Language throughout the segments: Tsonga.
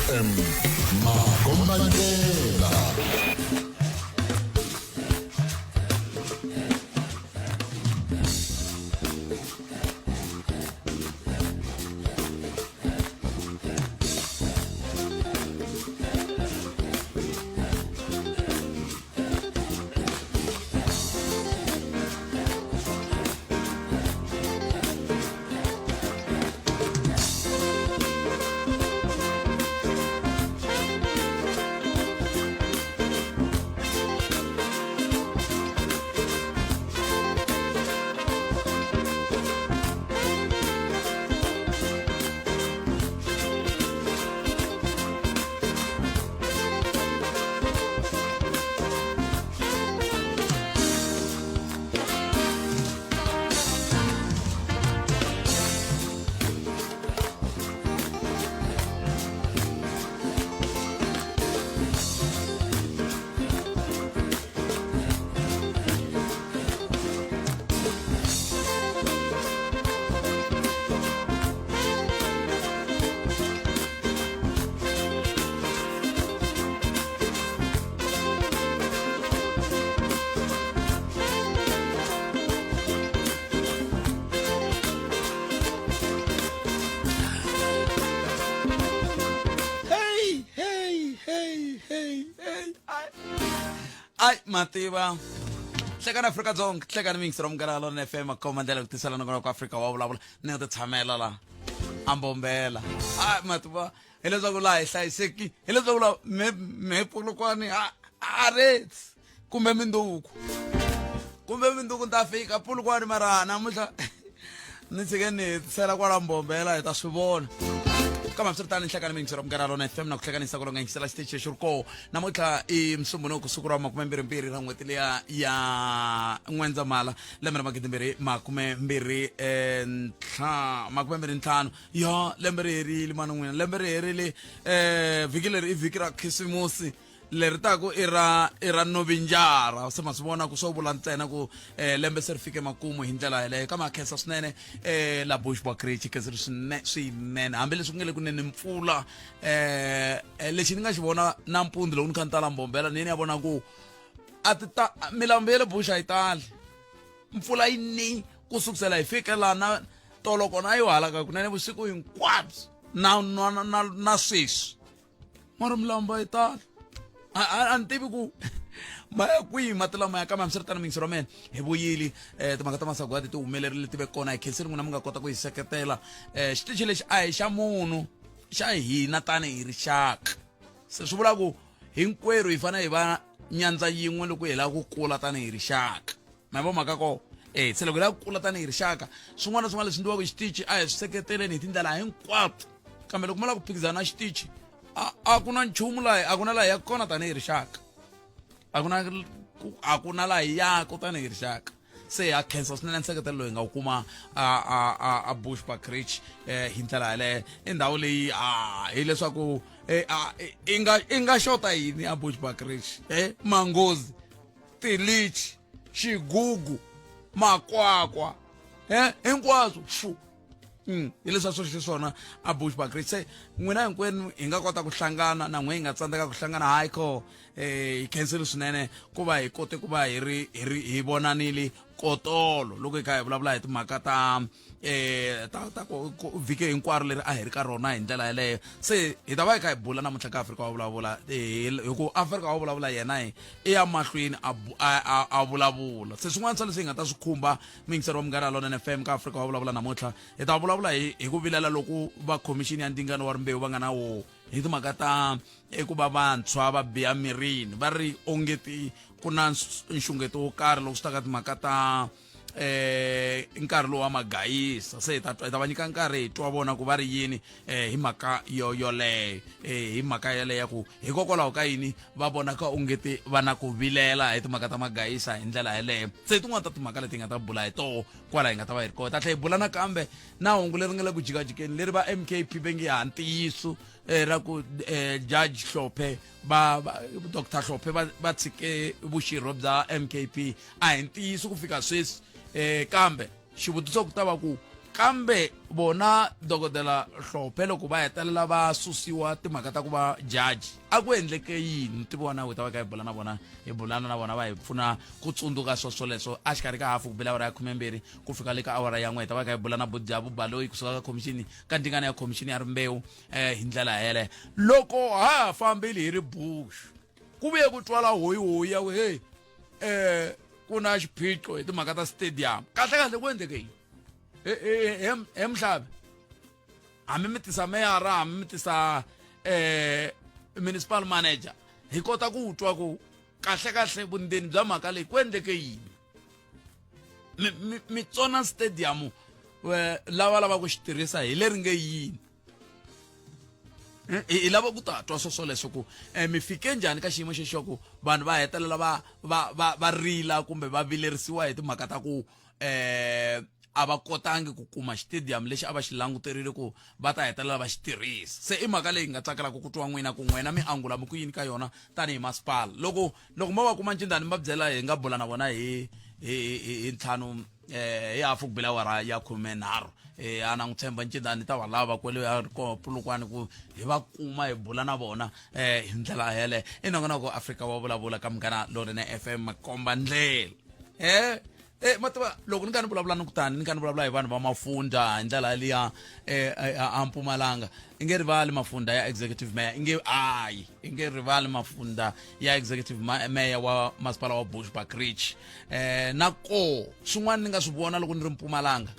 FM Makombandlela. Hey, hey, hey, hey, hey. Ai, ai mativa hlekani Afrika-Dzonga hlekani mingisi ra munghana lona FM makhoma ndlela ku tisela nongonoko wa Afrika wa vulavula ni nga ti tshamela la a mbombela ai mativa hileswaku laha hi hlayiseki hileswaku la me me Polokwane a a retsi kumbe minduku kumbe minduku ni ta fika Polokwane mara namuntlha ni tshike ni hetisela kwala mbombela hi ta swi vona kambe hambiswiritano nhlekani miyingiselo munghana lona fm na ku hlekanisa ku longa yingisela xitichi lexi ri koho namuntlha i musumbunuku siku ra makumembirhimbirhi ra n'hweti liya ya n'wendzamhala lembe ra magidimbirhi makumembirhi makumembirhi ntlhanu ya lembe ri herile mani n'wina lembe ri herile um vhiki leri i vhiki ra khisimusi leri taku i ra i ra novinjara se ma swi vona ku swo vula ntsena ku um lembe se ri fike makumu hi ndlela yeleyo kambe a khensa swinene um la Bushbuckridge khensile swinene swinene hambileswi ku nge le kunene mpfula um lexi ni nga xi vona nampundzu loko ni kha ni tala mbombela ni ye ni ya vona ku a ti ta milambu ya le bush a yi tali mpfula yi ni ku sukusela hi fike laha na tolo kona a yi halaka kunene vusiku hinkwabyo na na na na sweswi mara milambu a yi tali a ni tivi ku ma ya kwihi mati lama ya kambe hambiswiritano miyingiselo wa mina hi vuyile um timhaka ta masagwadi ti humelerile ti ve kona hi khensile n'wina mi nga kota ku yi seketela um xitichi lexi a hi xa munhu xa hina tanihi rixaka se swi vula ku hinkwerhu hi fanele hi va nyandza yin'we loko hi lava ku kula tanihi rixaka ma vo mhaka ko e se loko hi lava ku kula tanihi rixaka swin'wana na swin'wana leswi endliwaka hi xitichi a hi swi seketeleni hi tindlela hinkwato kambe loko mo lava ku phikizana na xitichi a ku na nchumu laha a ku na laha ya kona tanihi rixaka a ku na a ku na laha hi yaka tanihi rixaka se ha khensa swinene nseketelo loyi hi nga wu kuma a a a a Bushbuckridge eh hi ndlela yaleyo i ndhawu leyi a hileswaku eh, i nga i nga xota yini a Bushbuckridge eh manghozi tilichi xigugu makwakwa eh hinkwaswo fu hi leswi a swi xiswona a Bushbuckridge se n'wina hinkwenu hi nga kota ku hlangana na n'we hi nga tsandzeka ku hlangana hayi kho hi khensile swinene ku va hi kote ku va hi ri hi ri hi vonanile kotolo loko hi kha hi vulavula hi timhaka ta ta ta ku vhiki hinkwaro leri a hi ri ka rona hi ndlela yeleyo se hi ta va hi kha hi bula namuntlha ka Afrika wa vulavula hi ku Afrika wa vulavula yena hi i ya mahlweni a a a vulavula se swin'wana swa leswi hi nga ta swi khumba muyingiseri wa Munghana Lonene FM ka Afrika wa vulavula namuntlha hi ta vulavula hi hi ku vilela loku va khomixini ya ndzingano wa rimbewu va nga na wo hi timhaka ta eku va vantshwa va biha mirini va ri ongeti ku na nxungeto wo karhi loko swi ta ka timhaka ta nkarhi lowu wa magayisa se hi ta hi ta va nyika nkarhi hi twa vona ku va ri yini hi mhaka yo yoleyo hi mhaka yeleyo ya ku hikokwalaho ka yini va vonaka ongeti va na ku vilela hi timhaka ta magayisa hi ndlela yeleyo se tin'wana ta timhaka leti hi nga ta bula hi toho kwala hi nga ta va hi ri kona ta tlhela hi bula nakambe na hungu leri nga le ku jikajikeni leri va MKP va nge ha ntiyiso ra ku Judge Hlophe va Dr Hlophe va va tshike vuxirho bya MKP a hi ntiyiso ku fika sweswi kambe xivutiso ku ta va ku Kambe vona dokodela Hlophe loko va hetelela va susiwa timhaka ta ku va judge a ku endleke yini? Ti vona hi ta va ka hi bula na vona, hi bulana na vona va hi pfuna ku tsundzuka swo swoleswo a xikarhi ka hafu ku bela awara ya khumembirhi ku fika le ka awara ya n'we. Hi ta va ka hi bula na Bujabu Baloyi kusuka ka khomixini ka ndzingano ya khomixini ya rimbewu hi ndlela yeleyo. Loko ha ha fambile hi ri bush ku vuye ku twala hoyihoyi ya ku hey ku na xiphiqo hi timhaka ta stadium. Kahle kahle ku endleke yini? He Mhlavi, hambi mi tisa meyara, hambi mi tisa municipal manager, hi kota ku twa ku kahle kahle vundzeni bya mhaka leyi ku endleke yini. Mi tsona stadium lava lavaka ku xi tirhisa hi leri nge yini? Hi lava ku ta twa swo swoleswo ku mi fike njhani ka xiyimo xexo ku vanhu va hetelela va rila kumbe va vilerisiwa hi timhaka ta ku a va kotangi ku kuma xitediyamu lexi a va xi languterile ku va ta hetelela va xi tirhisa. Se i mhaka leyi nga tsakelaka ku twa n'wina ku n'wina mi angula mi ku yini ka yona tanihi masipala. Loko mo va kuma ncindani mi va byela hi nga bula na vona hi ntlhanu hi hafu ku bela awara ya khumenharhu. A na n'wi tshemba ncindani ta va lava kwele a ri kona Polokwane ku hi va kuma hi bula na vona hi ndlela yeleyo. I nongonoko Afrika wa vulavula ka Munghana Lonene FM, makomba ndlela. Ma tiva loko ni kha ni vulavula ni kutani ni kha ni vulavula hi vanhu va mafundha hi ndlela liya a Mpumalanga, i nge rivali mafundha ya executive mayor, i nge hayi i nge rivali mafundha ya executive mayor wa masipala wa Bushbuckridge. Na ko swin'wana ni nga swi vona loko ni ri Mpumalanga,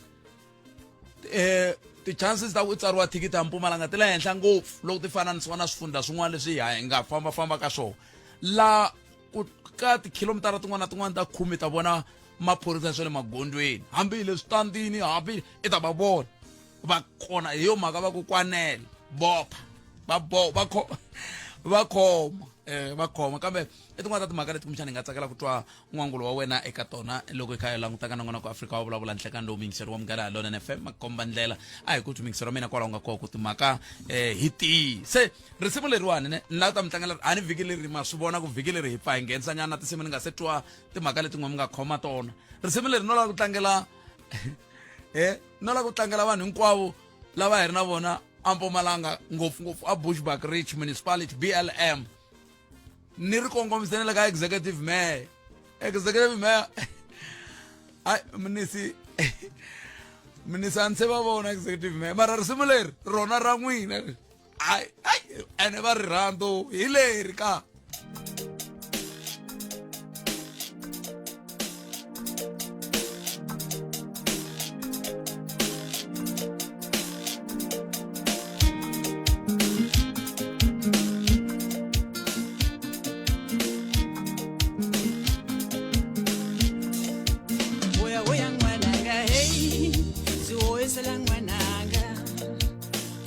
ti-chances ta ku tsariwa thikithi ya Mpumalanga ti le henhla ngopfu loko ti fananisiwa na swifundha swin'wana leswi hi nga fambafamba ka swona. La ku ka tikhilomitara tin'wana na tin'wana ta khume ta vona maphorisa swa le magondzweni, hambi hi le switandini, hambi i ta va vona va kona. Hi yo mhaka va ku kwanela bopha va bo va kho va khoma va khoma. Kambe i tin'wana ta timhaka leti kumbexana hi nga tsakela ku twa n'wangulo wa wena eka tona loko hi kha hi languta ka nongonoko Afrika wa vulavula nhlekani lowu muyingiseri wa Munghana Lonene FM makomba ndlela. A hi ku twi muyingiseri wa mina kwalaho nga kona ku timhaka hi tihi. Se risimu leriwani ne ni lava ta mi tlangela a ni vhiki leri, ma swi vona ku vhiki leri hi pfa hi nghenisa nyana tinsimu ni nga se twa timhaka leti n'we mi nga khoma tona. Risimu leri no lava ku tlangela no lava ku tlangela vanhu hinkwavo lava hi ri na vona a Mpumalanga, ngopfungopfu a Bushbuckridge Municipality BLM. Ni ri kongomisene le ka executive mayor. Executive mayor ai munisi munisi a ni se va vona executive mayor, mara risimu leri rona ra n'wina ai ai ene va ri rhandzu hi leri ka. Oya oya ngwananga hey, ziwoyisela ngwananga.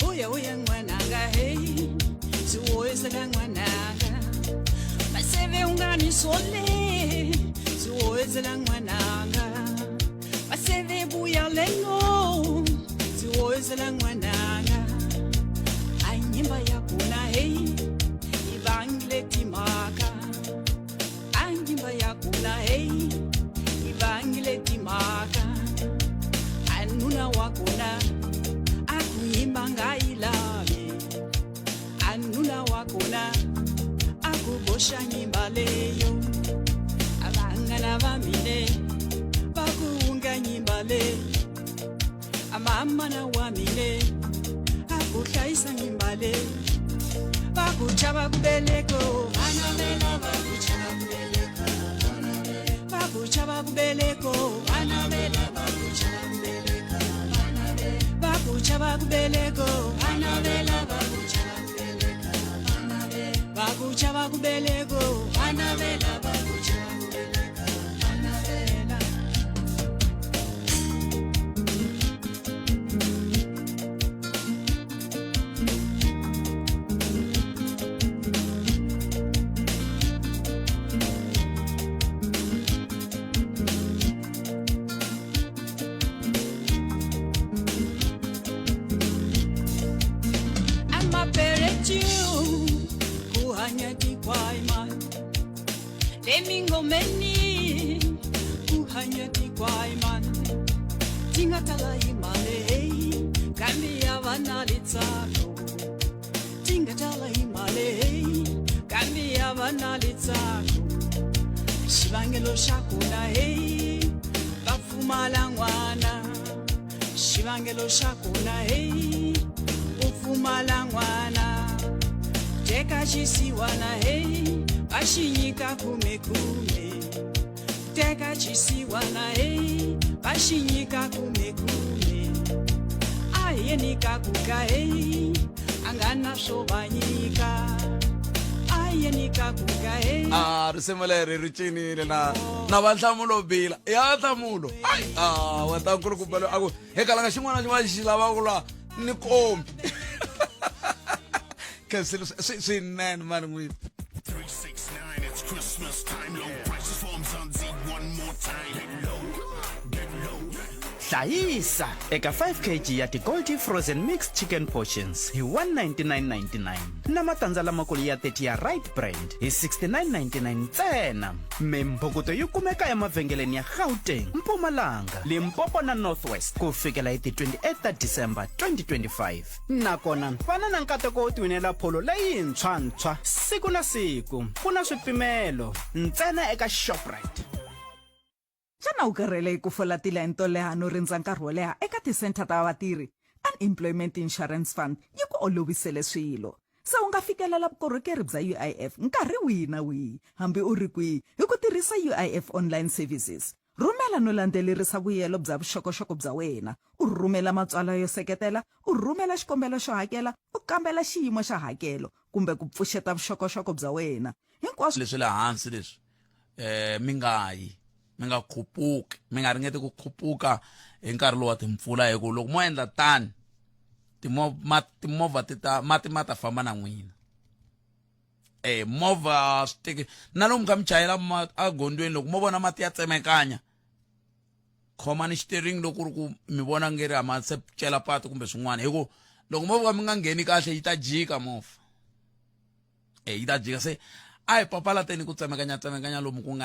Oya oya ngwananga hey, ziwoyisela ngwananga. Maseve unganisole, ziwoyisela ngwananga. Maseve buya leno, ziwoyisela ngwananga. Anyimba yakona hey, ibangile timaka. Anyimba yakona hey, ibangile timaka. Anuna wakona akuyimba ngayilavi. Anuna wakona akubosha nyimba leyo. Abangana bamine bakuunga nyimba leyo. Amama na wamine akuhlayisa nyimba leyo. Bakuchava kubeleko, bakuchava kubeleko, bakuchava kubeleko, bakuchava kubeleko, bakuchava kubeleko, bakuchava kubeleko. Lemingomeni kuhanya tikwaimani. Ti nga tala hi mali hey, kambe ya va na litsalo. Ti nga tala hi mali hey, kambe ya va na litsalo. Xivangelo xa kona hey, va pfumala n'wana. Xivangelo xa kona hey, u pfumala n'wana. Teka xisiwana hey, va xi nyika khumekhume. Teka xisiwana hey, va xi nyika khumekhume. A hi yeni ka ku ka hey, a nga na swo va nyika. A hi yeni ka ku ka hey. A risimu leri ri cinile na va nhlamulo bila ya nhlamulo ai a wa ta nkulukumba loyi a ku he kalanga xin'wana na xin'wana xi lavaka la ni kombi khensile swinene mani n'wini. 369, it's Christmas time. Low prices for Mzansi one more time. Get low, get low. Hlayisa eka 5 kg ya ti-Goldie Frozen Mixed Chicken Portions hi 199.99 na matandza lamakulu ya 30 ya Right Brand hi 69.99 ntsena. Mimbhukuto yi kumeka emavhengeleni ya Gauteng, Mpumalanga, Limpopo na North West ku fikela hi ti-28 ta December 2025. Nakona vana na nkateko wo tiwinela pholo leyintshwantshwa siku na siku. Ku na swipimelo ntsena eka Shoprite. Xana u karhele hi ku fola tilayini to leha no rindza nkarhi wo leha eka tisentha ta vatirhi? Unemployment Insurance Fund yi ku olovisele swilo. Se u nga fikelela vukorhokeri bya UIF nkarhi wihi na wihi, hambi u ri kwihi, hi ku tirhisa UIF Online Services. Rhumela no landzelerisa vuyelo bya vuxokoxoko bya wena, u rhumela matsalwa yo seketela, u rhumela xikombelo xo hakela, u kambela xiyimo xa hakelo kumbe ku pfuxeta vuxokoxoko bya wena. Hinkwaswo. Leswi le hansi leswi mi nga yi mi nga khupuki mi nga ringeti ku khupuka hi nkarhi lowu wa timpfula hi ku loko mo endla tani timovha ti ta mati ma ta famba na n'wina. Movha swi teki na lomu kha mi chayela egondzweni loko mo vona mati ya tsemekanya khomani xiteringi loko ku ri ku mi vona nge ri a ma se cela patu kumbe swin'wana hi ku loko movha mi nga ngheni kahle yi ta jika movha. Yi ta jika se a hi papalateni ku tsemekanya tsemekanya lomu ku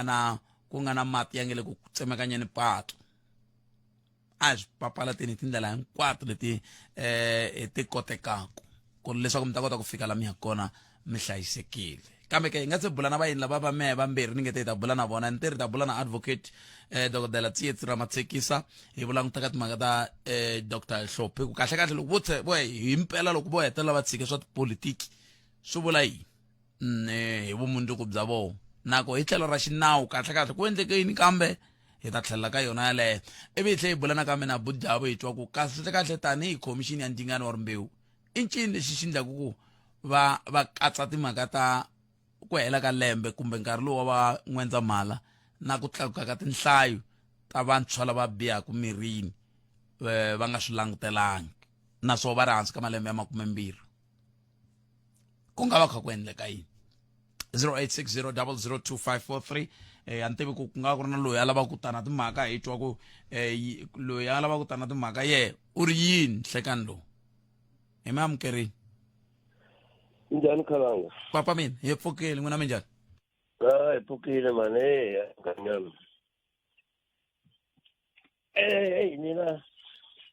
nga na mati ya nge le ku tsemekanyeni patu. A hi swi papalateni hi tindlela hinkwato leti ti kotekaka ku ri leswaku mi ta kota ku fika la mi yaka kona mi hlayisekile. Kambe ke hi nga se bula na vayeni lava va mehe vambirhi ni nge te hi ta bula na vona ni te ri ta bula na advocate dokodela Tsietsi Ramatshekisa hi vulanguta ka timhaka ta Dr Hlophe ku kahle kahle loko vo hi mpela loko vo hetelela va tshike swa tipolitiki swi vula yini hi vumundzuku bya vona nako hi tlhelo ra xinawu kahle kahle ku endleke yini kambe hi ta tlhelela ka yona yaleyo ivi hi tlhela hi bula nakambe na Budjabo hi twa ku kahle kahle tanihi khomixini ya ndzingano wa rimbewu i ncini lexi xi endlaku ku va va katsa timhaka ta ku hela ka lembe kumbe nkarhi lowu wa va N'wendzamhala na ku tlakuka ka tinhlayo ta vantshwa lava bihaka mirini va nga swi langutelangi naswona va ri hansi ka malembe ya 20 ku nga va kha ku endleka yini. 0860002543. A ni tivi ku ku nga ku ri na loyi a lavaka ku ta na timhaka hi twa ku loyi a lavaka ku ta na timhaka ye u ri yini nhlekani lowu hi mi amukerini. Njhani Khalanga? Papa mina hi pfukile, n'wina minjhani? A hi pfukile mani, nganyana. Eh,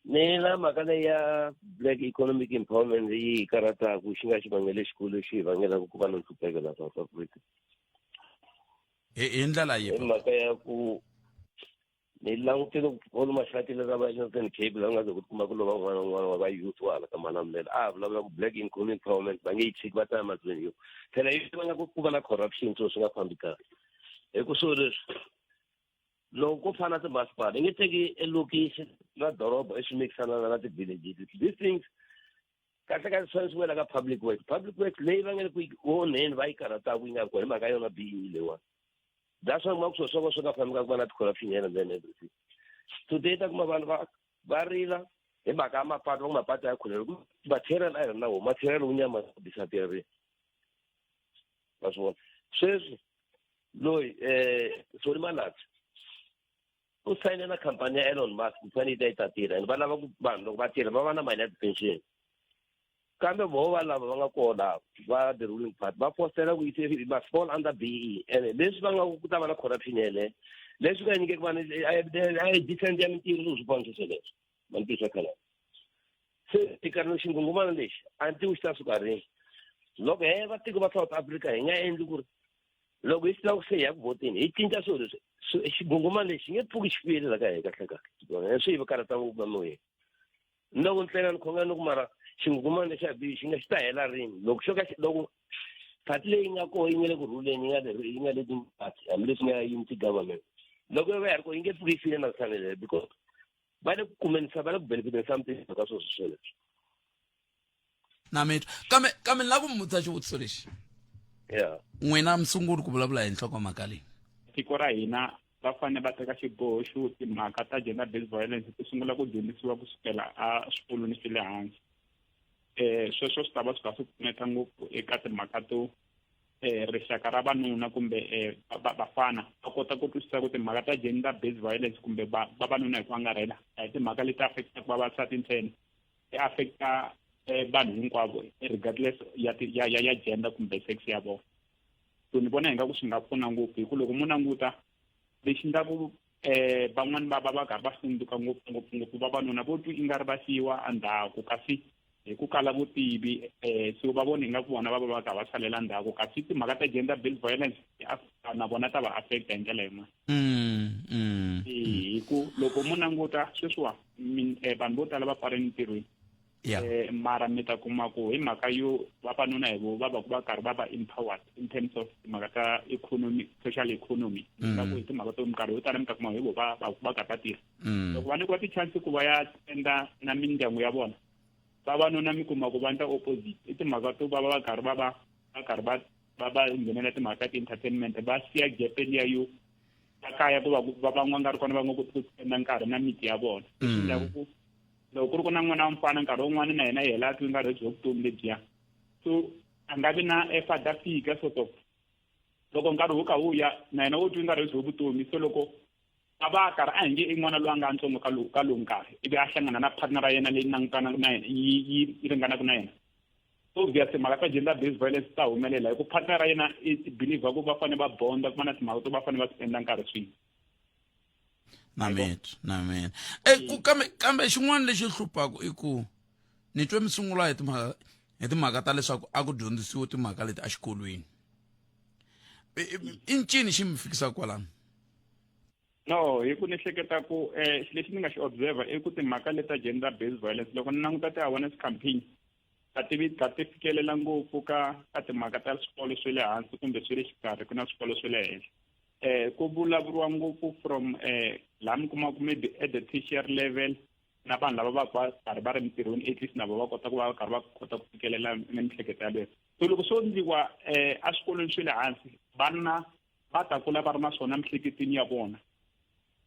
mina mhaka leyi ya black economic empowerment yi hi karhataka xi nga xivangelo lexikulu lexi hi vangelaka ku va na nhlupheko laha South Africa. Hi ndlela yihi? Hi mhaka ya ku ni langutile ku Paul Mashatile ra va Northern Cape laha nga ze ku kuma ku lova un'wana na un'wana wa va youth wa hala ka Malamulele a vulavula ku black economic empowerment va nge yi tshiki va ta ya mahlweni yo phela yi vanga ku va na corruption so swi nga fambi kahle hi ku swilo leswi loko ko fana timasipala i nge teki elokixi na doroba i swi mikisana na ti-villages. These things kahle kahle swi fanele swi wela ka public works. Public works leyi va nge le ku onheni va yi karhataka yi nga ri kona hi mhaka yona BE leyiwani. That's why kuma ku swilo swa vona swi nga fambi ka ku va na ti-corruption here and then everything. Today ta kuma vanhu va rila hi mhaka ya mapatu, va ku mapatu ya khulelo material a yi ri na wo material wu nyama disappearing va swi vona sweswi loyi Solly Malatsi u sayine na khampani ya Elon Musk ku fanele yi ta yi ta tirha and va lava ku vanhu loko va tirha va va na mali ya ti-pension kambe voho va lava va nga kona va the ruling party va fostela ku it must fall under BE and leswi va nga ku ta va na corruption yeleyo. Leswi nga nyikeki vanhu a yi decent ya mintirho swi swipano swoleswo mani swa khala. Se tikarhi xingungumana lexi a ni tivi xi ta suka rini. Loko he va tiko va South Africa hi nga endli ku ri loko hi swi lava ku se hi ya ku vhoteni hi cinca swilo leswi, xingungumana lexi xi nge pfuki xi file la ka hina kahle kahle. Swi hi karhata ngopfu na moyeni. Loko ntsena ni khongela ni ku mara xingungumana lexi a xi nga xi ta hela rini loko xo ka loko party leyi nga koho yi nga le ku rhuleni yi nga le yi nga leading party hambileswi nga unity government loko yo va ya ri koho yi nge pfuki yi file na ku because va le ku kumeni va le ku benefiteni something ka swilo swoleswo. Na mi twa kambe ni lava ku mi vutisa xivutiso lexi. Yeah. N'wina mi sunguli ku vulavula hi nhlokomhaka leyi. Tiko ra hina va fanele va teka xiboho xo timhaka ta gender based violence ti sungula ku dyondzisiwa kusukela a swikolweni swa le hansi. Sweswo swi ta va swi kha swi pfuneta ngopfu eka timhaka to rixaka ra vanuna kumbe vafana va kota ku twisisa ku timhaka ta gender based violence kumbe vavanuna hi ku angarhela a hi timhaka leti affectaka vavasati ntsena, ti affecta vanhu hinkwavo regardless ya ya ya ya gender kumbe sex ya vona. So ni vona ingaku swi nga pfuna ngopfu hi ku loko mo languta lexi endlaku van'wani va va va karhi va hlundzuka ngopfu ngopfu ngopfu vavanuna vo twi ingari va siyiwa endzhaku kasi hi ku kala vutivi so va vona ingaku vona va va va karhi va salela ndzhaku kasi timhaka ta gender based violence na vona ta va affecta hi ndlela yin'wana. Hi ku loko mo languta sweswiwa vanhu vo tala va pfale mintirhweni. Mara mi ta kuma ku hi mhaka yo vavanuna hi vo va va ku va karhi va va empowered in terms of timhaka ta economy, social economy. Ka ku hi timhaka to minkarhi yo tala mi ta kuma hi vo va va va karhi va tirha. Loko va nyikiwa ti-chance ku va ya spenda na mindyangu ya vona, vavanuna mi kuma ku va endla opposite. I timhaka to va va va karhi va va va karhi va va va nghenela timhaka ta ti-entertainment, va siya gap liya yo va kaya ku va ku va van'wana nga ri kona va nga koti ku spenda nkarhi na miti ya vona. Leswi endlaku ku loko ku ri ku na n'wana wa mufana nkarhi wun'wani na yena yena a twi nkarhi bya vutomi lebyiya, so a nga vi na a father figure sort of. Loko nkarhi wu kha wu ya na yena wo twi nkarhi bya vutomi, so loko a va karhi a hi nge i n'wana loyi a nga ntsongo ka lowu ka lowu nkarhi ivi a hlangana na partner ya yena leyi langutanaka na yena yi yi ringanaka na yena, obviously mhaka ta gender based violence ta humelela hi ku partner ya yena i believe ku va fanele va bonda ku va na timhaka to va fanele va spenda nkarhi swin'we. Na mina na mina ku kambe xin'wana lexi hluphaka i ku ni twe mi sungula hi timhaka ta leswaku a ku dyondzisiwe timhaka leti exikolweni. I ncini xi mi fikisaka kwalano? No, hi ku ni hleketa ku lexi ni nga xi observer i ku timhaka leta gender based violence loko ni languta ti-awareness campaign ta ti ta ti fikelela ngopfu ka ka timhaka ta swikolo swa le hansi kumbe swa le xikarhi ku na swikolo swa le henhla. Ku vulavuriwa ngopfu from laha mi kumaka maybe at the tertiary level na vanhu lava va va karhi va ri mintirhweni at least na vona va kota ku va karhi va kota ku fikelela na miehleketo yaleyo. So loko swo endliwa eswikolweni swa le hansi vana va ta kula va ri na swona emiehleketweni ya vona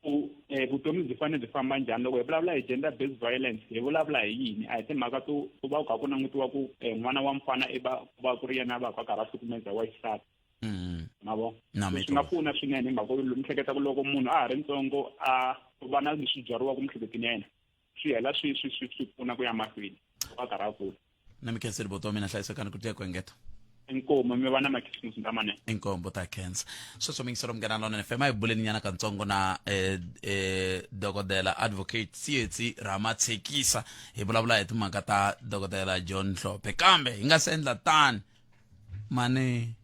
ku vutomi byi fanele byi famba njhani. Loko hi vulavula hi gender based violence hi vulavula hi yini? A hi timhaka to ku va ku kha ku langutiwa ku n'wana wa mufana i va ku va ku ri yena va ka karhi a hlukumeza wa xisati. Ma vo? Swi nga pfuna swinene hi mhaka yo ni hleketa ku loko munhu a ha ri ntsongo a va na leswi byariwaka emiehleketweni ya yena swi hela swi swi swi swi pfuna ku ya mahlweni loko a karhi a kula. Na mi khenseli boto wa mina, hlayisekani ku tiya ku engeta. Inkomu mi va na makhisimusi lamanene. Inkomu ta khensa. Sweswo mingiselo Munghana Lonene FM a hi buleni nyana katsongo na dokodela advocate Tsietsi Ramatshekisa hi vulavula hi timhaka ta dokodela John Hlophe, kambe hi nga se endla tani mani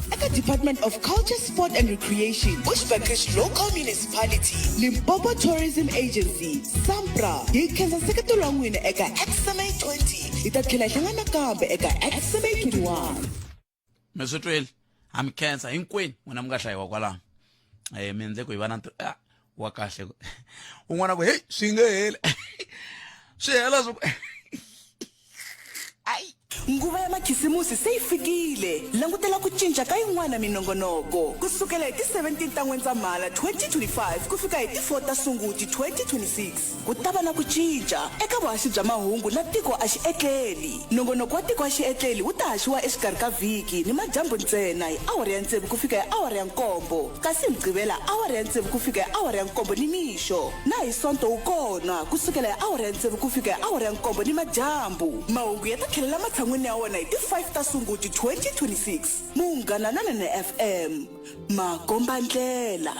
Eka Department of Culture, Sport and Recreation, Bushbuckridge Local Municipality, Limpopo Tourism Agency, SAMPRA, hi khensa nseketelo wa n'wina eka XMA 20. Hi ta tlhela hi hlangana nakambe eka XMA 21. Mi swi twile, ha mi khensa hinkwenu n'wina mi nga hlayiwa kwalano. Mi endle ku hi va na ntirho wa kahle. Un'wana ku hey swi nge heli swi hela swi ai. Nguva ya makhisimusi se yi fikile. Langutela ku cinca ka yin'wana minongonoko ku sukela hi ti 17 ta N'wendzamhala 2025 ku fika hi ti 4 ta Sunguti 2026. Ku ta va na ku cinca eka vuhaxi bya mahungu na Tiko A Xi Etleli. Nongonoko wa Tiko A Xi Etleli wu ta haxiwa exikarhi ka vhiki ni madyambu ntsena hi awara ya tsevu ku fika hi awara ya nkombo, kasi hi Mugqivela awara ya tsevu ku fika hi awara ya nkombo nimixo, na hi Sonto wu kona ku sukela hi awara ya tsevu ku fika hi awara ya nkombo nimadyambu. Mahungu ya ta tlhelela matshan'wini ya wona hi ti 5 ta Sunguti 2026. Munghana Lonene FM, makombandlela.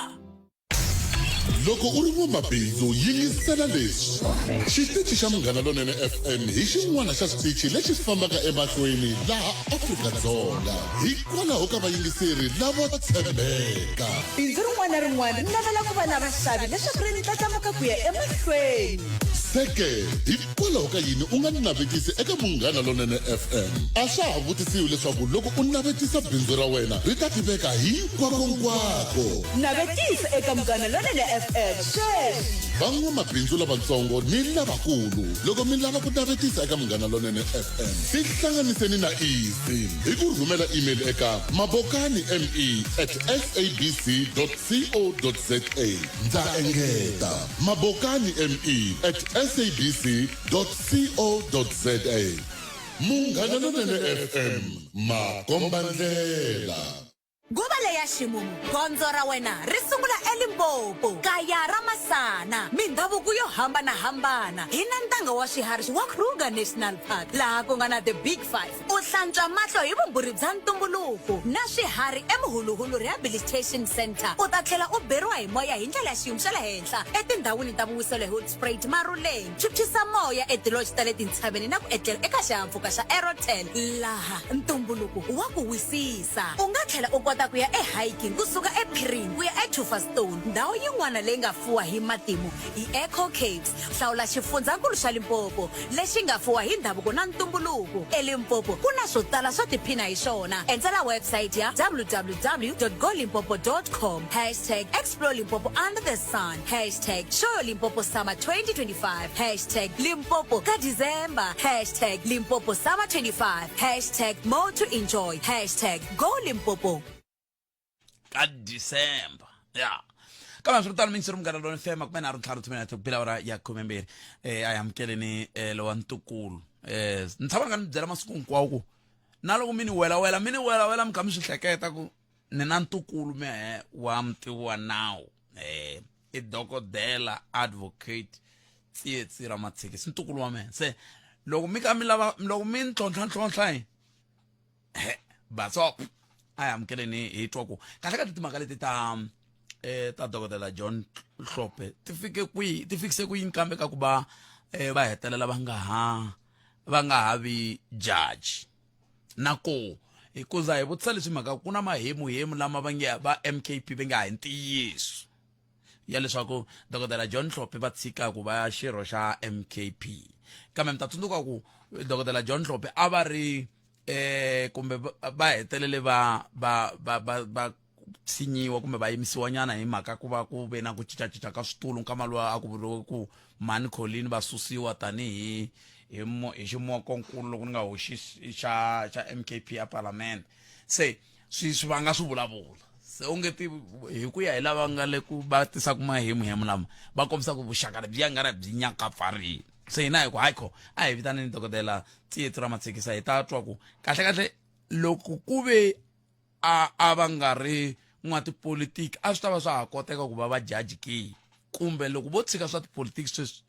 Loko u ri n'wamabindzu yingisela leswi. Xitichi xa Munghana Lonene FM hi xin'wana xa switichi lexi fambaka emahlweni laha Afrika-Dzonga hikwalaho ka vayingiseri lavo tshembeka. Bindzu rin'wana na rin'wana ri navela ku va na vaxavi leswaku ri ndlandlamuka ku ya emahlweni. Se ke, hikwalaho ka yini u nga navetisi eka Munghana Lonene FM? A swa ha vutisiwi leswaku loko u navetisa bindzu ra wena ri ta tiveka hinkwakonkwako. Navetisa eka Munghana Lonene FM sweswi! Van'wamabindzu lavatsongo ni lavakulu, loko mi lava ku navetisa eka Munghana Lonene FM, tihlanganiseni na Easy hi ku rhumela email eka mabokanime at sabc co za. Ndza engeta, mabokanime at sabc co za. Munghana Lonene FM, makombandlela. Nguva leya ximumu, gondzo ra wena ri sungula eLimpopo, kaya ra masana, mindhavuko yo hambana-hambana. Hi na ntanga wa swiharhi wa Kruger National Park, laha ku nga na The Big Five. U hlantswa mahlo hi vumbhurhi bya ntumbuluko na swiharhi eMuhuluhulu Rehabilitation Centre. U ta tlhela u beriwa hi moya hi ndlela ya xiyimo xa le henhla etindhawini ta vuwiselo eHoedspruit, Maruleng. Phyuphyisa moya etilodge ta le tintshaveni na ku etlela eka xihahampfhuka xa Aerotel, laha ntumbuluko wa ku wisisa. U nga tlhela u kota ku ya e-hiking ku suka ePhiring ku ya eTufa Stone. Ndhawu yin'wana leyi nga fuwa hi matimu i Echo Caves. Hlawula xifundzankulu xa Limpopo lexi nga fuwa hi ndhavuko na ntumbuluko. ELimpopo ku na swo tala swo tiphina hi swona. Endzela website ya www.golimpopo.com, hashtag explore Limpopo under the sun, hashtag show your Limpopo summer 2025, hashtag Limpopo ka December, hashtag Limpopo summer 25, hashtag more to enjoy, hashtag go Limpopo. Ka December ya kambe swi ri tano mingiseri Munghana Lona FM 35 timinete ku bela awara ya 12. A hi amukeleni lowa ntukulu. Ni tshama ni nga ni byela masiku hinkwawo ku na loko mi ni welawela mi ni welawela mi kha mi swi hleketa ku ni na ntukulu mehe wa mutivi wa nawu, i dokodela advocate Tsietsi ra Matshekisi, ntukulu wa mehe. Se loko mi kha mi lava loko mi ni tlhontlha ntlhontlha hi he basop. A hi amukeleni hi twa ku kahle kahle timhaka leti ta ta dokodela John Hlophe ti fike kwihi, ti fikise ku yini kambe ka ku va va hetelela va nga ha vi judge na ku hikuza hi vutisa leswi mhaka ku na mahemuhemu lama va nge va MKP va nga hi ntiyiso ya leswaku dokodela John Hlophe va tshika ku va xirho xa MKP. Kambe mi ta tsundzuka ku dokodela John Hlophe a va ri kumbe va hetelele va va va va va tshinyiwa kumbe va yimisiwa nyana hi mhaka ku va ku ve na ku cincacinca ka switulu nkama luwa a ku vuriwe ku mhani Colleen va susiwa tanihi hi hi ximokonkulu loko ni nga hoxi xa MKP a Parliament. Se swi vanga swi vulavula se onge ti hi ku ya hi lava nga le ku va tisaka mahemuhemu lama va kombisa ku vuxaka lebyiya nga ri byi nyakapfarile. Se hina hi ku hayi kho a hi vitaneni dokodela Tsietsi ra Matshekisa hi ta twa ku kahle kahle loko ku ve a va nga ri n'watipolitiki a swi ta va swa ha koteka ku va va judge ke, kumbe loko vo tshika swa tipolitiki sweswi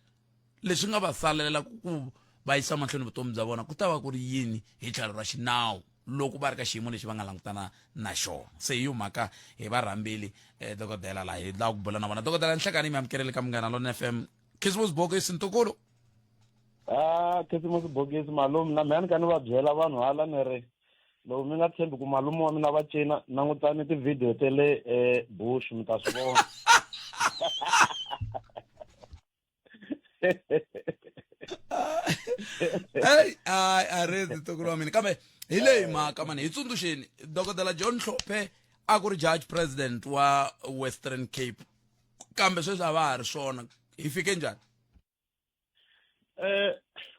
leswi nga va salela ku va yisa mahlweni vutomi bya vona ku ta va ku ri yini hi tlhelo ra xinawu loko va ri ka xiyimo lexi va nga langutana na xona. Se hi yo mhaka hi va rhambile dokodela laha hi lava ku bula na vona. Dokodela, nhlekani mi amukelele ka Munghana Lona FM. Khisimusi bokisi ntukulu. Ah, Khisimusi bokisi malume, na mina ni ka ni va byela vanhu hala ni ri loko mi nga tshembi ku malume wa mina va cina, langutani ti-video ta le Bush mi ta swi vona. Hey, a a ri ntukulu wa mina, kambe hi leyi mhaka mani hi tsundzuxeni dokodela John Hlophe a ku ri judge president wa Western Cape, kambe sweswi a va ha ri swona, hi fike njhani?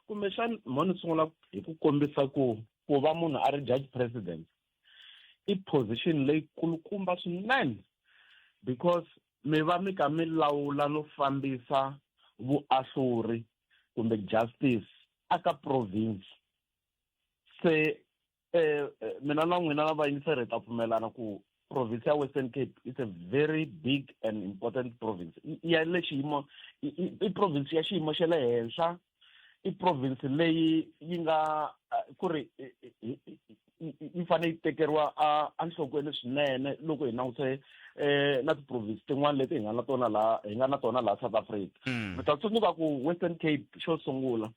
Kumbexana mo ni sungula hi ku kombisa ku ku va munhu a ri judge president i position leyi kulukumba swinene, because mi va mi ka mi lawula no fambisa vuahluri kumbe justice aka province. Se mina na n'wina na vayingiseri hi ta pfumelana ku province ya Western Cape is a very big and important province. I ya le xiyimo, i province ya xiyimo xa le henhla. i province leyi yi nga ku ri yi fanele yi tekeriwa enhlokweni swinene loko hi langutise um na ti-province tin'wana leti hi nga na tona laha hi nga na tona laha South Africa. Mi ta tsundzuka ku Western Cape xo sungula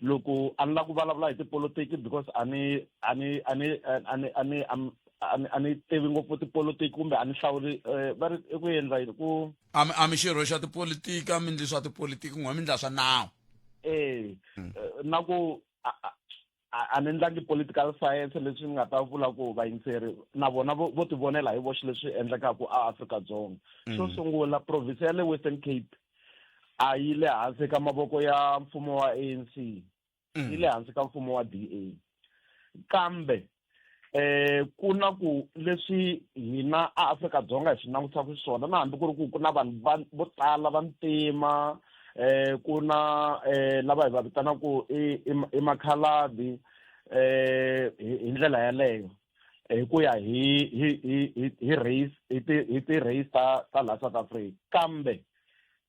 loko a ni lava ku vulavula hi tipolotiki because a ni a ni a ni a ni a ni a ni a ni tivi ngopfu tipolotiki kumbe a ni hlawuli va ri i ku endla yini ku a mi a mi xirho xa tipolitiki a mi ndli swa tipolitiki n'we mi ndla swa nawu eh na ku a ni ndlangi political science leswi ni nga ta vula ku vayingiseri na vona vo tivonela hi voxe leswi endlekaka aAfrika-Dzonga. Xo sungula province ya le Western Cape a yi le hansi ka mavoko ya mfumo wa ANC yi le hansi ka mfumo wa DA kambe eh ku na ku leswi hina a Afrika-Dzonga hi swi langutisaka xiswona na hambi ku ri ku ku na vanhu va vo tala va ntima eh ku na eh lava hi va vitanaka i i makhaladi eh hi ndlela yaleyo hi ku ya hi hi hi hi race hi ti hi ti race ta ta laha South Africa kambe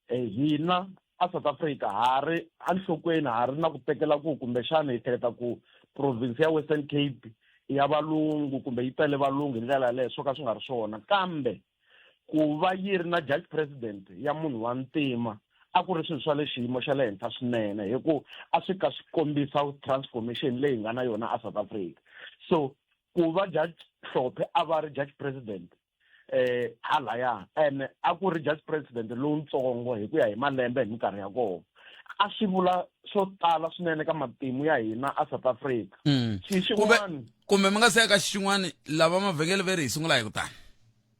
hina a South Africa ha ri enhlokweni ha ri na ku tekela ku kumbexana hi hleketa ku province ya Western Cape ya valungu kumbe yi tele valungu hi ndlela yaleyo swo ka swi nga ri swona kambe ku va yi ri na judge president ya munhu wa ntima a ku ri swilo swa le xiyimo xa le henhla swinene hi ku a swi ka swi kombisa transformation leyi nga na yona a South Africa so ku va judge Hlophe a va ri judge president eh halaya ene a ku ri judge president lowuntsongo hi ku ya hi malembe hi minkarhi ya kona a swi vula swo tala swinene ka matimu ya hina a South Africa xi xin'wana kumbe mi nga se ya ka xin'wana lava mavhengele ve ri hi sungula hi ku tani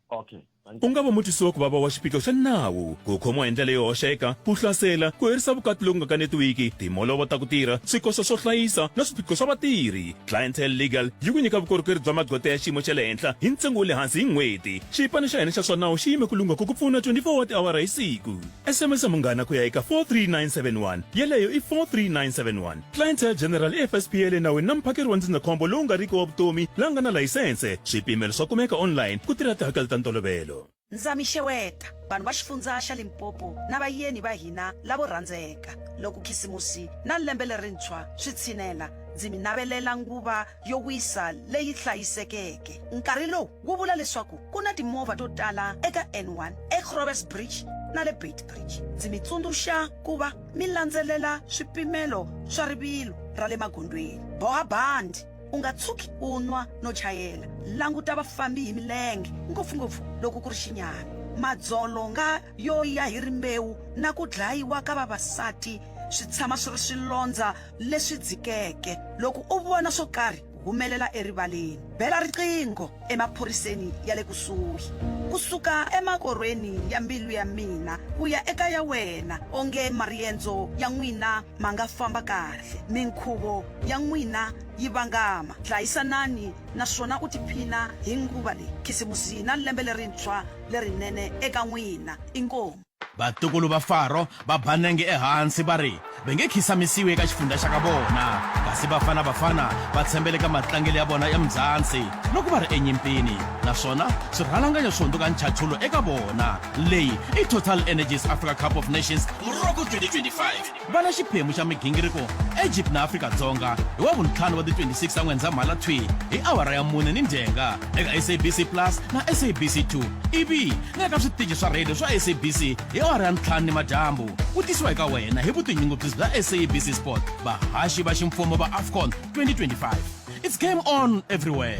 okay U nga va mutwisi wa ku vava wa xiphiqo xa nawu, ku khomiwa hi ndlela yo hoxeka, ku hlasela, ku herisa vukati loku nga kanetiwiki, timholovo ta ku tirha, swikoxo swo hlayisa na swiphiqo swa vatirhi. Clientele Legal yi ku nyika vukorhokeri bya magqweta ya xiyimo xa le henhla hi ntsengo wa le hansi hi n'hweti. Xipano xa hina xa swa nawu xi yime ku lungha ku ku pfuna 24 wa tiawara hi siku. SMS Munghana ku ya eka 43971, yeleyo i 43971. Clientele General i FSP ya le nawini na muphakeri wa ndzindzakhombo lowu nga riki wa vutomi la nga na layisense. Swipimelo swa kumeka online ku tirha tihakelo ta ntolovelo. Ndza mi xeweta, vanhu va xifundza xa Limpopo na vayeni va hina lavo rhandzeka. Loko Khisimusi na Lembe Lerintshwa swi tshinela, ndzi mi navelela nguva yo wisa leyi hlayisekeke. Nkarhi lowu wu vula leswaku ku na timovha to tala eka N1, eGrobes Bridge na le Beitbridge. Ndzi mi tsundzuxa ku va mi landzelela swipimelo swa rivilo ra le magondzweni. Boha bandi! U nga tshuki u nwa no chayela. Languta vafambi hi milenge, ngopfungopfu loko ku ri xinyami. Madzolonga yo ya hi rimbewu na ku dlayiwa ka vavasati swi tshama swi ri swilondza leswi dzikeke. Loko u vona swo karhi, humelela erivaleni. Bela riqingho emaphoriseni ya le kusuhi. Ku suka emakorhweni ya mbilu ya mina ku ya eka ya wena, onge mariendzo ya n'wina ma nga famba kahle, minkhuvo ya n'wina yi vangama. Hlayisanani naswona u tiphina hi nguva leyi. Khisimusi na Lembe Lerintshwa lerinene eka n'wina. Inkomu. Vatukulu va Faro va ba nenge ehansi va ri va nge khisamisiwi eka xifundzha xa ka vona, kasi Bafana Bafana va tshembele ka matlangelo ya vona ya Mzansi loko va ri enyimpini, naswona swirhalanganyo swi hundzuka nchachulo eka vona. Leyi i Total Energies Africa Cup of Nations Morocco 2025. Vana xiphemu xa migingiriko Egypt na Afrika-Dzonga hi Wavuntlhanu wa ti 26 ta N'wendzamhala thwi hi awara ya mune ni ndzhenga eka SABC Plus na SABC 2 ivi na eka switichi swa rhediyo swa SABC hi awara ya ntlhanu ni madyambu. Ku tisiwa eka wena hi vutinyungubyisi bya SABC Sport, vahaxi va ximfumo va AFCON 2025. It's game on everywhere.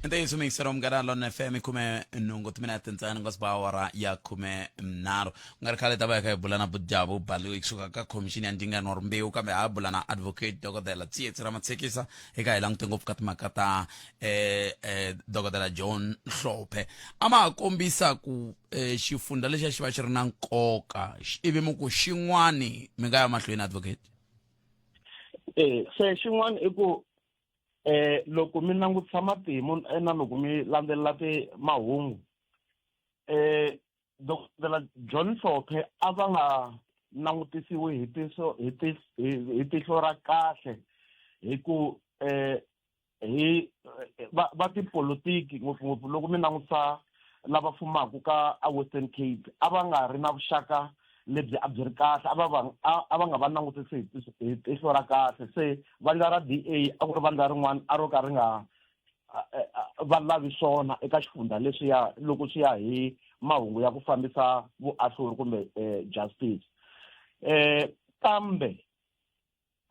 Ntiyiso miyingisero munghana lona fm khume nhungu timinete ntsena nga siba awara ya khume nharhu ku nga ri khale ta va hi kha hi bula na bujabu baliwe kusuka ka khomixini ya ndzingano wa rimbewu kambe ha bula na advocate dokodela tsietsi ramatshekisa hi kha hi langute ngopfu ka timhaka ta eh, eh, dokodela john hlophe a ma ha kombisa ku eh, xifundza lexiya xi va xi ri na nkoka ivi mi ku xin'wani mi nga ya mahlweni advocate Eh, se xin'wana i ku eh loko mi langutisa matimu eh, na loko mi landzelela ti mahungu eh dokodela John Hlophe a va nga langutisiwi hi tihlo hi hi tihlo ra kahle hi ku eh hi va va tipolotiki ngopfungopfu loko mi langutisa lava fumaka ka a Western Cape a va nga ri na vuxaka lebyi a byi ri kahle, a va va a va nga va langutisi hi tihlo ra kahle. Se vandla ra DA a ku ri vandla rin'wana a ro ka ri nga va lavi swona eka xifundza leswiya loko swi ya hi mahungu ya ku fambisa vuahluri kumbe justice. Kambe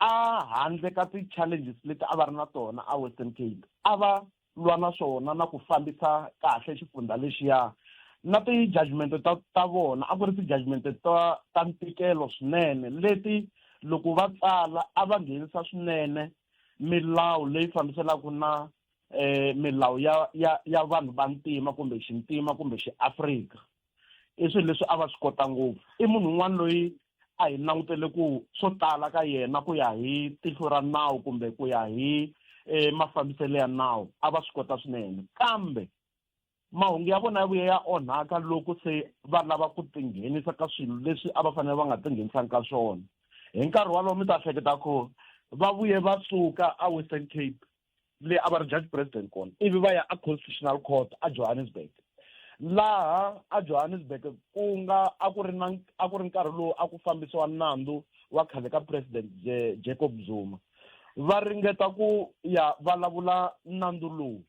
a handle ka ti-challenges leti a va ri na tona a Western Cape, a va lwa na swona na ku fambisa kahle xifundza lexiya. Na ti-judgment ta vona a ku ri ti-judgment ta ntikelo swinene leti loko va tsala a va nghenisa swinene milawu leyi fambiselaka na milawu ya vanhu va ntima kumbe xintima kumbe xiAfrika. I swilo leswi a va swi kota ngopfu. I munhu un'wana loyi a hi langutele ku swo tala ka yena ku ya hi tihlo ra nawu kumbe ku ya hi mafambiselo ya nawu, a va swi kota swinene. Kambe mahungu ya vona ya vuye ya onhaka loko se va lava ku tinghenisa ka swilo leswi a va fanele va nga tinghenisanga ka swona. Hi nkarhi wolowo mi ta hleketa ku va vuye va suka a Western Cape le a va ri judge president kona, ivi va ya a Constitutional Court a Johannesburg. Laha a Johannesburg ku nga a ku ri na a ku ri nkarhi lowu a ku fambisiwa nandzu wa khale ka president Jacob Zuma. Va ringeta ku ya vulavula nandzu lowu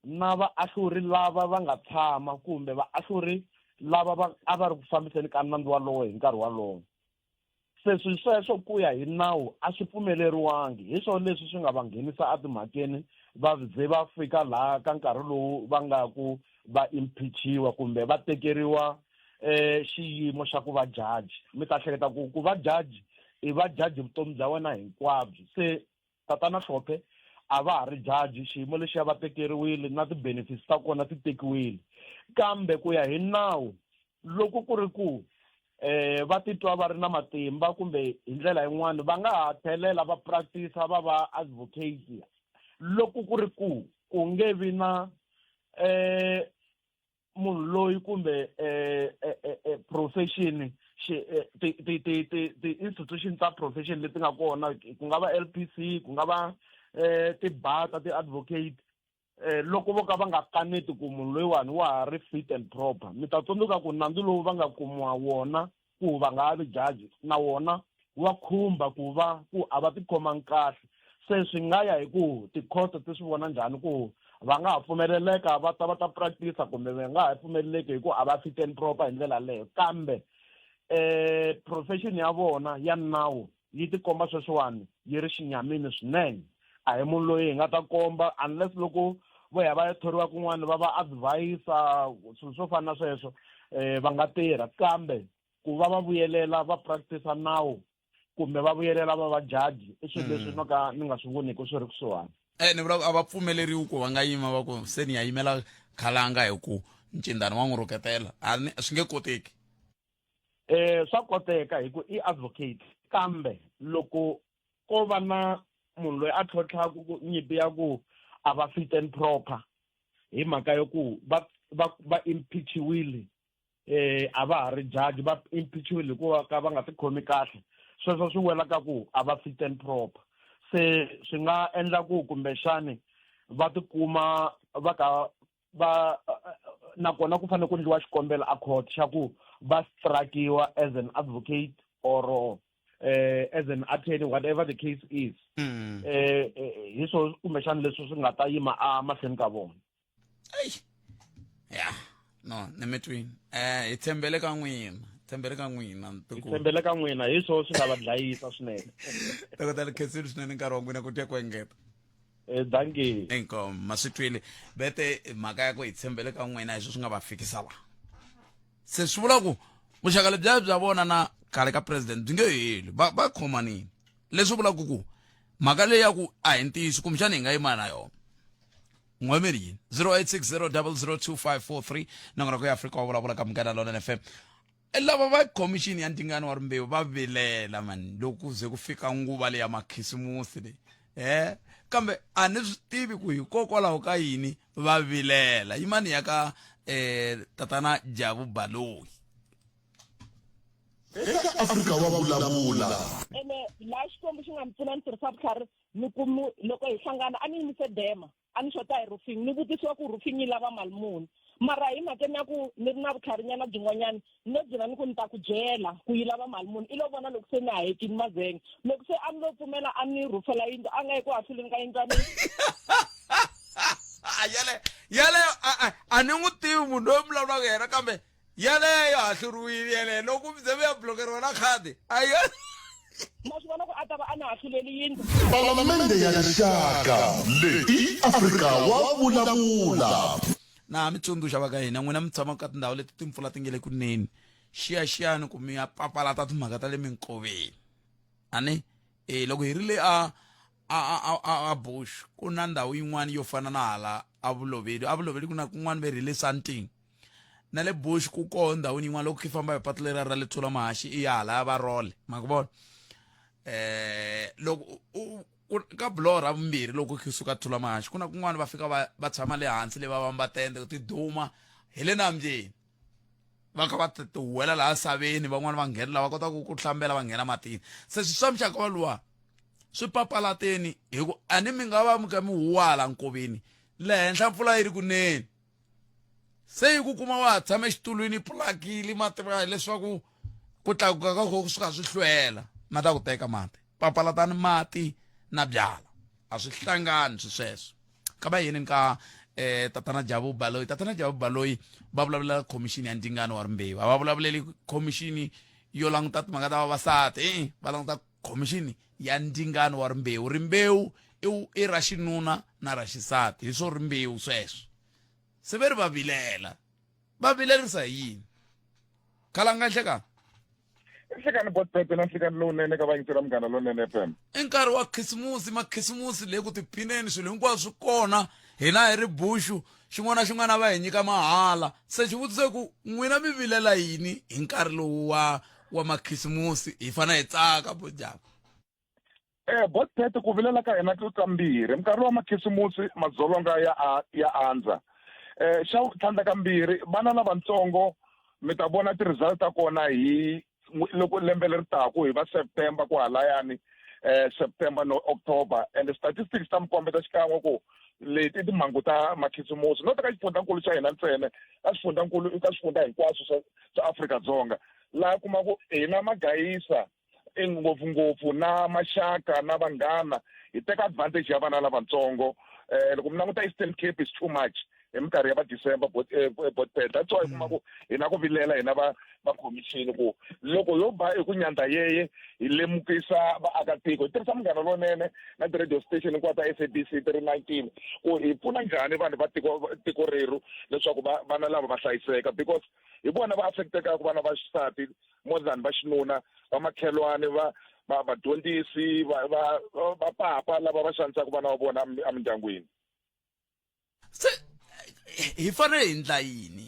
na vaahluri lava va nga tshama kumbe vaahluri lava va a va ri ku fambiseni ka nandzu walowo hi nkarhi walowo. Se swilo sweswo ku ya hi nawu a swi pfumeleriwangi. Hi swona leswi swi nga va nghenisa etimhakeni va ze va fika laha ka nkarhi lowu va nga ku va impeachiwa kumbe va tekeriwa xiyimo xa ku va judge. Mi ta hleketa ku ku va judge i va judge vutomi bya wena hinkwabyo. Se Tatana Hlophe a va ha ri judge, xiyimo lexiya va tekeriwile na ti-benefits ta kona ti tekiwile. Kambe ku ya hi nawu loko ku ri ku va titwa va ri na matimba kumbe hi ndlela yin'wana va nga ha tlhelela va practice va va advocate loko ku ri ku ku nge vi na munhu loyi kumbe profession ti-institution ta profession leti nga kona, ku nga va LPC, ku nga va ti-bar ta ti-advocate, loko vo ka va nga kaneti ku munhu loyiwani wa ha ri fit and proper. Mi ta tsundzuka ku nandzu lowu va nga kumiwa wona ku va nga vi judge na wona wa khumba ku va ku a va tikhomangi kahle. Se swi nga ya hi ku ti-court ti swi vona njhani ku va nga ha pfumeleleka va ta va ta practice kumbe va nga ha pfumeleleki hi ku a va fit and proper hi ndlela leyo. Kambe profession ya vona ya nawu yi tikomba sweswiwani yi ri xinyamini swinene. A hi munhu loyi hi nga ta komba unless loko vo ya va ya thoriwa kun'wana va va advisor swilo swo fana na sweswo, va nga tirha. Kambe ku va va vuyelela va practice nawu kumbe va vuyelela va va judge i swilo leswi no ka ni nga swi voniki swi ri kusuhani. Ni vula ku a va pfumeleriwi ku va nga yima va ku se ni ya yimela khalanga hi ku ncindani wa n'wi rhuketela, a ni swi nge koteki. Swa koteka hi ku i advocate, kambe loko ko va na munhu loyi a tlhontlhaka ku nyimpi ya ku a va fit and proper hi mhaka ya ku va impeachiwile, a va ha ri judge, va impeachiwile hikuva ka va nga tikhomi kahle, sweswo swi wela ka ku a va fit and proper. Se swi nga endla ku kumbexani va tikuma va ka va nakona ku fanele ku endliwa xikombelo a court xa ku va strakiwa as an advocate or as an attorney, whatever the case is. Hi swo kumbexana leswi swi nga ta yima a mahlweni ka vona. Ei. Ya, no, ni mi twini. Hi tshembele ka n'wina, tshembele ka n'wina, Hi tshembele ka n'wina, hi swo swi nga va dlayisa swinene. Dokodela, khensile swinene nkarhi wa n'wina ku tya ku engeta. Dankie. Inkomu, ma swi twile. Bete mhaka ya ku hi tshembele ka n'wina hi swo swi nga va fikisa la. Se swi vula ku vuxaka lebyiya bya vona na khale ka president byi nge heli, va khomanile. Leswi vulaka ku mhaka leyi ya ku a hi ntiyiso kumbexana hi nga yima na yona. N'we yini 0860002543 nongonoko ya Afrika wa vulavula ka Munghana Lonene FM. Lava va khomixini ya ndzingano wa rimbewu va vilela mani loko ku ze ku fika nguva leya makhisimusi leyi. Kambe a ni swi tivi ku hikokwalaho ka yini va vilela. Yimani ya ka tatana Jabu Baloyi. Eka Afrika wa vulavula. Ene laha Xikwembu xi nga ni pfuna ni tirhisa vutlhari ni kumu loko hi hlangana a ni yimise dema a ni xota hi roofing ni vutisiwa ku roofing yi lava mali muni. Mara hi mhakeni ya ku ni ri na vutlharinyana byin'wanyana, ni lo gcina ni ku ni ta ku byela ku yi lava mali muni. I lo vona loko se ni hahekini mazenge. Loko se a ni lo pfumela a ni rhufela yindlu, a nga yi ku hahluleni ka yindlwanini. Yale yaleyo a ni n'wi tivi munhu loyi mi vulavulaka yena kambe yaleyo hahluriwile yeleyo loko mi ze mi ya blokeriwa na khadi a yo Ma swi vona ku a ta va a ni hahluleli yindlu. Palamende ya Rixaka leyi i Afrika wa vulavula. Na ha mi tsundzuxa va ka hina n'wina mi tshamaka ka tindhawu leti timpfula ti nge le ku neni xiyaxiyani ku mi ya papalata timhaka ta le minkoveni a ni e loko hi ri le a a a a a bush ku na ndhawu yin'wana yo fana na hala a vuloveli a vuloveli ku na kun'wana ve ri le santini na le bush ku koho ndhawini yin'wana loko ki famba hi patu leriya ra le thula mahaxi i ya hala va role ma ku vona eh loko ka buloho ra vumbirhi loko ki suka thula mahaxi ku na kun'wana va fika va va tshama le hansi le va vamba tende ti duma hi le nambyeni va kha va tihuwela laha saveni van'wana va nghena lava kotaka ku hlambela va nghena matini se swi swa muxaka wa luwa swi papalateni hi ku a ni mi nga va mi kha mi huwa la nkoveni le henhla mpfula yi ri kunene se yi ku kuma wa ha tshama exitulwini pulakile mati va leswaku ku tlakuka ka ku suka swi hlwela ma ta ku teka mati papalatani mati na byala a swi hlangani swi sweswo ka va yini ka eh tatana Jabu Baloyi tatana Jabu Baloyi va vulavulela khomixini ya ndzingano wa rimbewu a va vulavuleli khomixini yo languta timhaka ta vavasati e va languta khomixini ya ndzingano wa rimbewu rimbewu i ra xinuna na ra xisati hi swo rimbewu sweswo se ve ri va vilela va vilerisa hi yini khalanga nhlekani nhlekani botpete na nhlekani lowunene ka vayingisela munghana lonene fm i nkarhi wa khisimusi makhisimusi le ku tiphineni swilo hinkwaswo swi kona hina hi ri buxu xin'wana na xin'wana va hi nyika mahala se xivutiso ku n'wina mi vilela yini hi nkarhi lowu wa wa makhisimusi hi fanele hi tsaka bojava Eh botpete ku vilela ka hina ku kambirhi minkarhi wa makhisimusi madzolonga ya ya andza eh xa tlhandla kambirhi vana lavatsongo mi ta vona ti-result ta kona hi loko lembe leri taku hi va September kwahalayani eh September no October and statistics ta mi kombeta xikan'we ku leti i timhangu ta makhisimusi no ta ka xifundzankulu xa hina ntsena ka xifundzankulu ka swifundza hinkwaswo swa swa Afrika-Dzonga laha kuma ku hina magayisa ngopfungopfu na maxaka na vanghana hi teka advantage ya vana lavatsongo eh loko mi languta Eastern Cape is too much hi minkarhi ya va December botpet that's why kuma ku hi na ku vilela hina va va khomixini ku loko yo ba hi ku nyandza yeye hi lemukisa vaakatiko hi tirhisa munghana lonene na ti-radio station hinkwato ta S_A_B_C ti ri 19 ku hi pfuna njhani vanhu va tiko tiko rerhu leswaku va vana lava va hlayiseka because hi vona va affectekaka vana va xisati more than va xinuna vamakhelwani va va vadyondzisi va va va papa lava va xanisaka vana va vona emindyangwini se hi fanele hi endla yini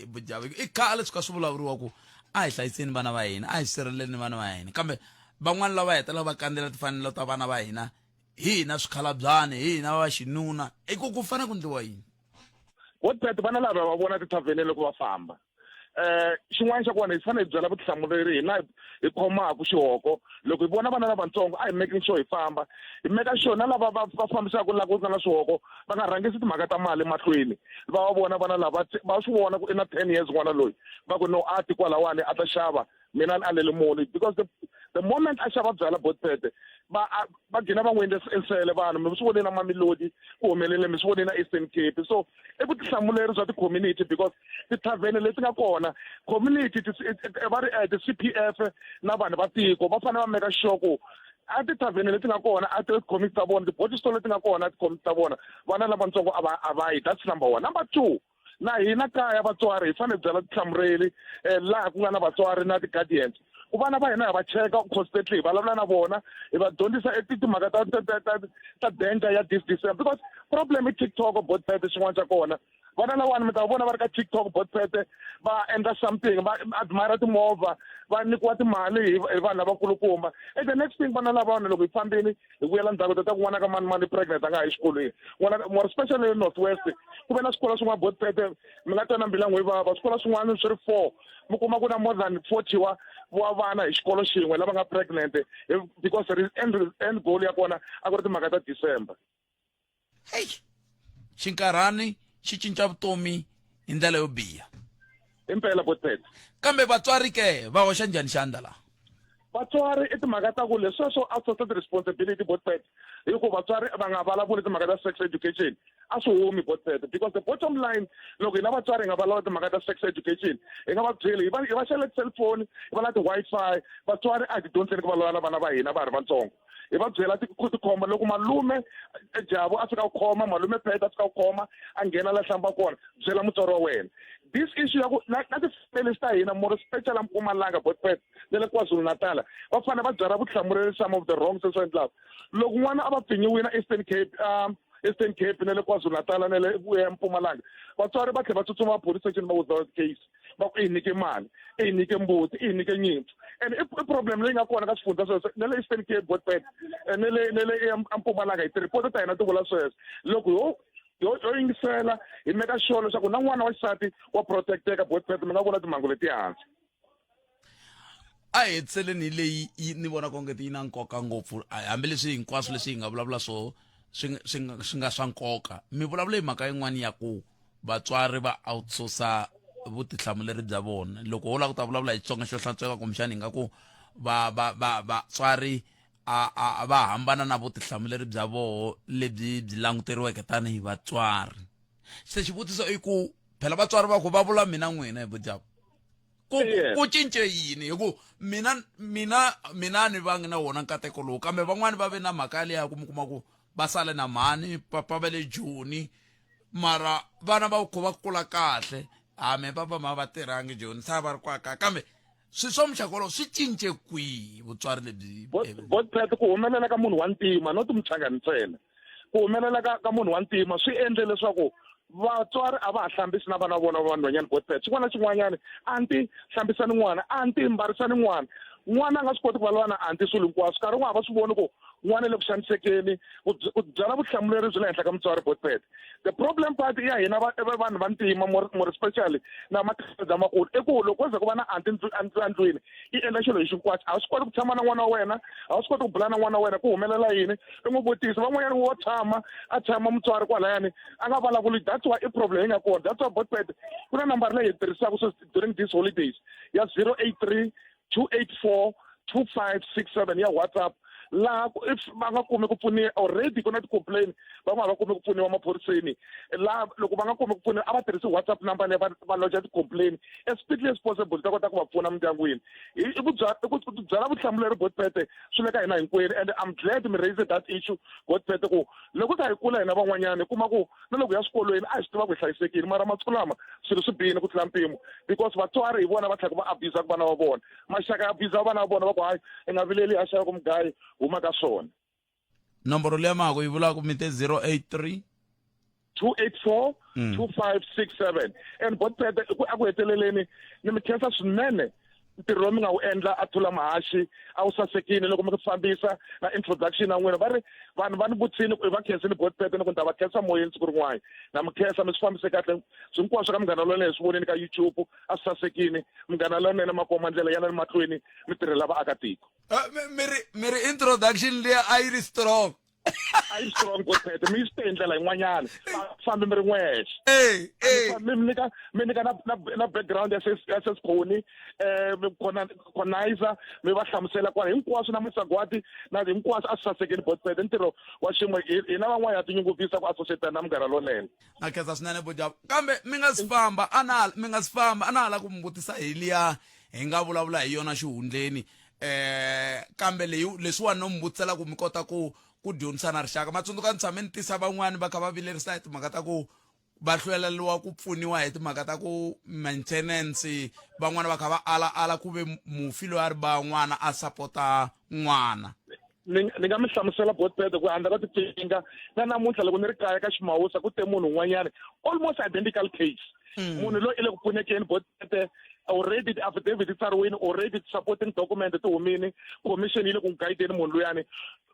bujavi i khale swi ka swi vulavuriwa ku a hi hlayiseni vana va hina a hi sirheleleni vana va hina kambe van'wana lava hetelela va kandzela timfanelo ta vana va hina hi hina swikhalabyanhi hi hina va xinuna i ku ku fanele ku endliwa yini Godbert vana lava va vona tithavheneni loko va famba eh xin'wana xa kona hi fanele hi byela vutihlamuleri hina hi khomaka xihoko loko hi vona vana lavatsongo a hi making sure hi famba hi meka sure na lava va va fambisaka la ku nga na swihoko va nga rhangisi timhaka ta mali mahlweni va va vona vana lava va swi vona ku i na 10 years n'wana loyi va ku no a ti kwalawani a ta xava mina ni alele muni because the, the moment a xava byala botpete va va gina va n'wi endle nsele vanhu mi swi vonile na Mamelodi ku humelele mi swi vonile na Eastern Cape so i vutihlamuleri bya ti-community because tithavhene leti nga kona community va ri ti-C_P_F na vanhu va tiko va fanele va meka sure ku a tithavhene leti nga kona a ti-community ta vona ti-body store leti nga kona a ti-community ta vona vana lavatsongo a va a va yi that's number one number two na hina kaya vatswari hi fanele byela tihlamureli eh, laha ku nga na vatswari na ti-guardians ku vana va hina hi va cheka constantly hi vulavula na vona hi va dyondzisa timhaka ta ta ta ta ta danger ya this December because problem i TikTok botpet xin'wana xa kona vana lawani mi ta vona va ri ka TikTok botpet va endla something va admire timovha va nyikiwa timali hi hi vanhu lavakulukumba and the next thing vana lavawani loko hi fambile hi vuyela ndzhaku tata ku n'wana ka mani mani pregnant a nga ha yi xikolweni n'wana more especially le north west ku ve na swikolo swin'wana botpete mi nga twa na mbila n'we vava swikolo swin'wana swi ri four mi kuma ku na more than 40 wa wa vana hi xikolo xin'we lava nga pregnant because end, end goal ya kona a ku ri timhaka ta december heyi xinkarhani xi cinca vutomi hi ndlela yo biha. Impela botete. Kambe vatswari ke va hoxa njhani xandla laha? Vatswari i timhaka ta ku leswiya swo outsource ti-responsibility botpet hi ku vatswari va nga vulavuli timhaka ta sex education a swi humi botpet because the bottom line loko hina vatswari hi nga vulavula timhaka ta sex education hi nga va byeli hi va hi va xavela ti-cellphone hi va na ti-wi-fi vatswari a hi ti dyondziseni ku vulavula na vana va hina va ha ri vatsongo hi va byela ku tikhoma loko malume Jabu a fika ku khoma malume Pet a fika ku khoma a nghena la hlamba kona byela mutswari wa wena this issue ya ku na na ti-families ta hina more especially Mpumalanga Botpet na le KwaZulu Natal va fanele va byala vutihlamuleri some of the wrongs leswi endlaka loko n'wana a va pfinyiwile Eastern Cape Eastern Cape na le KwaZulu Natal na le Mpumalanga vatswari va tlhela va tsutsuma police station va withdraw case va ku i hi nyike mali i hi nyike mbuti i hi nyike nyimpfu and i problem leyi nga kona ka swifundza sweswo na le Eastern Cape Botpet na le na le Mpumalanga hi ti-report ta hina ti vula sweswo loko ho ho ho yingisela hi meka sure leswaku na n'wana wa xisati wa protecteka Botpet mi nga vona timhangu leti hansi. A hi hetiseleni hi leyi yi ni vonaka onge yi na nkoka ngopfu hambileswi hinkwaswo leswi hi nga vulavula swoho swi swi nga swi nga swa nkoka mi vulavula hi mhaka yin'wana ya ku vatswari va outsourca vutihlamuleri bya vona loko ho lava ku ta vulavula hi Xitsonga xo hlantsweka kumbexana hi nga ku va va va vatswari a a va hambana na vutihlamuleri bya voho lebyi byi languteriweke tanihi vatswari se xivutiso i ku phela vatswari va ku va vula mina n'wina hi vujabu ku ku cince yini hi ku mina mina mina ni vangi na wona nkateko lowu kambe van'wani va ve na mhaka liya ku mi kuma ku va sale na mhani papa va le joni mara vana va kho va kula kahle a me papa ma va tirhangi joni sa va ri kwaka kambe swi swa muxaka wolowo swi cince kwihi vutswari lebyi botpet ku humelela ka munhu wa ntima not muchangani ntsena ku humelela ka ka munhu wa ntima swi endle leswaku vatswari a va ha hlambisi na vana va vona va vanhwanyana botpet xin'wana na xin'wanyana anti hlambisani n'wana anti mbarisani n'wana n'wana a nga swi koti ku vulavula na anti swilo hinkwaswo nkarhi wun'wana a va swi voni ku n'wana le ku xanisekeni ku byala vutihlamuleri byi le henhla ka mutswari botpet the problem part ya hina vanhu va ntima more more especially na makhadi lamakulu i ku loko ko ze ku va na anti endlwini yi endla xilo hi xinkwaxo a swi koti ku tshama na n'wana wa wena a swi koti ku bula na n'wana wa wena ku humelela yini i n'wi vutisa van'wanyana wo tshama a tshama mutswari kwalayani a nga vulavuli that's why i problem yi nga kona that's why botpet ku na nambara leyi hi tirhisaka sweswi during these holidays ya 083 284 2567 ya WhatsApp laha if va nga kumi ku pfuniwa already ku na ti-complain van'wana va kumi ku pfuniwa maphoriseni laha loko va nga kumi ku pfuniwa a va tirhisi WhatsApp number leyi va va loja ti-complain as quickly as possible ta kota ku va pfuna mindyangwini i ku ku byala vutihlamuleri Godpete swi le ka hina hinkwenu and I'm glad mi raise that issue Godpete ku loko ka hi kula hina van'wanyana hi kuma ku na loko ya swikolweni a hi swi tiva ku hi hlayisekile mara masiku lama swilo swi bihile ku tlula mpimo because vatswari hi vona va tlhaka va abuse vana va vona maxaka ya abuse vana va vona va ku hayi i nga vileli a xava ku mugayi huma ka swona nomboro leya ma ha ku yi vulaka mi te 083 284 2567 and botpete a ku heteleleni ni mi khensa swinene ntirho lowu mi nga wu endla a thula mahaxi a wu sasekile loko mi ku fambisa na introduction ya n'wina va ri vanhu va ni vutisini ku i va khensini botpete ni ku ni ta va khensa moyeni siku rin'wana na mi khensa mi swi fambise kahle hinkwaswo ka munghana lonene hi swi vonini ka youtube a swi sasekile munghana lonene makoma ndlela yana ni mahlweni mi tirhela vaakatiko mi ri mi ri introduction liya a yi ri strong a yi strong botpete mi yi swi hi ndlela yin'wanyana fambi mi ri n'wexe mi nyika mi nyika na na na background ya ses ya sesikhoni mi khona conizer mi va hlamusela kwala hinkwaswo na masagwati na hinkwaswo a swi sasekile botpete ntirho wa xin'we hina van'wana ya tinyungubyisa ku associate na munghana lonene na khensa swinene bojava kambe mi nga si famba a na mi nga si famba a na ha la ku mi vutisa hi liya hi nga vulavula hi yona xihundleni eh kambe leyi leswiwani no mi vutisela ku mi kota ku ku dyondzisana rixaka ma tsundzuka ni tshame ni tisa van'wani va kha va vilerisa hi timhaka ta ku va hlweleriwa ku pfuniwa hi timhaka ta ku maintenance van'wana va kha va ala ala ku ve mufi loyi a ri ba n'wana a sapota n'wana ni ni nga mi hlamusela botpete ku handle ka tipfinga na namuntlha loko ni ri kaya ka ximawusa ku te munhu un'wanyana almost identical case munhu loyi i le ku pfunekeni botpete already ti-affidavit ti tsariwini already ti-supporting document ti humini commission yi le ku n'wi gayideni munhu luyani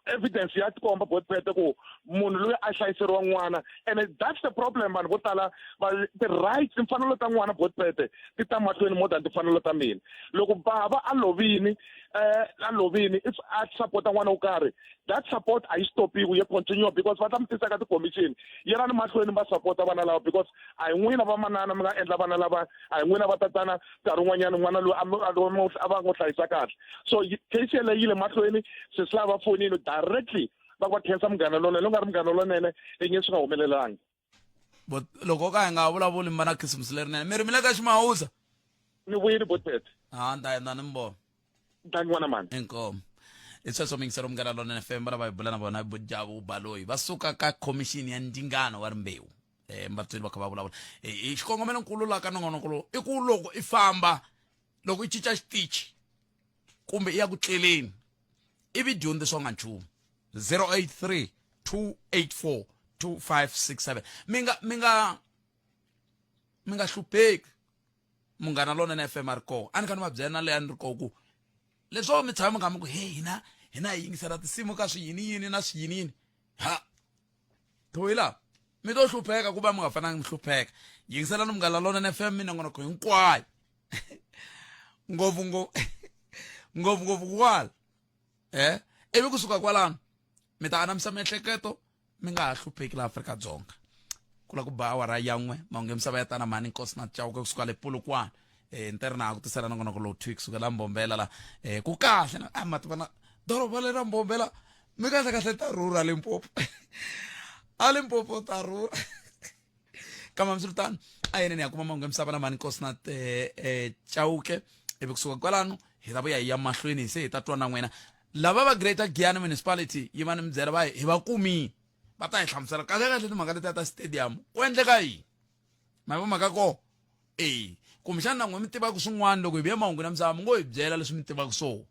evidence ya tikomba botpete ku munhu loyi a hlayiseriwa n'wana and that's the problem vanhu vo tala va ti-rights timfanelo ta n'wana botpete ti ta mahlweni more than timfanelo ta mina loko bava a lovini eh a lovini if a support-a n'wana wo karhi that support a yi stopiwi ya continue because va ta mi tisa ka ti-commission yelani mahlweni va support-a vana lava because a hi n'wina vamanana mi nga endla vana lava a hi n'wina vatatana nkarhi wun'wanyana n'wana loyi a va n'wi hlayisa kahle so case yeleyo yi le mahlweni sesi lava va fonini directly va ku va khensa munghana lonene u nga ri munghana lonene i nge swi nga humelelangi loko ka hi nga vulavuli mi va na khisimusi lerinene mi ri mi le ka ximawusa ni vuyile botete ha ni ta endla ni mi vona thank n'wana mani inkomu i sweswo mingisero munghana lonene fm va lava hi bula na vona javu baloyi va suka ka khomixini ya ndzingano wa rimbewu um vatsweri va kha va vulavula hi xikongomelonkulu la ka nongonoko lowu i ku loko i famba loko i cinca xitichi kumbe i ya ku tleleni ivi dyondzisiwa nga nchumu 083 284 2567 mi nga mi nga mi nga hlupheki munghana lonene fm a ri kona a ni kha ni va byela na leyi a ni ri kona ku leswo mi tshama mi kha mi ku he hina hina hi yingisela tinsimu ka swiyiniyini na swiyiniyini ha thoyila mi to hlupheka ku va mi nga fanangi mi hlupheka yingiselani munghana lonene fm minongonoko hinkwayo ngopfu ngopfu ngopfu ngopfu kwala eh ivi kusuka kwalano mi ta anamisa miehleketo mi nga ha hlupheki laha Afrika-Dzonga ku la ku ba awara ya n'we mahungu ya misava ya tana mhani nkosi na chauke kusuka le Polokwane eh ntirho na ku tisela nongonoko lowu thwi kusuka la Mbombela la eh ku kahle na a mati vana doroba le ra Mbombela mi kahle kahle ta rhurha Limpopo a Limpopo ta rhurha kambe hambiswiritano a yeneni ya kuma mahungu ya misava na mhani nkosi na eh, chauke ivi kusuka kwalano hi ta vuya hi ya mahlweni se hi ta twa na n'wina lava va greater giyani municipality yi va ni mi byela va hi va kumile va ta hi hlamusela kahle kahle timhaka letiya ta stadium ku endleka yini ma vo mhaka kona e kumbexana na n'we mi tivaka swin'wana loko hi vuya mahungu na misava mi ngo hi byela leswi mi tivaka swona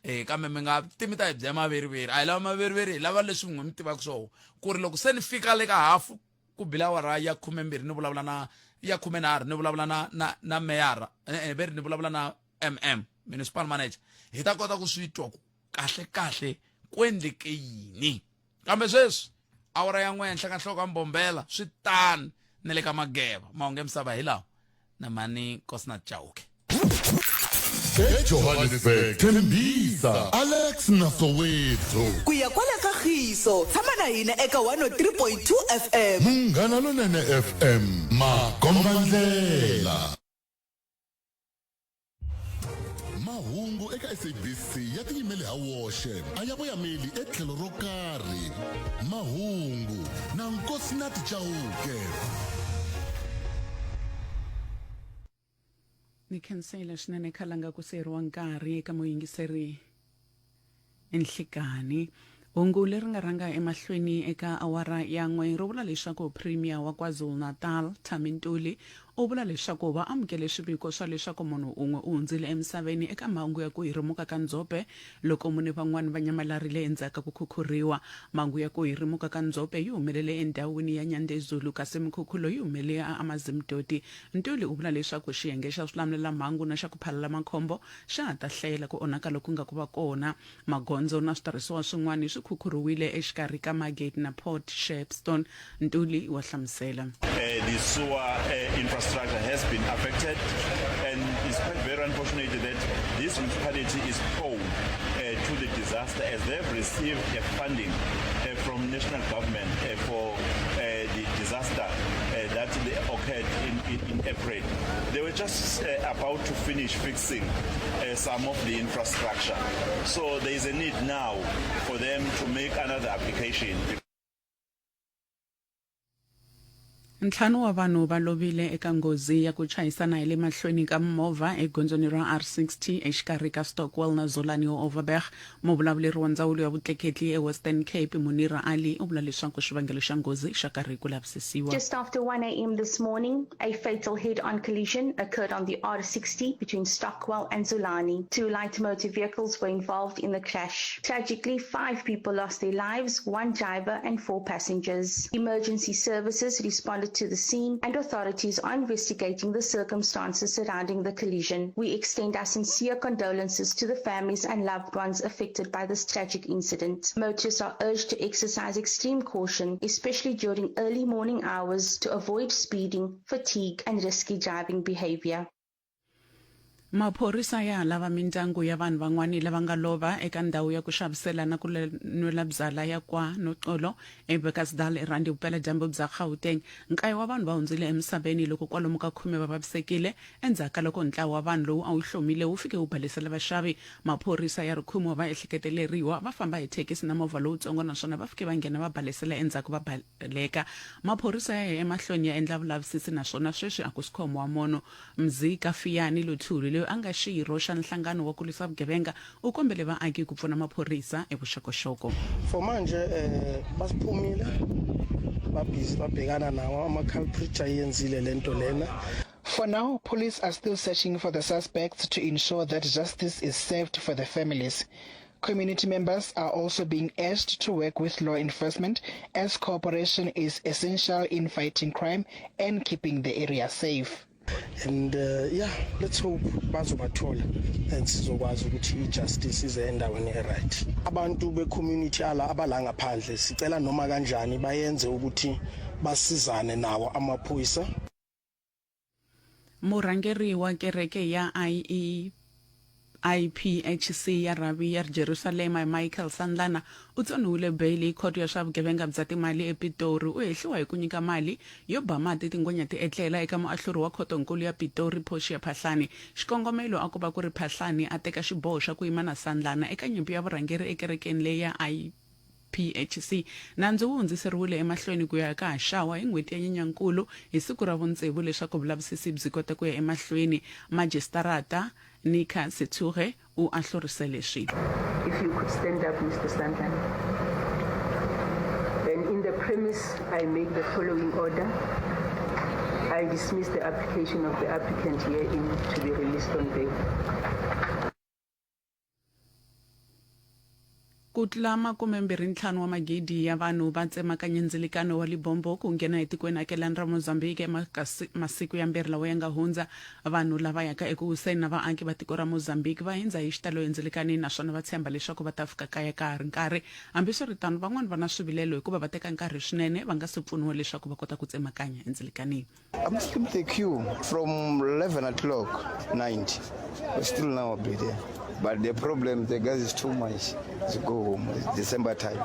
e kambe mi nga ti mi ta hi byela maveriveri a hi lava maveriveri hi lava leswi n'we mi tivaka swona ku ri loko se ni fika le ka hafu ku bile awara ya khumembirhi ni vulavula na ya khumenharhu ni vulavula na na na meyara e-e ve ri ni vulavula na mm municipal manager hi ta kota ku swi twa ku kahle kahle ku endleke yini kambe sweswi awara ya n'we henhla ka nhloko ya mbombela swi tani ni le ka mageva mahungu ya misava hi lawa na mani kosina chauke ejohannesburg tembisa alex na soweto ku ya kwala ka khiso tshama na hina eka 103.2 fm munghana lonene fm makombandlela mahungu eka sabc ya tiyimele ha woxe a ya voyameli etlhelo ro karhi mahungu na nkosinati chauke Ni khensile swinene khalanga ku siyeriwa nkarhi eka muyingiseri nhlikani. Hungu leri nga rhanga emahlweni eka awara ya n'we ri vula leswaku Premier wa KwaZulu-Natal, Thami Ntuli, u vula leswaku va amukele swiviko swa leswaku munhu un'we u hundzile emisaveni eka mhangu ya ku hirimuka ka ndzhope loko mune van'wana va nyamalarile endzhaku ka ku khukhuriwa. Mhangu ya ku hirimuka ka ndzhope yi humelele endhawini ya Nyandezulu kasi mikhukhulo yi humelele eAmazimdoti. Ntuli u vula leswaku xiyenge xa swilamulelamhangu na xa ku phalala makhombo xa ha ta hlayela ku onhaka loku nga ku va kona. Magondzo na switirhisiwa swin'wana swi khukhuriwile exikarhi ka Margate na Port Shepstone, Ntuli wa hlamusela. The sewer infrastructure has been affected and it's quite very unfortunate that this municipality is prone to the disaster as they've received a funding from national government for the disaster that occurred in, in, in April. They were just about to finish fixing some of the infrastructure. So there is a need now for them to make another application. Ntlhanu wa vanhu va lovile eka nghozi ya ku chayisana hi le mahlweni ka mimovha egondzweni ra R60 exikarhi ka Stockwell na Zolani Overberg. Muvulavuleri wa ndzawulo ya vutleketli eWestern Cape, Munira Ali, u vula leswaku xivangelo xa nghozi xa karhi ku lavisisiwa. Just after 1 a.m. this morning, a fatal head-on collision occurred on the R60 between Stockwell and Zulani. Two light motor vehicles were involved in the crash. Tragically, five people lost their lives, one driver and four passengers. Emergency services responded to the scene and authorities are investigating the circumstances surrounding the collision. We extend our sincere condolences to the families and loved ones affected by this tragic incident. Motorists are urged to exercise extreme caution, especially during early morning hours, to avoid speeding, fatigue, and risky driving behavior. Maphorisa ya ha lava mindyangu ya vanhu van'wani lava nga lova eka ndhawu ya ku xavisela na ku nwela byala ya kwa Noxolo eBekkersdal eRandi Vupeladyambu bya Gauteng. Nkaye wa vanhu va hundzile emisaveni loko kwalomu ka khume va vavisekile endzhaku ka loko ntlawa wa vanhu lowu a wu hlomile wu fike wu balesela vaxavi. Maphorisa ya ri khume wa vaehleketeleriwa va famba hi thekisi na movha lowutsongo naswona va fike va nghena va balesela endzhaku va baleka. Maphorisa ya ya emahlweni ya endla vulavisisi naswona sweswi a ku si khomiwa munhu. Mzika Fiyani Luthuli, loyi a nga xirho xa nhlangano wa ku lwisa vugevenga, u kombele vaaki ku pfuna maphorisa hi vuxokoxoko. For manje eh basiphumile babhizi babhekana nawo ama culprit ayenzile lento lena. For now, police are still searching for the suspects to ensure that justice is served for the families. Community members are also being urged to work with law enforcement as cooperation is essential in fighting crime and keeping the area safe. And uh, yeah, let's hope bazobathola and sizokwazi ukuthi i-justice ize endaweni e-right. Abantu be-community ala abala ngaphandle sicela noma kanjani bayenze ukuthi basizane nawo amaphoyisa. Murhangeri wa kereke ya IE IPHC ya rhavi ya Jerusalema Michael Sandlana u tsoniwile beyili hi khoto ya swa vugevenga bya timali ePitori. U hehliwa hi ku nyika mali yo ba mati tingwenya ti etlela eka muahluri wa khotonkulu ya Pitori Portia Phahlane. Xikongomelo a ku va ku ri Phahlane a teka xiboho xa ku yima na Sandlana eka nyimpi ya vurhangeri ekerekeni leyi ya PHC. Nandzu wu hundziseriwile emahlweni ku ya eka haxawa hi n'hweti ya Nyenyankulu hi siku ra vuntsevu leswaku vulavisisi byi kota ku ya emahlweni. Majisitarata Nika Sethuge u ahlurise leswi. If you could stand up, Mr. Sandlana. And in the premise, I make the following order. I dismiss the application of the applicant herein to be released on bail. Ku tlula makumembirhi-ntlhanu wa magidi ya vanhu va tsemakanye ndzilikano wa Libombo ku nghena etikweni akelani ra Mozambique eka masiku yambirhi lawa ya nga hundza. Vanhu lava yaka eku wiseni na vaaki va tiko ra Mozambique va hindza hi xitalo endzilikanini naswona va tshemba leswaku va ta fika kaya ka ha ri nkarhi. Hambiswiritano, van'wana va na swivilelo hikuva va teka nkarhi swinene va nga si pfuniwa leswaku va kota ku tsemakanya endzilikanini. I'm still in the queue from 11 o'clock, 90. We're still now a bit there. But the problem, the gas is too much to go home. It's December time.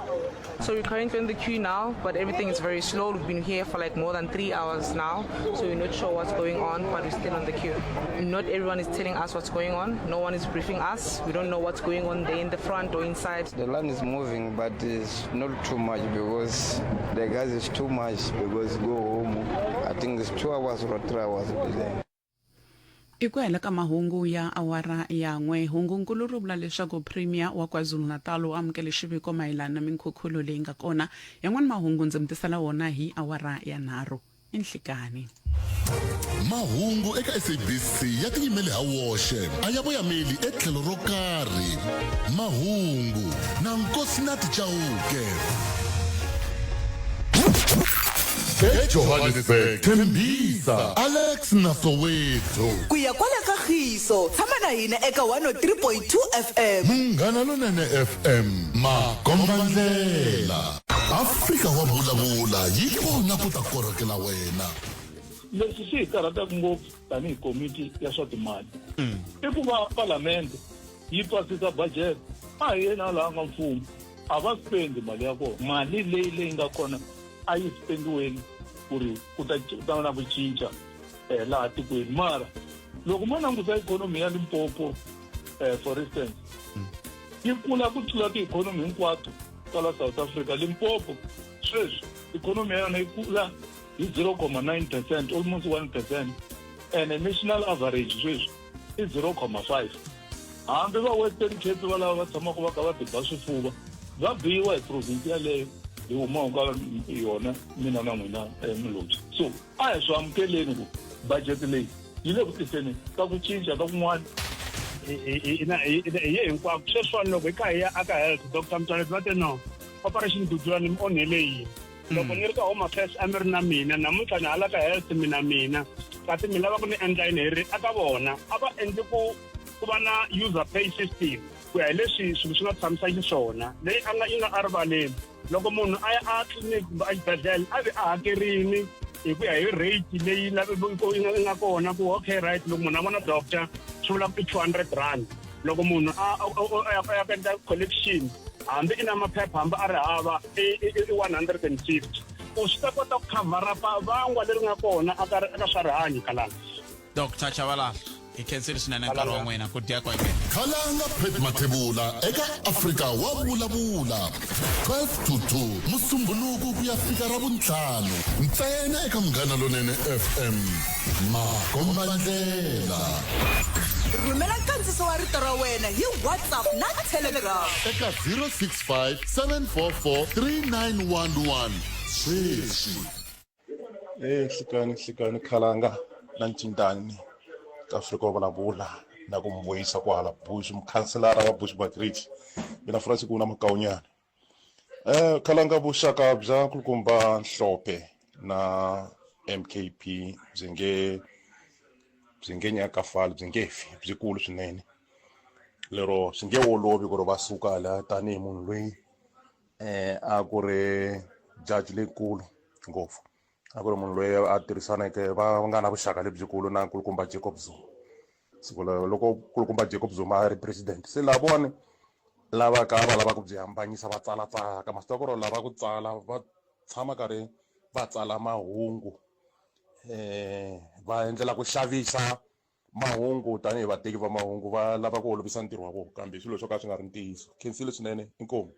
So we're currently in the queue now, but everything is very slow. We've been here for like more than three hours now, so we're not sure what's going on, but we're still on the queue. Not everyone is telling us what's going on. No one is briefing us. We don't know what's going on there in the front or inside. The line is moving, but it's not too much because the gas is too much because go home. I think it's two hours or three hours. Be there. I ku hela ka mahungu ya awara ya n'we. Hungunkulu ri vula leswaku Premier wa KwaZulu-Natal u amukele xiviko mayelana na minkhukhulo leyi nga kona. Yan'wana mahungu ndzi mi tisela wona hi awara ya nharhu i nhlikani. Mahungu eka SABC ya tiyimele ha woxe, a ya voyameli etlhelo ro karhi. Mahungu na Nkosinathi Chauke. EJohannesburg, Tembisa, Alex na Soweto. Ku ya kwala ka Khiso, tshama na hina eka 103.2 FM. Munghana Lonene FM, makombandlela. Afrika wa vulavula yi kona ku ta korhokela wena. Leswi swi hi karhataka ngopfu tanihi komiti ya swa timali i ku va palamende yi pasisa budget a hi yena laha nga mfumo a va spendi mali ya kona mali leyi leyi nga kona a yi spendiweni ku ri ku ta ta na ku cinca um laha tikweni mara loko mo languta ikhonomi ya limpopo um for instance yi kula ku tlula tiikhonomi hinkwato ta la south africa limpopo sweswi ikhonomi ya yona yi kula hi 0,9 percent almost 1 percent and national average sweswi i 0,5 hambi va western cape va lava va tshamaka va kha va tiba swifuva va biwa hi province yaleyo hi humaka ka yona mina na n'wina eh, milobyi so a hi swi amukeleni ku budget leyi yi le ku tiseni ka ku cinca ka kun'wana hi ye hinkwako sweswiwani loko hi kha hi ya aka health dr mtswaleti va te no operation dudula ni mi onhele yini loko ni ri ka home affairs a mi ri na mina namuntlha ni hala ka health mina mina kasi mi lava ku ni endla yini hi ri aka vona a va endli ku ku va na user pay system ku ya hi leswi swilo swi nga tshamisa xiswona leyi a nga yi nga erivaleni loko munhu a ya a tliliniki kumbe a xibedhlele a vi a hakerini hi ku ya hi rate leyi yi nga kona ku okay right loko munhu a vona doctor Swi vula ku i 200 rand. Loko munhu a a ya ya endla collection hambi i na maphepha hambi a ri hava i i 150 ku swi ta kota ku khavhara vangwa leri nga kona aka eka swa rihanyo kalanga. Dr Chabalala hi khensile swinene nkarhi wa n'wina ku dya kweke. Khalanga Pat Mathebula eka Afrika wa vulavula 12 to 2 Musumbhunuku ku ya fika Ravuntlhanu ntsena eka Munghana Lonene FM Makombandlela. Rhumela nkandziso wa rito ra wena hi WhatsApp na Telegram. Eka 065 744 3911 sweswi. Eh nhlikani nhlikani khalanga na ncindani ka Afrika wa vulavula na ku mi vuyisa kwala Bush mukhanselara wa Bushbuckridge mina Francis ku na Makawunyana eh khalanga vuxaka bya nkulukumba Nhlophe na MKP byi nge byi nge nyakafali byi nge fi byikulu swinene lero swi nge wolovi ku ri va suka la tanihi munhu loyi eh a ku ri judge leyikulu ngopfu a ku ri munhu loyi a tirhisaneke va nga na vuxaka lebyikulu na nkulukumba Jacob Zuma siku loko nkulukumba Jacob Zuma a ri president se lavawani lava ka va lava ku byi hambanyisa va tsalatsala masiku ya ku ri lava ku tsala va tshama karhi va tsala mahungu eh va endlela ku xavisa mahungu tanihi vateki va mahungu va lava ku olovisa ntirho wa vona kambe swilo swo ka swi nga ri ntiyiso khensile swinene inkomu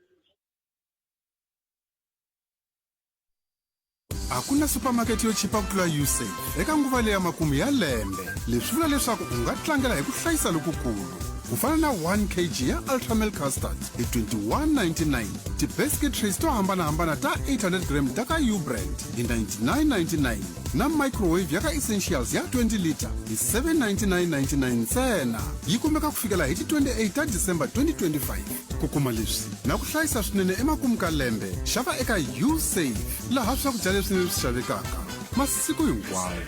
A ku na supermarket yo chipa ku tlula Usave eka nguva leya makumu ya lembe. Leswi vula leswaku u nga tlangela hi ku hlayisa lokukulu, ku fana na 1 kg ya Ultra Milk Custard hi 21.99, ti-biscuit trays to hambanahambana ta 800 gram ta ka U-Brand hi 99.99 na microwave ya ka Essentials ya 20 litre hi 799.99 ntsena. Yi kumeka ku fikela hi ti 28 ta December 2025. Ku kuma leswi na ku hlayisa swinene emakumu ka lembe, xava eka Usave, laha swakudya leswinene swi xavekaka masiku hinkwawo.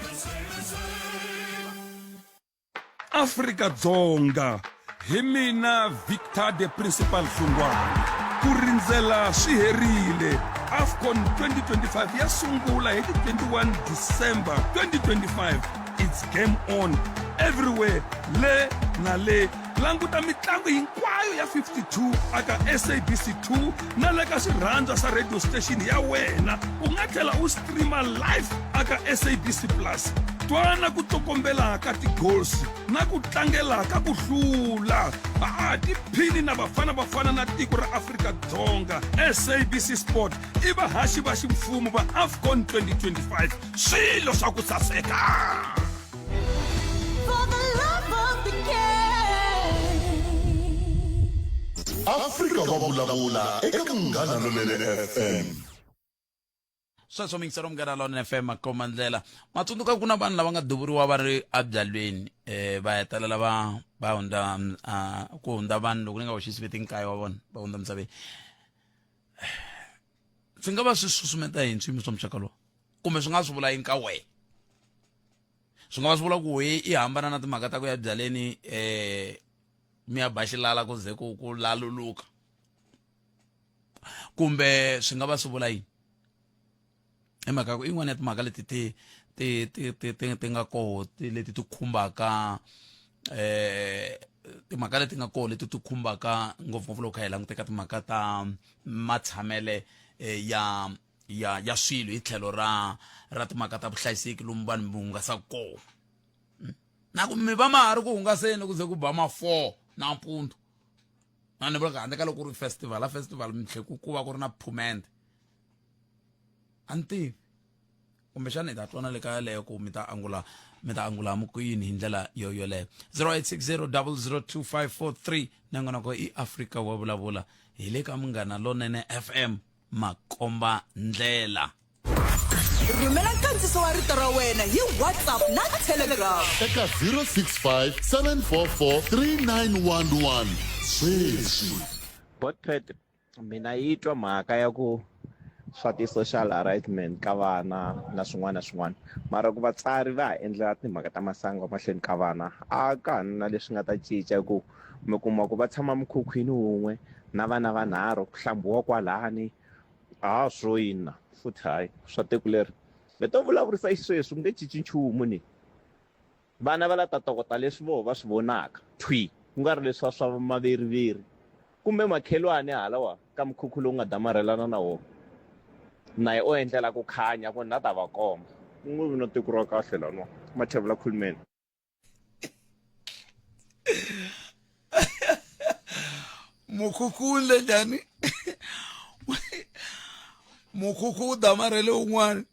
Afrika-Dzonga, hi mina Victor the Principal Hlungwani. Ku rindzela swi herile. AFCON 2025 ya sungula hi ti 21 December 2025. It's game on everywhere le na le Languta mitlangu hinkwayo ya 52 aka SABC 2 na le ka swirhandzwa swa radio station ya wena. U nga tlhela u streama live aka SABC Plus. Twana ku tsokombela ka ti-goals na ku tlangela ka ku hlula. Ha tiphini na Bafana Bafana na tiko ra Afrika-Dzonga. SABC Sport i vahaxi va ximfumo va AFCON 2025. Swilo swa ku saseka! Afrika va vulavula eka Munghana Lonene FM. Sweswo mingiselo Munghana Lonene FM makomba ndlela. Ma tsundzuka ku na vanhu lava nga duvuriwa va ri ebyalweni eh va hetelela va va hundza ku hundza vanhu loko ni nga hoxisi viti nkaye wa vona va hundza misaveni. Swi nga va swi susumeta yini swiyimo swa muxaka lowu? Kumbe swi nga swi vula yini ka wena? Swi nga va swi vula ku we i hambana na timhaka ta ku ya byaleni eh mi ya ba xilala ku ze ku ku laluluka kumbe swi nga va swi vula yini hi mhaka ku yin'wana ya timhaka leti ti ti ti ti ti ti nga koho ti leti ti khumbaka eh timhaka leti nga koho leti ti khumbaka ngopfungopfu loko kha hi languteka timhaka ta matshamele ya ya ya swilo hi tlhelo ra ra timhaka ta vuhlayiseki lomu vanhu mi hungasaka kona hmm? na ku mi va ma ha ri ku hungaseni ku ze ku ba ma 4 nampundzu na ni vula handle ka loko ku ri festival a festival mi tlhe ku ku va ku ri na phumende a ni tivi kumbexana hi ta twana le ka yaleyo ku mi ta angula mi ta angula mu ku yini hi ndlela yo yoleyo 0860 002543 nongonoko i Afrika wa vulavula hi le ka Munghana Lonene FM makomba ndlela. Rhumela nkandziso wa rito ra wena hi WhatsApp na Telegram. Eka 065 744 3911 sweswi. Botpet mina yi twa mhaka ya ku swa ti-social arrangement ka vana na swin'wana na swin'wana mara ku vatswari va ha endla timhaka ta masangu emahlweni ka vana a ka ha na leswi nga ta cinca ku mi kuma ku va tshama mukhukhwini wun'we na vana vanharhu ku hlambiwa kwalani ha swo yina futhi hayi swa tiko leri mi to vulavurisa xisweswi ku nge cinci nchumu ni. Vana va la ta tokota leswi voho va swi vonaka thwi, ku nga ri leswa swa maveriveri. Kumbe makhelwani halawa ka mukhukhu lowu nga damarhelana na wona, na ye o endlela ku khanya ku na ta va komba. Ku ngo vi na tiko ra kahle laniwa. Mathebula Khulumeni. Mukhukhu wu endle njhani? Mukhukhu wu damarhele wun'wana.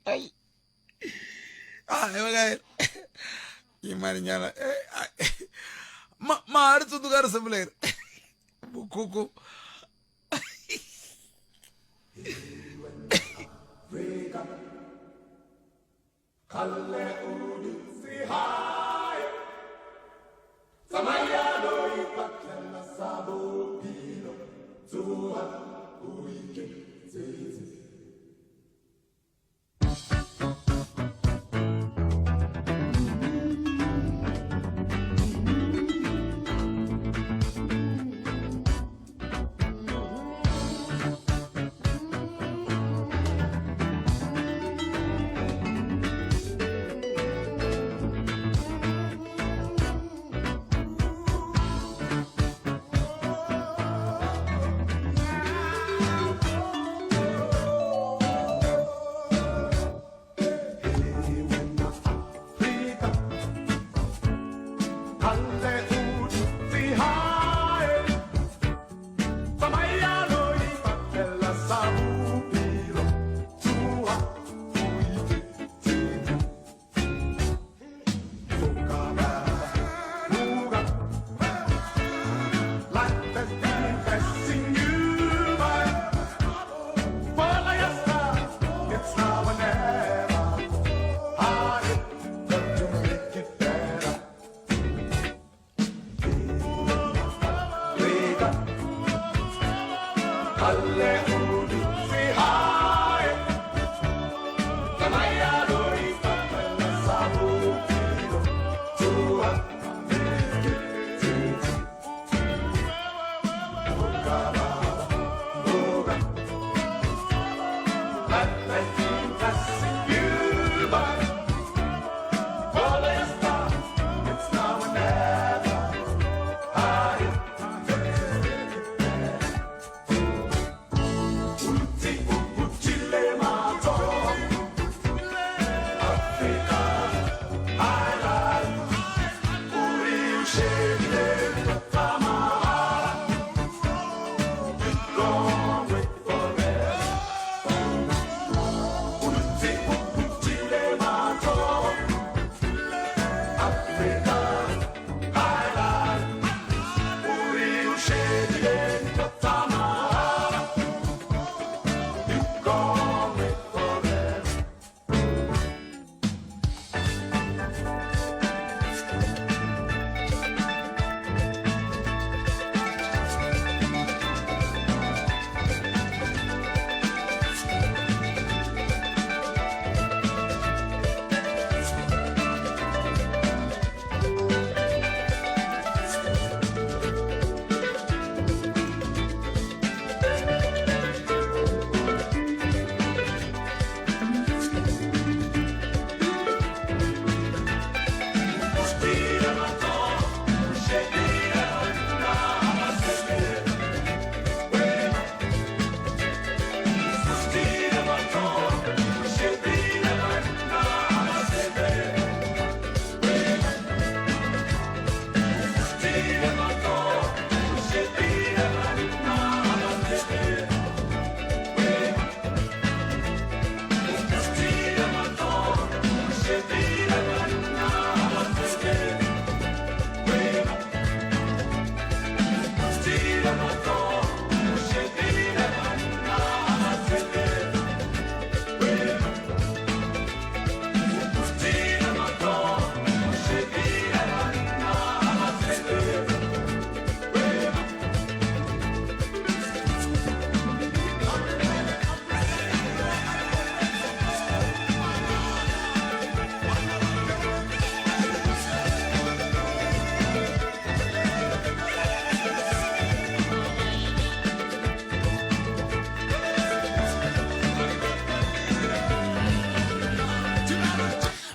Ayi. Ah, hi yimani nyana. Eh, ma ma ha ri tsundzuka risimu leri mukhukhu.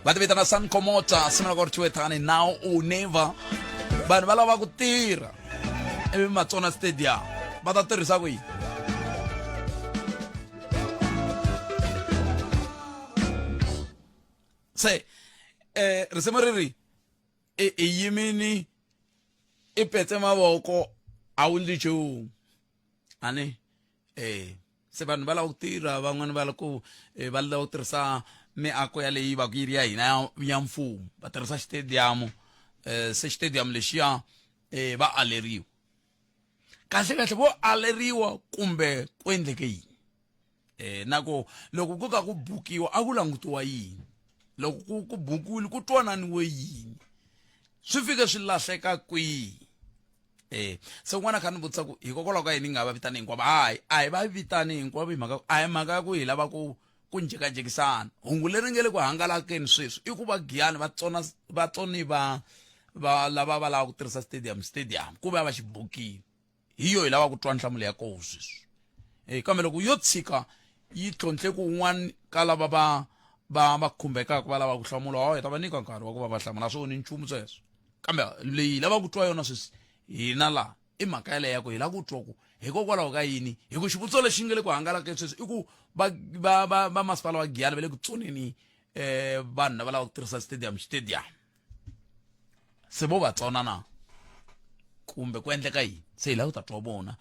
Va ti vitana Sancomota, simula ku ri Chiwetani now or never. Vanhu va lava ku tirha ivi Matsona Stadium va ta tirhisa ku yini? Se risimu ri ri i yimini i petse mavoko a wu ndli nchumu ani se vanhu va lava ku tirha van'wani va lava ku va lava ku tirhisa miako yaleyi va ku yi ri ya hina ya mfumo va tirhisa xitediyamu se xitediyamu lexiya va aleriwa kahle kahle vo aleriwa kumbe ku endleke yini na ku loko ku ka ku bukiwa a ku langutiwa yini loko ku ku bukiwile ku twananiwe yini swi fike swi lahleka kwihi se un'wana kha ni vutisa ku hikokwalaho ka yini nga va vitani hinkwavo hayi a hi va vitani hinkwavo hi mhaka a hi mhaka ya ku hi lava ku ku njhekanjhekisana hungu leri nge le ku hangalakeni sweswi i ku va giyani va tsona vatsoni va va lava va lava ku tirhisa stadium stadium ku va va xi bukile hi yo hi lava ku twa nhlamulo ya koho sweswi kambe loko yo tshika yi tlhontlhe ku un'wana ka lava va va va khumbekaka va lava ku hlamula hawu hi ta va nyika nkarhi wa ku va va hlamula a swi onhi nchumu sweswo kambe leyi lava ku twa yona sweswi hina laha i mhaka yaleyo ya ku hi lava ku twa ku hikokwalaho ka yini hi ku xivutiso lexi nga le ku hangalakeni sweswi i ku va va va va masipala wa Giyani va le ku tsoneni vanhu lava lavaka ku tirhisa stadium stadium se vo va tsona na kumbe ku endleka yini se hi lava ku ta twa vona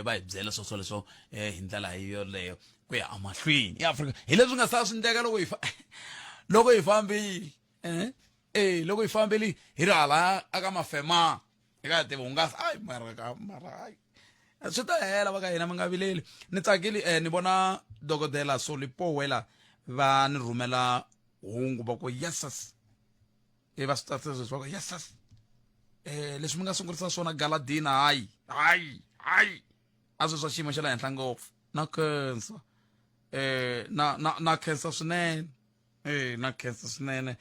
va hi byela swoswo leswo hi ndlela yoleyo ku ya emahlweni ya Afrika hi leswi nga sa swi endleka loko hi loko hi fambile loko hi fambile hi ri hala aka mafema hi ka tihungasa ayi mara ka mara ayi swi ta hela va ka hina mi nga vileli ni tsakile ni vona dokodela Solipowela va ni rhumela hungu va ku yes e va swi tsatsa sweswi va ku yes leswi mi nga sungurisa swona galadina hayi hayi hayi a swi swa xiyimo xa le henhla ngopfu na khensa na na na khensa swinene na khensa swinene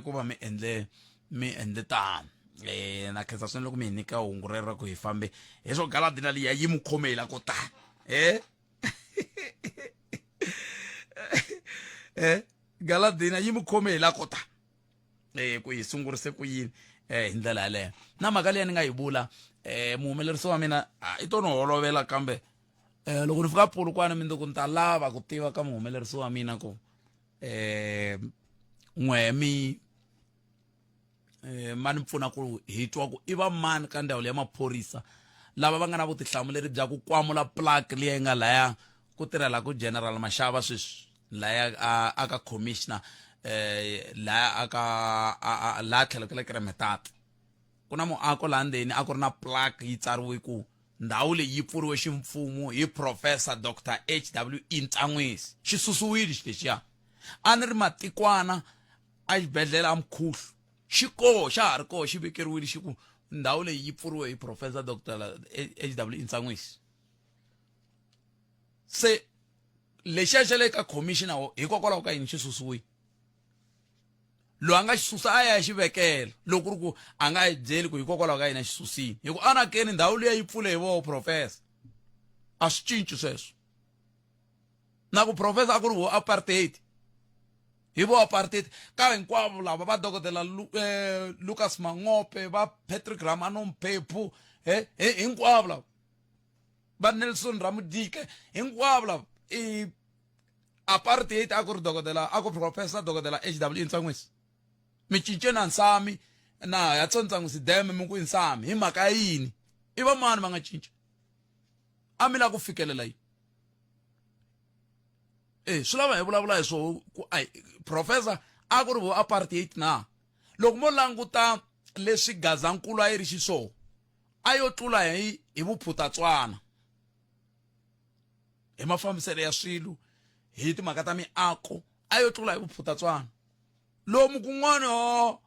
ku va mi endle mi endle tano na khensa swinene loko mi hi nyika hungu rero ra ku hi fambe hi swo galadina liya yi mu khome hi la ko tani galadina yi mu khome hi la ko tani ku hi sungurise ku yini hi ndlela yaleyo na mhaka leyi ni nga yi vula muhumelerisi wa mina i to ni holovela kambe loko ni fika Polokwane mindzuku ni ta lava ku tiva ka muhumelerisi wa mina ku n'we mi ma ni pfuna ku hi twa ku i va mani ka ndzawulo ya maphorisa lava va nga na vutihlamuleri bya ku kwamula plaque liya yi nga laya ku tirhela ku General Mashava sweswi laya a ka commissioner laya a ka laha tlhelo ka le Kremetart ku na muako laha ndzeni a ku ri na plaque yi tsariwe ku ndhawu leyi yi pfuriwe ximfumo hi Professor Dr H.W.E Ntsan'wisi xi susiwile xi lexiya a ni ri matikwana a xibedhlele a Mkhuhlu xi koho xa ha ri koho xi vekeriwile xi ku ndhawu leyi yi pfuriwe hi Professor Dr H.W.E Ntsan'wisi se lexiya xa le ka commissioner hikokwalaho ka yini xi susiwile loyi a nga xi susa a ya xi vekela loko ku ri ku a nga yi byeli ku hikokwalaho ka yini a xi susile hi ku anakeni ndhawu liya yi pfule hi voho professor a swi cinci sweswo na ku professor a ku ri vo apartheid hi vo apartheid ka hinkwavo lava va dokodela Lucas Mangope va Patrick Ramano Mphephu hinkwavo lava va Nelson Ramodike hinkwavo lava i apartheid a ku ri dokodela a ku professor dokodela H.W Ntsan'wisi mi cince na Nsami na Hudson Ntsan'wisi deme mi ku i Nsami hi mhaka ya yini i va mani va nga cinca a mi lava ku fikelela yini swi lava hi vulavula hi swo ku ai professor a ku ri vo apartheid na loko mo languta leswi Gazankulu a yi ri xiswona a yo tlula hi hi vuphutatswana hi mafambiselo ya swilo hi timhaka ta miako a yo tlula hi vuphutatswana lomu kun'wana ho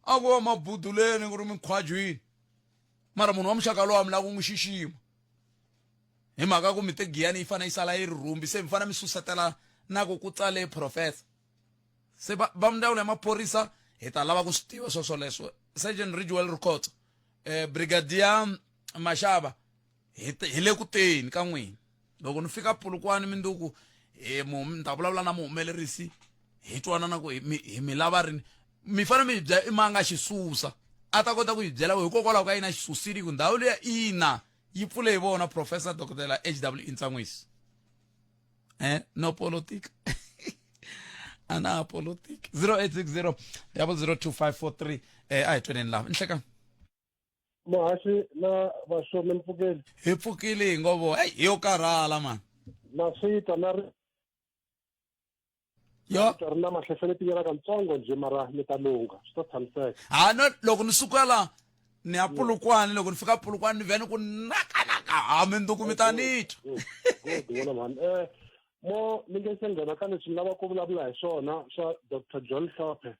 a ku va mabuduleni ku ri minkhwajwini mara munhu wa muxaka lowu a mi lava ku n'wi xixima hi mhaka ku mi te Giyani yi fanele yi sala yi ri rhumbi se mi fanele mi susetela na ku ku tsale professor se va va mindzawulo ya maphorisa hi ta lava ku swi tiva swo swoleswo Sergeant Ridgewell Rikhotso Brigadier Mashava hi le ku teni ka n'wina loko ni fika Polokwane minduku ni ta vulavula na muhumelerisi Hi twanana ku hi mi hi mi lava rini. Mi fanele mi hi byela i ma nga xi susa. A ta kota ku hi byela ku hikokwalaho ka yini a xi susile ku ndhawu liya ina yi pfule hi vona Professor Dokodela HW Ntsan'wisi. Eh no politika. A na ha politiki. 0860 002543 eh a hi tweneni lava. Nhlekani. Muhaxi na vaxomi mi pfukile? Hi pfukile hi ngo vo. Hey yo karhala man. Na swi twa na ri Yo. Ri na mahlefeletinyana katsongo njhe mara mi ta lungha swi ta tshamiseka. Ha no loko ni suka la ni ya Polokwane loko ni fika Polokwane ni vhe ni ku naka naka ha minduku mi ta ni twa. Good n'wana mhani. Eh mo ni nge se nghena ka leswi ni lava ku vulavula hi swona swa Dr John Hlophe.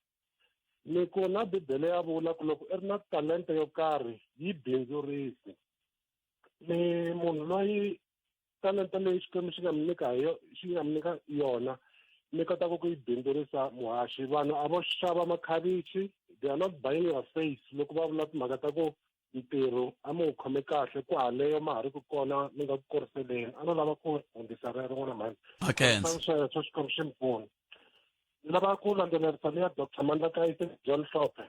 Ni ku na Bibele ya vula ku loko i ri na talente yo karhi yi bindzurise. Ni munhu loyi talenta leyi Xikwembu xi nga mi nyika hi xi nga mi nyika yona mi kotaka ku yi bindzurisa muhaxi vanhu a vo xava makhavichi they are not buying your face loko va vula timhaka ta ku ntirho a mi wu khome kahle ku haleyo ma ha ri ku kona mi nga ku koriseleni a no lava ku hundzisa rero n'wana mhani okay sweswo Xikwembu xi mi pfuna ni lava ku landzelerisa leya Dr Mandla Kayise John Hlophe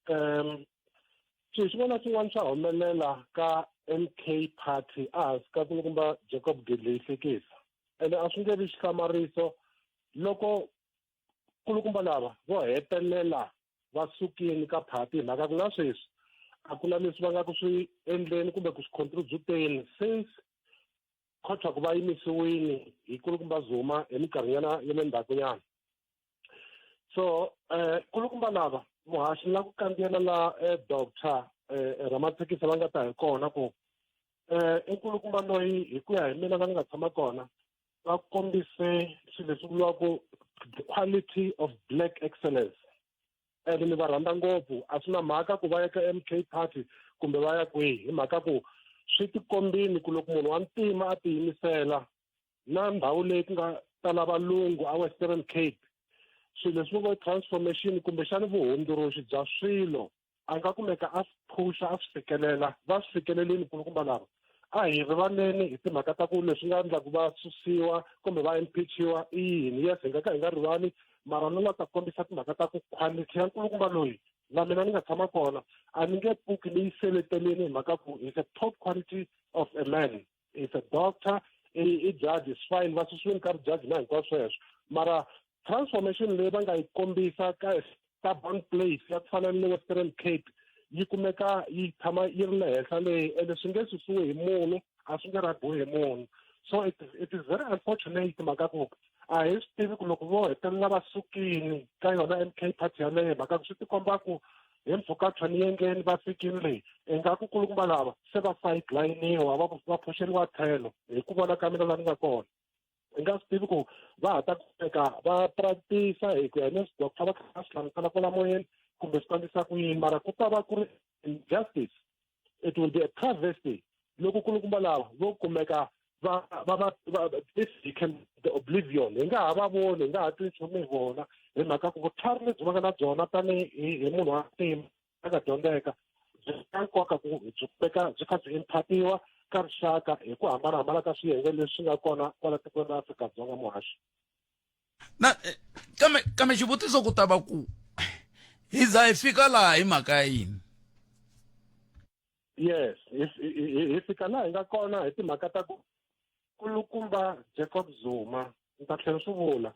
um swilo xin'wana na xin'wana xa humelela ka MK Party ehansi ka kulukumba Jacob Gedleyihlekisa ene a swi nge vi xihlamariso loko kulukumba lava vo hetelela va sukile ka party hi mhaka ku na sweswi a ku na leswi va nga ku swi endleni kumbe ku swi contributeni since khotha ku va yimisiwile hi kulukumba Zuma hi minkarhinyana ya le ndzhakunyana so eh kulukumba lava muhaxi la ku kandziyela la eh, doctor eh, Ramathekisa va nga ta hi kona ku eh i nkulukumba loyi hi ku ya hi mina la ni nga tshama kona va kombise swilo leswi vuriwaka the quality of black excellence and ni va rhandza ngopfu a swi na mhaka ku va ya ka MK party kumbe va ya kwihi hi mhaka ku swi tikombini ku loko munhu wa ntima a tiyimisela na ndhawu leyi ku nga tala valungu a Western Cape swilo leswi vo transformation kumbexana vuhundzuluxi bya swilo a nga kumeka a swi phusha a swi fikelela va swi fikelelini kulukumba lava a hi rivaleni hi timhaka ta ku leswi nga endla ku va susiwa kumbe va impeachiwa i yini yes hi nga ka hi nga rivali mara no la ta kombisa timhaka ta ku quality ya nkulukumba loyi la mina ni nga tshama kona a ni nge pfuki ni yi seletelini hi mhaka ku is a top quality of a man is a doctor i judge is fine va susiweni ka judge na hinkwaswo sweswo mara transformation leyi va nga yi kombisa ka stubborn place ya ku fana ni le Western Cape yi kumeka yi tshama yi ri le henhla leyi ende swi nge susiwi hi munhu a swi nge rhabiwi hi munhu so it, it is very unfortunate mhaka ku a hi swi tivi ku loko vo hetelela va sukile ka yona M K party yaleyo mhaka ku swi tikomba ku hi mpfhuka tshwani yengeni va fikile leyi ingaku kulukumba lava se va sideline-iwa va va phuxeriwa tlhelo hi ku vona ka mina la ni nga kona hi nga swi tivi ku va ha ta kumeka va practice hi ku ya hi leswi doctor va kha va swi hlamusela kwala moyeni kumbe swi kombisa ku yini mara ku ta va ku ri injustice it will be a travesty loko kulukumba lava vo kumeka va va va va if he can the oblivion hi nga ha va voni hi nga ha twi nchumu hi vona hi mhaka ku vutlhari lebyi va nga na byona tanihi hi munhu wa ntima a nga dyondzeka byi na nkoka ku byi kumeka byi kha byi imphatiwa ka rixaka hi ku hambanahambana ka swiyenge leswi nga kona kwala tikweni ra Afrika-Dzonga muhaxi na eh, kambe kambe xivutiso ku ta va ku hi za hi fika laha hi mhaka ya yini yes hi fika laha hi nga kona hi timhaka ta ku kulukumba Jacob Zuma ni ta tlhela swi vula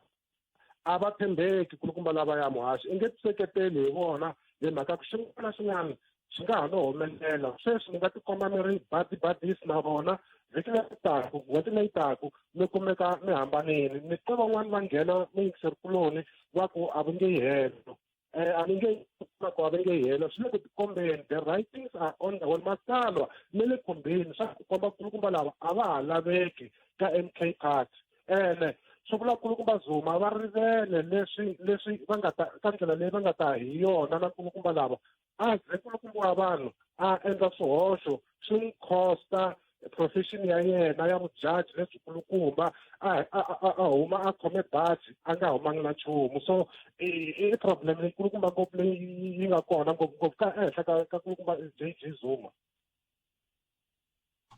a va tshembeki kulukumba lava ya muhaxi i nge tiseketeli hi vona hi mhaka ku xin'wana na xin'wana swi nga ha no humelela sweswi mi nga tikomba mi ri badi badisi na vona vhiki leri taku n'hweti leyi taku mi kumeka mi hambanile ni twa van'wani va nghena muyingiserikuloni va ku a va nge yi helo eh, a ni nge ku a va nge yi helo swi le ku tikombeni the writings are on the wall matsalwa me le khumbini swa tikomba kulukumba lava a va ha laveki ka M K party ene swi vula kulukumba Zuma va rivele leswi leswi va nga ta ka ndlela leyi va nga ta hi yona na kulukumba lava a ze kulukumba wa vanhu a endla swihoxo swi n'wi costa profession ya yena ya vujaji lebyikulukumba a a huma a khome baji a nga humangi na nchumu so i problem leyikulukumba ngopfu leyi yi nga kona ngopfungopfu ka ehenhla ka ka kulukumba J G Zuma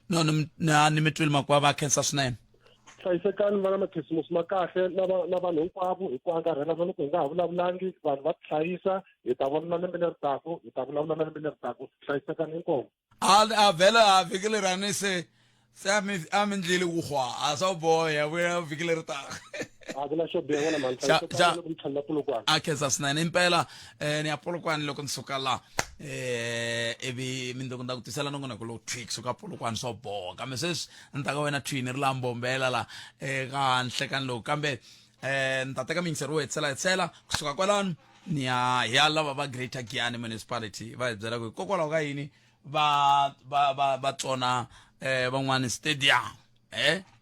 no ni na ni mi twile makwava a khensa swinene Hlayisekani va na makhisimusi ma kahle na na vanhu hinkwavo hi ku angarhela na loko hi nga ha vulavulangi vanhu va tihlayisa hi ta vonana lembe leri taku hi ta vulavula na lembe leri taku hlayisekani inkomu. A a vhele a vhiki leri a ni se se a mi a mi ndleli ku xwa a swa boha ya vuya vhiki leri taka. A ku na xo biha n'wana mhani Xa- hlayisekani xa- loko mi tlhelela Polokwane. A khensa swinene impela ni ya Polokwane loko ni suka la ivi mindzuku ni ta ku tisela nongonoko lowu thwi kusuka Polokwane swo boha kambe sweswi ni ta ka wena thwi ni ri la Mbombela la eka nhlekani lowu kambe ni ta teka miyingiseri wo hetisela hetisela kusuka kwalano ni ya hi ya lava va Greater Giyani Municipality va hi byela ku hikokwalaho ka yini va va va va tsona van'wani stadium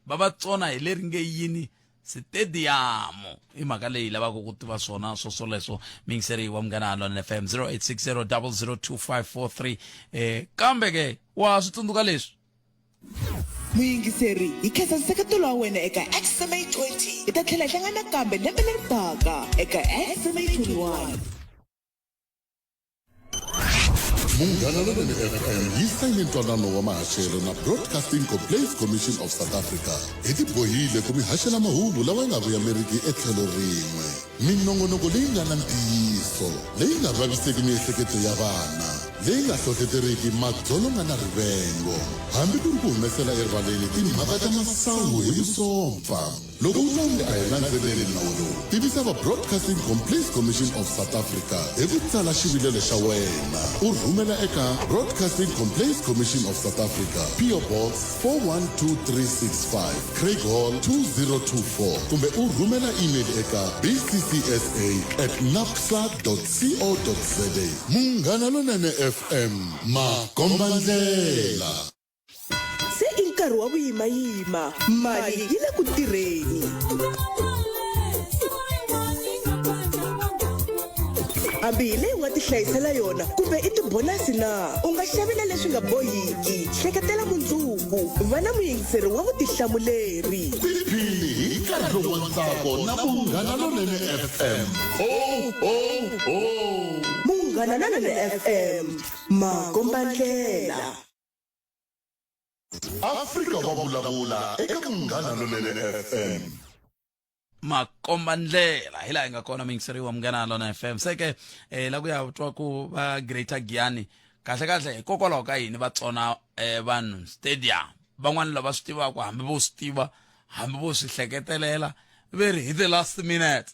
va va tsona hi leri nge yini sitediyamu i mhaka leyi lavaka ku tiva swona swo swoleswo miyingiseri wa Munghana Lonene FM 0860 002543 kambe ke wa swi tsundzuka leswi. Muyingiseri, hi khensa nseketelo wa wena eka XMA 20. Hi ta tlhela hi hlangana nakambe lembe leri taka eka XMA 21. Munghana Lonene FM yi sayine ntwanano wa mahaxelo na Broadcasting Complaints Commission of South Africa. Hi tibohile ku mi haxela mahungu lawa ya nga vuyameriki etlhelo rin'we. Minongonoko leyi nga na ntiyiso, leyi nga vaviseki miehleketo ya vana, leyi nga hlohleteriki madzolonga na rivengo, hambi ku ri ku humesela erivaleni timhaka ta masangu hi vusompfa. Loko u twa onge a hi landzeleli nawu lowu, tivisa va Broadcasting Complaints Commission of South Africa hi ku tsala xivilelo xa wena u rhumela eka Broadcasting Complaints Commission of South Africa, PO Box 412365, Craighall 2024, kumbe u rhumela email eka bccsa at napsa co za. Munghana Lonene FM, makombandlela. Se i nkarhi wa vuyimayima, mali yi le ku tirheni. Hambi hi leyi u nga tihlayisela yona kumbe i tibonasi na, u nga xavela leswi nga bohiki. Hleketela mundzuku, va na muyingiseri wa vutihlamuleri. Tiphini hi nkarhi lowu wa ntsako na Munghana Lonene FM. Ho, ho, ho! Munghana Lonene FM, makombandlela. Afrika wa vulavula eka Munghana Lonene FM. Makomba ndlela hi laha hi nga kona muyingiseri wa Munghana Lona FM. Se ke la ku ya twa ku va Greater Giyani kahle kahle hikokwalaho ka yini va tsona vanhu stadium. Van'wana lava swi tivaka hambi vo swi tiva hambi vo swi hleketelela ve ri hi the last minute.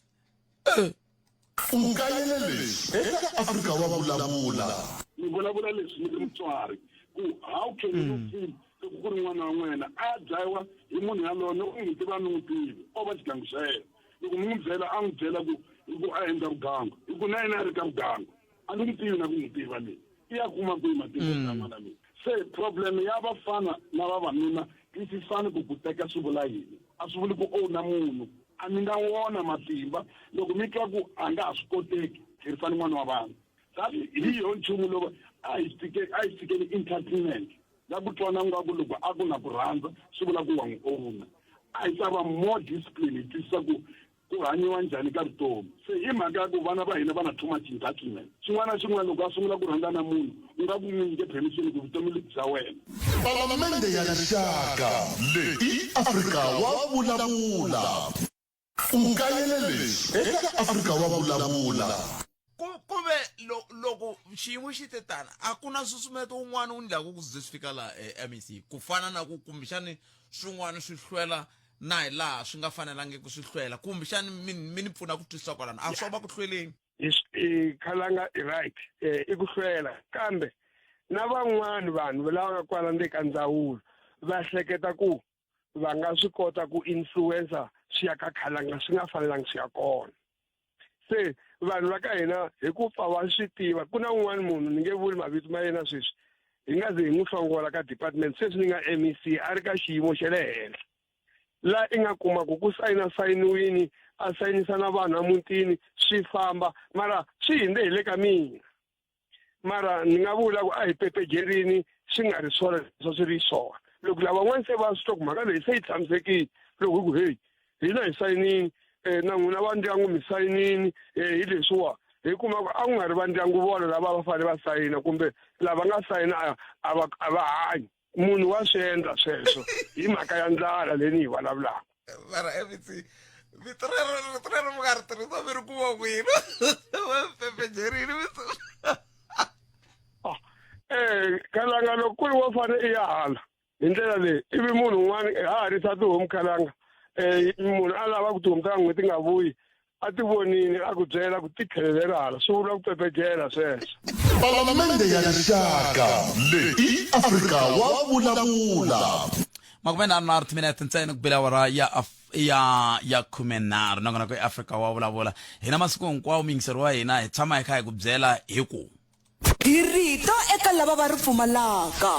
U kayele leswi eka Afrika wa Vulavula. Ni vulavula leswi ni ri mutswari ku how can you feel loko ku ri n'wana wa n'wena a dlayiwa hi munhu yaloye ni u n'wi tiva ni n'wi tivi o va xigangu xa yena loko mi n'wi byela a n'wi byela ku hi ku a endla vugangu hi ku na yena a ri ka vugangu a ni n'wi tivi na ku n'wi tiva mina i ya kuma kwihi matimba ya n'wana mina se problem ya vafana na vavanuna twisisani ku ku teka swi vula yini a swi vuli ku owna munhu a mi nga wona matimba loko mi twa ku a nga ha swi koteki tlherisani n'wana wa vanhu that hi yo nchumu lowu a hi tshike a hi tshikeni entitlement ya ku twana nga ku loko a ku na ku rhandza swi vula ku wa n'wi owna a hi ta va more discipline hi twisisa ku ku hanyiwa njhani ka vutomi se hi mhaka ya ku vana va hina va na too much entitlement xin'wana na xin'wana loko a sungula ku rhandza na munhu u nga ku n'wi nyike permission ku vutomi lebyi bya wena. Palamende ya Rixaka leyi i Afrika wa Vulavula. U kayele leswi eka Afrika wa Vulavula. Ku ku ve loko xiyimo xi te tani a ku na nsusumeto wun'wana wu ndlaku ku ze swi fika laha MEC ku fana na ku kumbexani swin'wana swi hlwela na hi laha swi nga fanelangiki swi hlwela kumbexani mi mi ni pfuna ku twisisa kwalano a swo va ku hlweleni. I khalanga i right i ku hlwela kambe na van'wani vanhu lava nga kwala ndzeni ka ndzawulo va hleketa ku va nga swi kota ku influencer swi ya ka khalanga swi nga fanelangi swi ya kona se vanhu va ka hina hi ku pfa va swi tiva ku na un'wana munhu ni nge vuli mavito ma yena sweswi hi nga ze hi n'wi hlongola ka department sweswi ni nga MEC a ri ka xiyimo xa le henhla la i nga kuma ku ku sayina sayiniwini a sayinisa na vanhu emutini swi famba mara swi hindze hi le ka mina mara ni nga vula ku a hi pepejerini swi nga ri swona leswi swi ri swona loko lavan'wana se va swi twa ku mhaka leyi se yi tshamisekile loko hi ku heyi hina hi sayinini um na n'wina va ndyangu mi sayinini um hi leswiwa hi kuma ku a ku nga ri va ndyangu vona lava va fanele va sayina kumbe lava nga sayina a va a va hanyi munhu wa swi endla sweswo hi mhaka ya ndlala leyi ni yi vulavulaka. Mara mec vito rero rito rero mi nga ri tirhisa mi ri kuma kwini va pepejerini vito. Khalanga loko ku ri wo fane i ya hala hi ndlela leyi ivi munhu un'wana ha ha risa tihomu khalanga um munhu a lava ku tihomu ta n'we ti nga vuyi a ti vonile a ku byela ku ti tlhelelela hala swi vula ku pepejela sweswo. Palamende ya Rixaka leyi i Afrika wa vulavula. 33 timinete ntsena ku bela awara ya ya ya 13 nongonoko eAfrika wa vulavula. Hina masiku hinkwawo muyingiseri wa hina hi tshama hi kha hi ku byela hi ku. Hi rito eka lava va ri pfumalaka.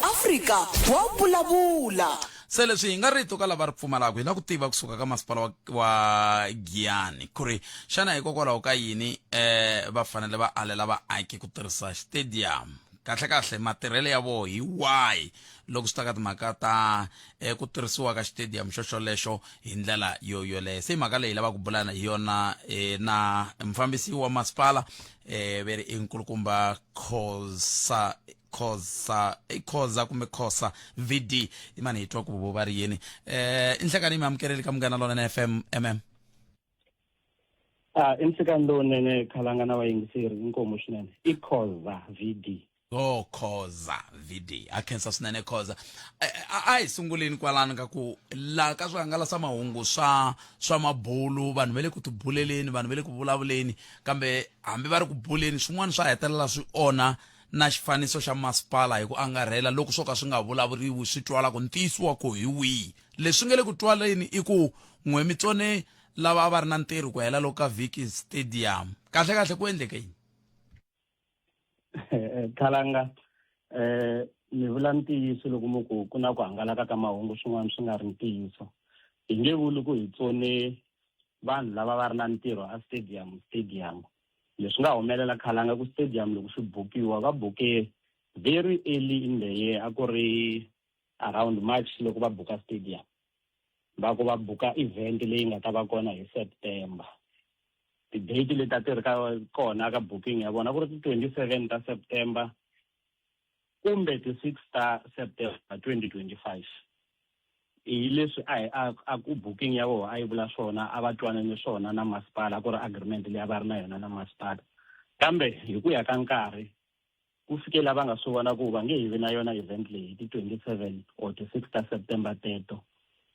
Afrika wa vulavula. Se leswi hi nga rito ka lava ri pfumalaka, hi lava ku tiva kusuka ka masipala wa, wa Giyani ku ri xana hikokwalaho ka yini eh, va fanele va alela vaaki ku tirhisa xitediyamu. Kahle-kahle matirhelo ya voho hi wahi loko swi ta ka timhaka ta eh, ku tirhisiwa ka xitediyamu xoxolexo hi ndlela yo yoleyo. Se mhaka leyi hi lavaka ku bula hi yona eh, na mufambisi wa masipala eh veri i nkulukumba Khoza Khoza i Khoza kumbe Khosa VD i mani hi twa ku vo va ri yini eh i nhlekani mi amukeleli ka Munghana Lonene FM MM. A i nhlikani lowunene khalanga na vayingiseri inkomu swinene i Khoza VD. Oh Khoza VD a khensa swinene Khoza. A hi sunguleni kwalano ka ku la ka swihangalasamahungu swa swa mabulu vanhu va le ku tibuleleni vanhu va le ku vulavuleni kambe hambi va ri ku buleni swin'wana swa hetelela swi onha na xifaniso xa masipala hi ku angarhela loko swo ka swi nga vulavuriwi swi twala ku ntiyiso wa ko hi wihi. Leswi nga le ku twaleni i ku n'we mi tsone lava a va ri na ntirho ku hela loko ka vhiki stadium. Kahle kahle ku endleke yini? Khalanga eh mi vula ntiyiso loko mi ku ku na ku hangalaka ka mahungu swin'wana swi nga ri ntiyiso hi nge vuli ku hi tsone vanhu lava va ri na ntirho a stadium stadium leswi nga humelela khalanga ku stadium loko xi bukiwa va buke very early in the year a ku ri around March loko va buka stadium va ku va buka event leyi nga ta va kona hi September ti-date leti a ti ri ka kona ka booking ya vona ku ri ti-27 ta September kumbe ti-6 ta September 2025 hi leswi a hi a ku booking ya vona a yi vula swona a va twanane swona na masipala ku ri agreement leyi a va ri na yona na masipala kambe hi ku ya ka nkarhi Ku fike la va nga swi vona ku va nge he vi na yona event leyi hi ti 27 or ti 6 ta September teto.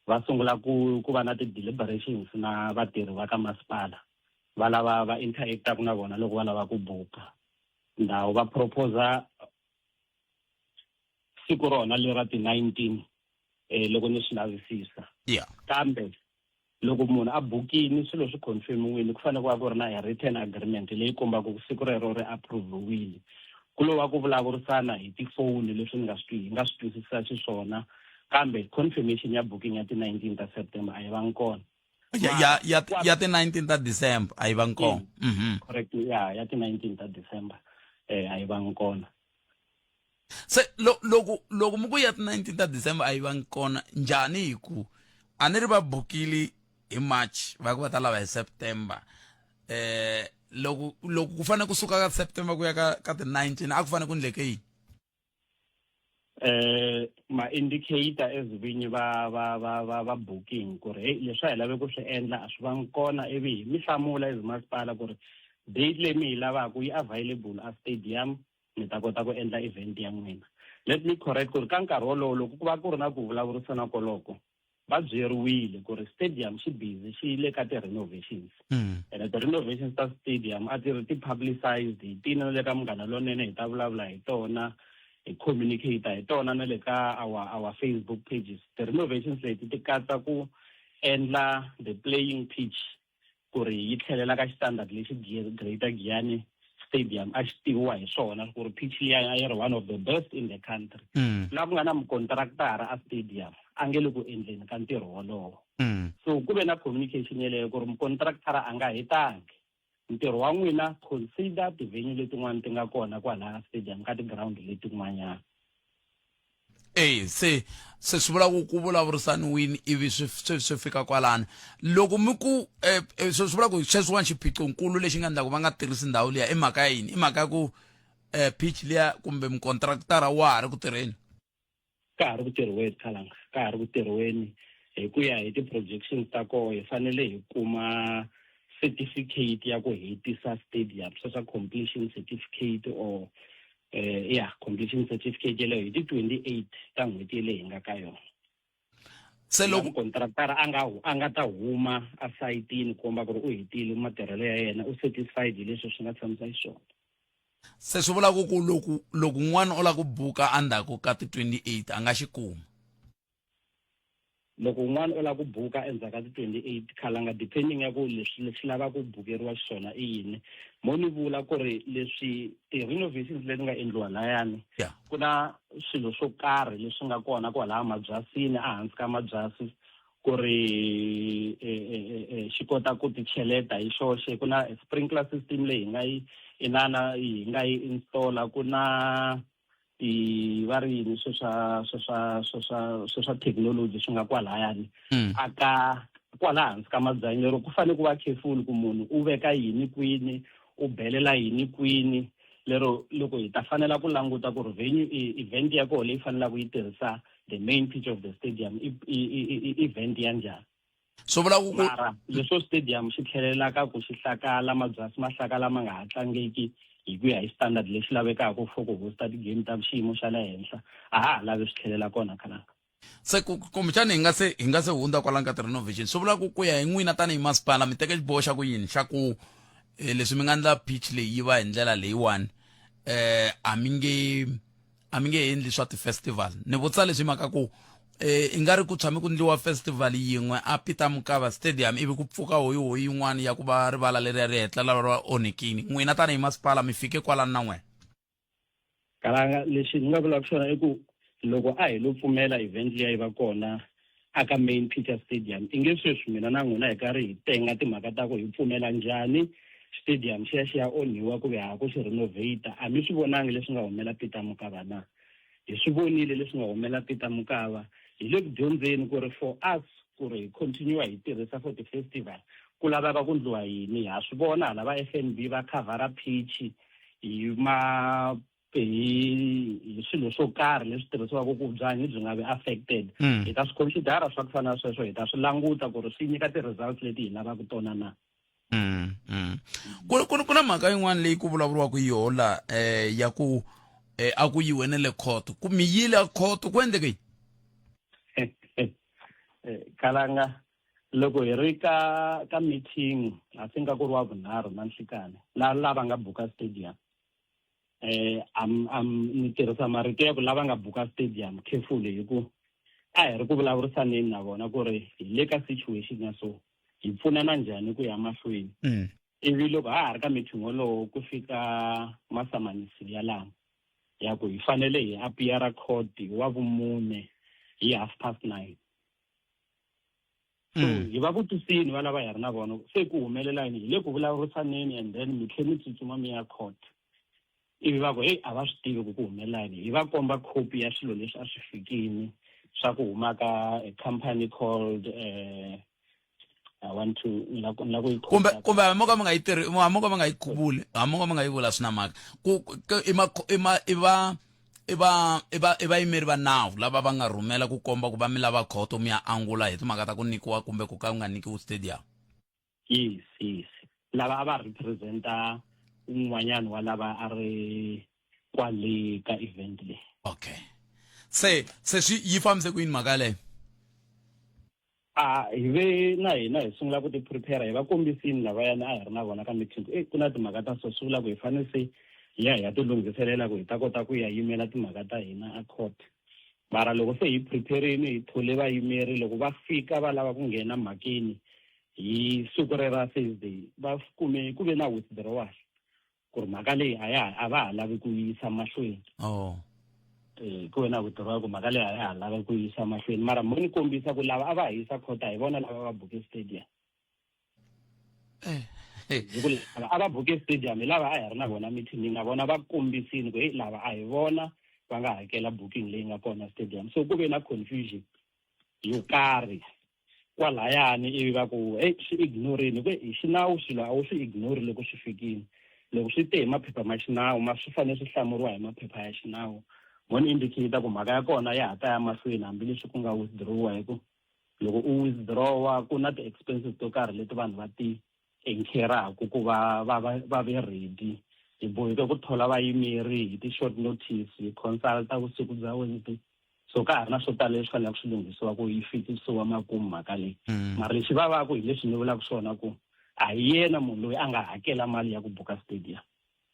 Va sungula ku ku va na ti deliberations na vatirhi va ka masipala va lava va interact-aku na vona loko va lava ku buka ndhawu. Va proposa siku rona lera ti 19 loko ni swi lavisisa. Kambe Loko munhu a bukini swilo swi confirm-iwile ku fanele ku va ku ri na a written agreement leyi kombaka ku siku rero ri approve-iwile. Ku lo va ku vulavurisana hi tifoni leswi ni nga swi hi nga swi twisisa xiswona kambe confirmation ya booking ya ti 19 ta September a yi vangi kona. Ya, ya, ya, ya ti 19 ta December a yi vangi kona. Correct, ya, ya ti 19 ta December a yi vangi kona. Se lo, loko loko mi ku ya ti 19 ta December a yi vangi kona njhani hi ku a ni ri va bukile hi March va ku va ta lava hi September loko loko ku fanele ku suka ka September ku ya ka ka ti 19 a ku fanele ku ndleke yini? Ma indicator as vinyi va va va va va booking ku ri hey leswi a hi lave ku swi endla a swi vangi kona ivi hi mi hlamula as masipala ku ri date leyi mi yi lavaka yi available a stadium mi ta kota ku endla event ya n'wina. Let me correct ku ri ka nkarhi wolowo loko ku va ku ri na ku vulavurisana koloko va byeriwile ku ri stadium xi busy xi le ka ti-renovations. Ene ti-renovations ta stadium a ti ri ti-publicized hi tina na le ka Munghana Lonene hi ta vulavula hi tona hi communicate hi tona na le ka our Facebook pages. Ti-renovations leti ti katsa ku endla the playing pitch ku ri yi tlhelela ka xitandard lexi Greater Giyani Stadium a xi tiviwa hi swona ku ri pitch liya a yi ri one of the best in the country. La ku nga na mukontraktara a stadium a nge le ku endleni ka ntirho wolowo. So ku ve na communication yeleyo ku ri mukontraktara a nga hetangi ntirho wa n'wina, consider ti-venue letin'wana ti nga kona kwalaya stadium ka ti-ground letin'wanyana. E se se swi vula ku ku vulavurisaniwini ivi swi swi swi fika kwalano loko mi ku swi swi vula ku sweswiwani xiphiqonkulu lexi nga endla ku va nga tirhisi ndhawu liya i mhaka ya yini i mhaka ya ku pitch liya kumbe mukontraktara wa ha ri ku tirheni ka ha ri ku tirhiweni khalanga ka ha ri ku tirhiweni. Hi ku ya hi ti-projections ta koho hi fanele hi kuma certificate ya ku hetisa stadium, swa completion certificate or ya completion certificate yeleyo hi ti-28 ta n'hweti leyi hi nga ka yona. Se loko contractor a nga ta huma a sayitini komba ku ri u hetile matirhelo ya yena, u satisfied hi leswi swi nga tshamisa xiswona. Se swi vula ku loko un'wana u lava ku buka endzhaku ka ti-28 a nga xi kuma? Loko un'wana u lava ku buka endzhaku ka ti-28, khalanga, depending ya ku leswi leswi lavaka ku bukeriwa xiswona i yini. Mo ni vula ku ri leswi ti-renovations leti nga endliwa layani, ku na swilo swo karhi leswi nga kona kwalaya mabyasini, ehansi ka mabyasi, ku ri xi kota ku ti cheleta hi xoxe. Ku na sprinkler system leyi hi nga yi inana, hi nga yi installa. Ku na ti va ri yini swo swa thekinoloji swi nga kwalayani aka kwala hansi ka mabyanyi, lero ku fanele ku va careful ku munhu u veka yini kwini, u belela yini kwini. Lero loko hi ta fanela ku languta ku ri venue, event ya koho leyi fanelaka yi tirhisa the main pitch of the stadium i event ya njhani. Swi vula ku Mara leswo stadium xi tlhelelaka ku xi hlakala, mabyasi ma hlakala, ma nga ha tlangeki hi ku ya hi standard lexi lavekaka for ku hosta ti-game ta xiyimo xa le henhla, a ha ha lavi swi tlhelela kona, khalanga. Se kumbexani hi nga se hundza kwalano ka ti-renovation, swi vula ku ku ya hi n'wina tanihi masipala mi teke xiboho xa ku yini, xa ku leswi mi nga endla pitch leyi yi va hi ndlela leyiwani, a mi nge endli swa ti-festival? Ni vutisa leswi hi mhaka ku i nga ri ku tshame ku ndliwa festival yin'we a Peter Mokaba Stadium, ivi ku pfuka hoyihoyi yin'wana ya ku va rivala leriya ri hetla lava ra onhekini. N'wina tanihi masipala mi fike kwalano na n'wena? Kalanga, lexi ni nga vulaka xona i ku loko a hi lo pfumela event liya yi va kona aka main Peter Stadium, i nge sweswi mina na n'wina hi karhi hi tenga timhaka ta ku hi pfumela njhani stadium xi ya xi ya onhiwa ku ve ha ku xi renovate. A mi swi vonangi leswi nga humela Peter Mokaba na? Hi swi vonile leswi nga humela Peter Mokaba. Hi le ku dyondzeni ku ri for us ku ri hi continue hi tirhisa for ti-festival, ku laveka ku ndliwa yini. Ha swi vona hala va FNB va khavhara pitch hi ma hi swilo swo karhi leswi tirhisiwaka ku byanyi byi nga vi affected. Hi ta swi considera swa ku fana na sweswo, hi ta swi languta ku ri swi nyika ti-results leti hi lavaka tona na. Ku na mhaka yin'wana leyi ku vulavuriwaka yoho la ya ku a ku yiwe na le court, ku mi yile a court, ku endleke yini? Kalanga, loko hi ri ka meeting, I think a ku ri wa vunharhu na nhlikani, la lava nga buka stadium, am ni tirhisa marito ya ku lava nga buka stadium carefully, hi ku a hi ri ku vulavurisaneni na vona ku ri hi le ka situation ya so, hi pfunana njhani ku ya mahlweni. Ivi loko ha ha ri ka meeting wolowo, ku fika masamanisi ya lama ya ku hi fanele hi appear court hi wa vumune hi 9:30. So hi va vutisini va lava hi ri na vona, se ku humelela yini? Hi le ku vulavurisaneni and then mi tlhe mi tsutsuma mi ya court. Ivi va ku heyi, a va swi tivi ku ku humelela yini. Hi va komba khopi ya swilo leswi a swi fikini swa ku huma ka a company called I want to ni la ku yi Kumbe hambi mo ka mi nga yi tirhi, hambi mo ka mi nga yi khuvuli, hambi mo ka mi nga yi vula, swi na mhaka ku i ma i ma i va i va i va i vayimeri va nawu lava va nga rhumela ku komba ku va mi lava khoto mi ya angula hi timhaka ta ku nyikiwa kumbe ku ka ku nga nyikiwi stadium? Yes, lava a va representa un'wanyana wa lava a ri kwale ka event leyi. Okay, se swi yi fambise ku yini mhaka yaleyo? A hi ve na hina hi sungula ku ti prepare, hi va kombisini lavayani a hi ri na vona ka meeting ku e ku na timhaka ta so, swi vula ku hi fanele se hi ya ti lunghiselela ku hi ta kota ku ya yimela timhaka ta hina a court. Mara loko se hi preparini, hi thole vayimeri, loko va fika va lava ku nghena mhakeni hi siku rera Thursday, va kume ku ve na withdrawal ku ri mhaka leyi a ya a va ha lavi ku yisa mahlweni. Ku ve na withdrawal ku mhaka leyi a ya ha lavi ku yisa mahlweni. Mara mo ni kombisa ku lava a va ha yisa court a hi vona lava va buke stadium, hi ku lava a va buke stadium hi lava a hi ri na vona meeting na vona, va kombisini ku heyi, lava a hi vona va nga hakela booking leyi nga kona stadium. So ku ve na confusion yo karhi kwalayani, ivi va ku hey, swi ignorini ku hi xinawu swilo a wu swi ignore loko swi fikini. Loko swi te hi maphepha ma xinawu, ma swi fanele swi hlamuriwa hi maphepha ya xinawu. Mo ni indicate ku mhaka ya kona ya ha ta ya mahlweni hambileswi ku nga withdraw, hi ku Loko u withdraw ku na ti-expenses to karhi leti vanhu va ti incur-aku ku va va va va ve ready. Hi boheke ku thola vayimeri hi ti-short notice, hi consult-a vusiku bya Wednesday. So ka ha ri na swo tala leswi faneleke swi lunghisiwa ku yi fikisiwa makumu mhaka leyi. Mara lexi vavaka hi leswi ni vulaka swona ku a hi yena munhu loyi a nga hakela mali ya ku buka stadium.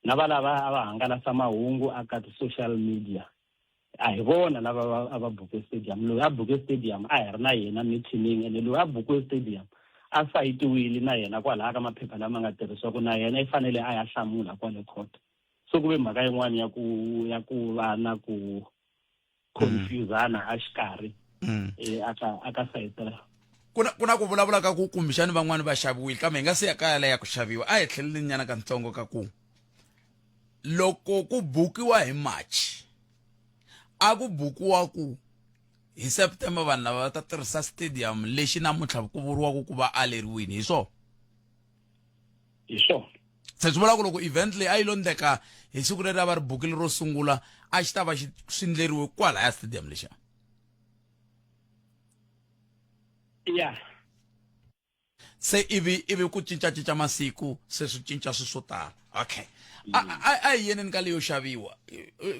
Na valava a va hangalasa mahungu aka ti-social media a hi vona lava va a va buke stadium. Loyi a buke stadium a hi ri na yena meeting-ini, ene loyi a bukiwe stadium a sayitiwile na yena kwalaya ka maphepha lama nga tirhisiwa ku na yena i fanele a ya hlamula kwale court. So ku ve mhaka yin'wana ya ku ya ku va na ku confusana a xikarhi aka aka sayiti ra. Ku na ku vulavula ka ku kumbexani van'wani va xaviwile, kambe hi nga se ya kaya leya ku xaviwa, a hi tlheleleni nyana kantsongo ka ku loko ku bukiwa hi March, a ku bukiwa ku hi September vanhu lava va ta tirhisa stadium lexi namuntlha ku vuriwaka ku va aleriwini, hi swona? Hi swona. Se swi vula ku loko event leyi a yi lo ndleka hi siku leri a va ri bukile ro sungula, a xi ta va xi swi ndleriwe kwalaya stadium lexiya. Ya. Se ivi ku cincacinca masiku, se swi cinca swi swo tala. Okay, a hi yeneni ka leyo xaviwa.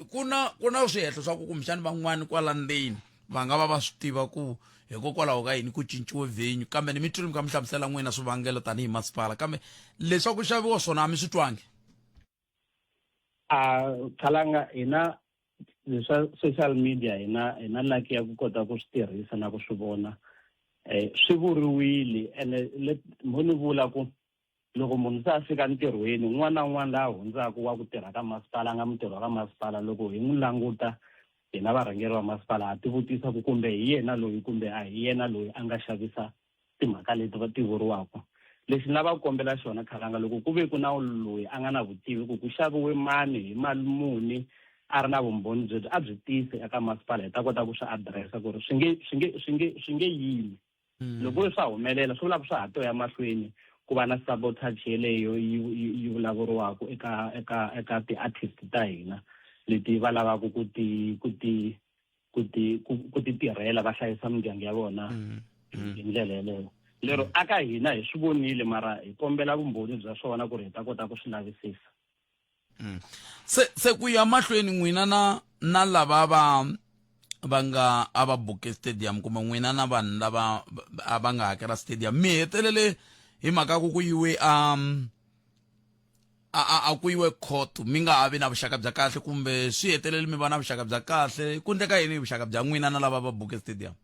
Ku na swihehlo swa ku kumbexani van'wani kwala ndzeni va nga va va swi tiva ku hikokwalaho ka yini ku cinciwe venue, kambe ni mi twile mi ka mi hlamusela n'wina swivangelo tanihi masipala, kambe leswaku xaviwa swona a mi swi twangi. A khalanga, hina leswa social media hina lucky ya ku kota ku swi tirhisa na ku swi vona. Swi vuriwile ene mo ni vula ku loko munhu se a fika ntirhweni, un'wana na un'wana laha hundzaka wa ku tirha ka masipala, a nga mutirhi wa ka masipala, loko hi n'wi languta hina varhangeri va masipala ha tivutisa ku kumbe hi yena loyi kumbe a hi yena loyi a nga xavisa timhaka leti va ti vuriwaka. Lexi ni lava ku kombela xona, khalanga, loko ku ve ku na loyi a nga na vutivi ku ku xaviwe mani hi mali muni, a ri na vumbhoni byebyo, a byi tise eka masipala hi ta kota ku swi addressa ku ri swi nge yimi. Loko swa humelela, swi vula ku swa ha to ya mahlweni ku va na sabotage yeleyo yi vulavuriwaka eka ti-artist ta hina leti va lavaka ku ti tirhela, va hlayisa mindyangu ya vona hi ndlela yeleyo. Lero aka hina hi swi vonile, mara hi kombela vumbhoni bya swona ku ri hi ta kota ku swi lavisisa. Se ku ya mahlweni, n'wina na lava va nga a va buke stadium, kumbe n'wina na vanhu lava a va nga hakela stadium, mi hetelele hi mhaka ku yiwe a ku yiwe court, mi nga ha vi na vuxaka bya kahle, kumbe swi hetelele mi va na vuxaka bya kahle? Ku ndleka yini hi vuxaka bya n'wina na lava va buke stadium?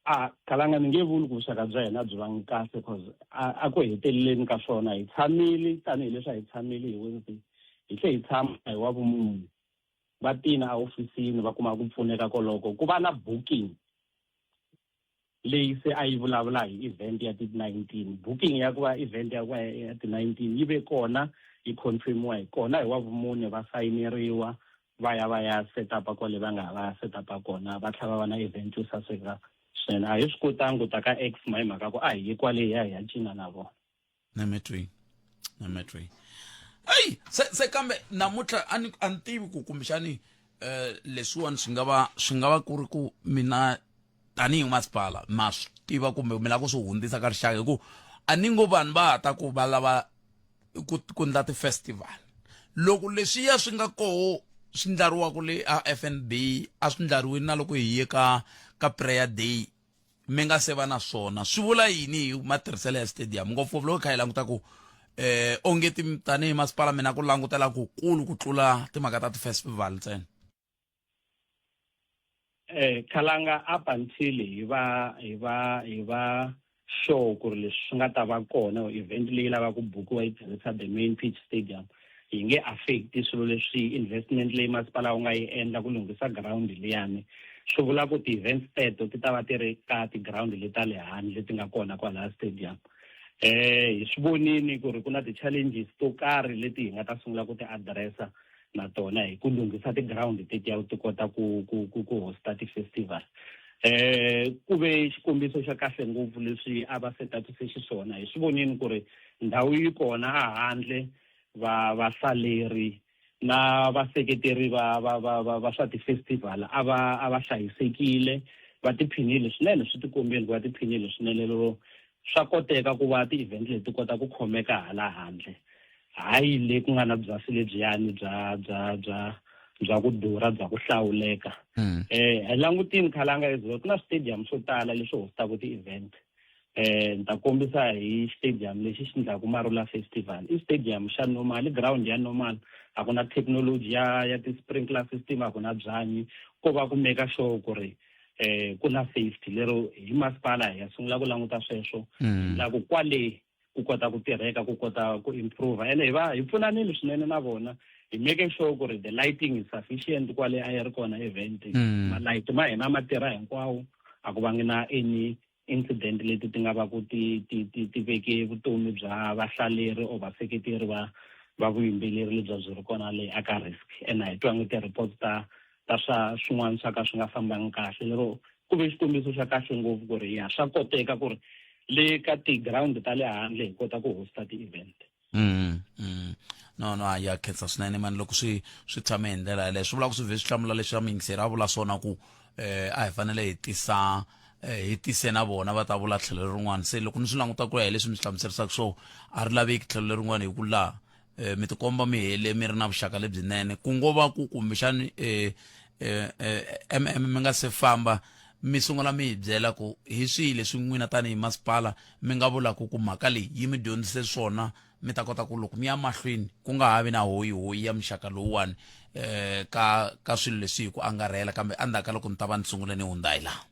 A kalanga, ni nge vuli ku vuxaka bya hina byi vangi kahle, cause a ku heteleleni ka swona hi tshamile tanihileswi a hi tshamile hi Wednesday, hi tlhe hi tshama hi wa vumunhu, va tina ehofisini va kuma ku pfuneka koloko ku va na booking leyi se a yi vulavula hi event ya ti-19. Booking ya ku va event ya ku va ya ti-19 yi ve kona, yi confirmiwa hi kona hi wa vumune, va sayineriwa, va ya va ya set up kwale va nga va ya set up kona, va tlhela va va na event yo saseka swinene. A hi swi kotangi ku ta ka x hi mhaka ku a hi yi kwale hi ya hi ya cina na vona. Nametweni, nametweni, eyi se kambe namuntlha a ni tivi ku kumbexani leswiwani swi nga va ku ri ku mina tanihi masipala ma swi tiva, kumbe mi lava ku swi hundzisa ka rixaka, hi ku a ni ngo vanhu va ha ta ku va lava ku ndla ti-festival, loko leswiya swi nga koho swi ndlariwaka le a FNB a swi ndlariwini na loko hi ye ka prayer day, mi nga se va na swona, swi vula yini hi matirhiselo ya stadium, ngopfungopfu loko hi kha hi languta ku onge tanihi masipala mina ku langutela kukulu ku tlula timhaka ta ti-festival ntsena? Khalanga, up until hi va sure ku ri leswi swi nga ta va kona, event leyi lavaka ku bukiwa yi tirhisa the main pitch stadium, yi nge affect swilo leswi investment leyi masipala wu nga yi endla ku lunghisa ground liyani. Swi vula ku ti-events teto ti ta va ti ri ka ti-ground leti ta le handle leti nga kona kwalaya stadium. Hi swi vonini ku ri ku na ti-challenges to karhi leti hi nga ta sungula ku ti addressa na tona hi ku lunghisa ti-ground tetiya ti kota ku hosta ti-festival. Ku ve xikombiso xa kahle ngopfu leswi a va setupise xiswona. Hi swi vonini ku ri ndhawu yi kona a handle, va vahlaleri na vaseketeri va swa ti-festival a va hlayisekile. Va tiphinile swinene swi tikombile ku va tiphinile swinene lero swa koteka ku va ti-event leti kota ku khomeka hala handle hayi le ku nga na byasi lebyiyani bya bya bya bya ku durha bya ku hlawuleka mm. eh hi langutini khalanga ezolo ku na stadium swo tala leswi hostaka ti-event eh ni ta kombisa hi stadium lexi xi endlaku Marula Festival i stadium xa normal i ground ya normal a ku na technology ya ya ti-sprinkler system a ku na byanyi ko va ku make sure ku ri eh ku na safety lero hi masipala hi ya sungula ku languta sweswo mm. la ku kwale ku kota ku tirheka ku kota ku improve ene hi va hi pfunanile swinene na vona hi make sure ku ri the lighting is sufficient kwale a yi ri kona event mm. malayiti ma hina ma tirha hinkwawo a ku vangi na any incident leti ti nga va ku ti ti ti ti veke vutomi bya vahlaleri or vaseketeri va va vuyimbeleri lebyi byi ri kona le aka risk and a hi twangi ti-reports ta ta swa swin'wana swa ka swi nga fambangi kahle lero ku ve xikombiso xa kahle ngopfu ku ri ya swa koteka ku ri le ka ti-ground ta le handle hi kota ku hosta ti-event mm, mm. no no ya khensa swinene mani loko swi swi tshame hi ndlela yaleyo swi vula ku swi vhe swi hlamula leswi ya muyingiseri a vula swona ku eh a hi fanele hi tisa eh, hi tise na vona va ta vula tlhelo lerin'wana se loko ni swi languta ku ya hi leswi mi swi hlamuserisaka swo a ri laveki tlhelo lerin'wana hi ku laha eh, mi tikomba mi hele mi ri na vuxaka lebyinene ku ngo va ku kumbexani eh, eh, eh, mm mi nga se famba mi sungula mi hi byela ku hi swihi leswi n'wina tanihi masipala mi nga vulaka ku mhaka leyi yi mi dyondzise swona mi ta kota ku loko mi ya mahlweni ku nga ha vi na hoyihoyi ya muxaka lowuwani um ka ka swilo leswi hi ku angarhela kambe endzhaku ka loko ni ta va ni sungule ni hundza hi laha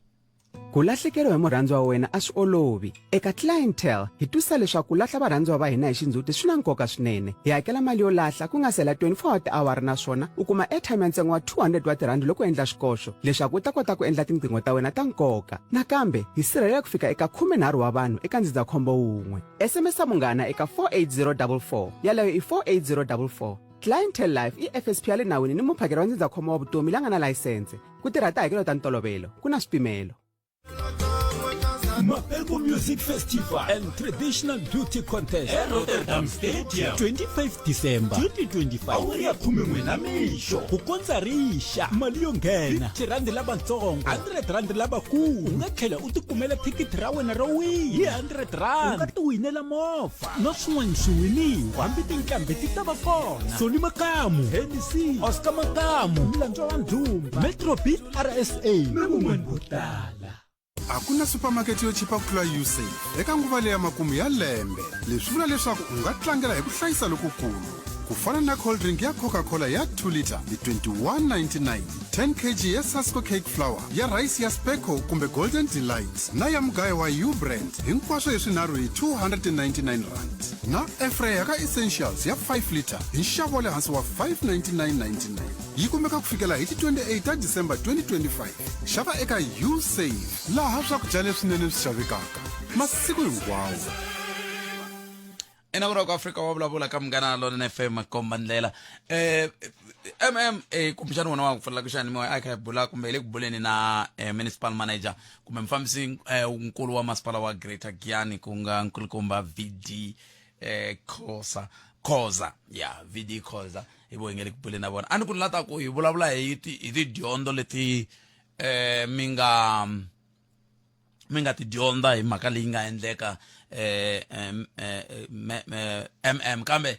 Ku lahlekeriwa hi murhandziwa wa wena a swi olovi. Eka Clientele, hi twisisa leswaku ku lahla varhandziwa va hina hi xindzhuti swi na nkoka swinene. Hi hakela mali yo lahla ku nga si hela 24 wa tiawara naswona u kuma airtime ya ntsengo wa 200 wa tirhandi loko u endla xikoxo leswaku u ta kota ku endla tinqingho ta wena ta nkoka. Nakambe, hi sirhelela ku fika eka 13 wa vanhu eka ndzindzakhombo wun'we. SMS munghana eka 48044. Yaleyo i 48044. Clientele Life i FSP ya le nawini ni muphakeri wa ndzindzakhombo wa vutomi la nga na layisense. Ku tirha tihakelo ta ntolovelo, ku na swipimelo. Mapeko Music Festival and Traditional Beauty Contest eRotterdam Stadium 25 December 2025 awara ya 11 na mixo ku kondza rixa mali yo nghena 50 rand lavatsongo 100 rand lavakulu u nga tlhela u tikumela thikithi ra wena ro wina hi 100 rand u nga tiwinela movha na swin'wana swiwiniwa hambi tinqambi ti ta va kona Sony Makamu Hennessy Oscar Makamu Mlandzwa wa Ndhumba Metro Beat RSA na van'wana vo tala A ku na supermarket yo chipa ku tlula Usave eka nguva leya makumu ya lembe. Leswi vula leswaku u nga tlangela hi ku hlayisa lokukulu. Ku fana na cold drink ya Coca-Cola ya 2 liter hi 21.99, 10 kg ya Sasko cake flour, ya rhayisi ya Spekko kumbe Golden Delight na ya mugayo wa U-Brand hinkwaswo hi swinharhu hi 299 rand. Na air fryer ya ka Essentials ya 5 liter hi nxavo wa le hansi wa 599.99. Yi kumeka ku fikela hi ti 28 ta December 2025. Xava eka Usave laha swakudya leswinene swi xavekaka masiku hinkwawo. Ina ku Afrika wa vulavula ka Munghana Lonene FM komba ndlela eh mm eh kumbexana wena wa ku pfulela ku xani moya a kha hi bula kumbe hi le ku buleni na eh, municipal manager kumbe mufambisi eh, nkulu wa masipala wa Greater Giyani ku nga nkulukumba VD eh Khoza Khoza ya VD Khoza hi vo hi nge le ku buleni na vona a ni ku ni la ta ku hi vulavula hi ti hi tidyondzo leti eh mi nga mi nga ti dyondza hi mhaka leyi nga endleka eh, eh, mm kambe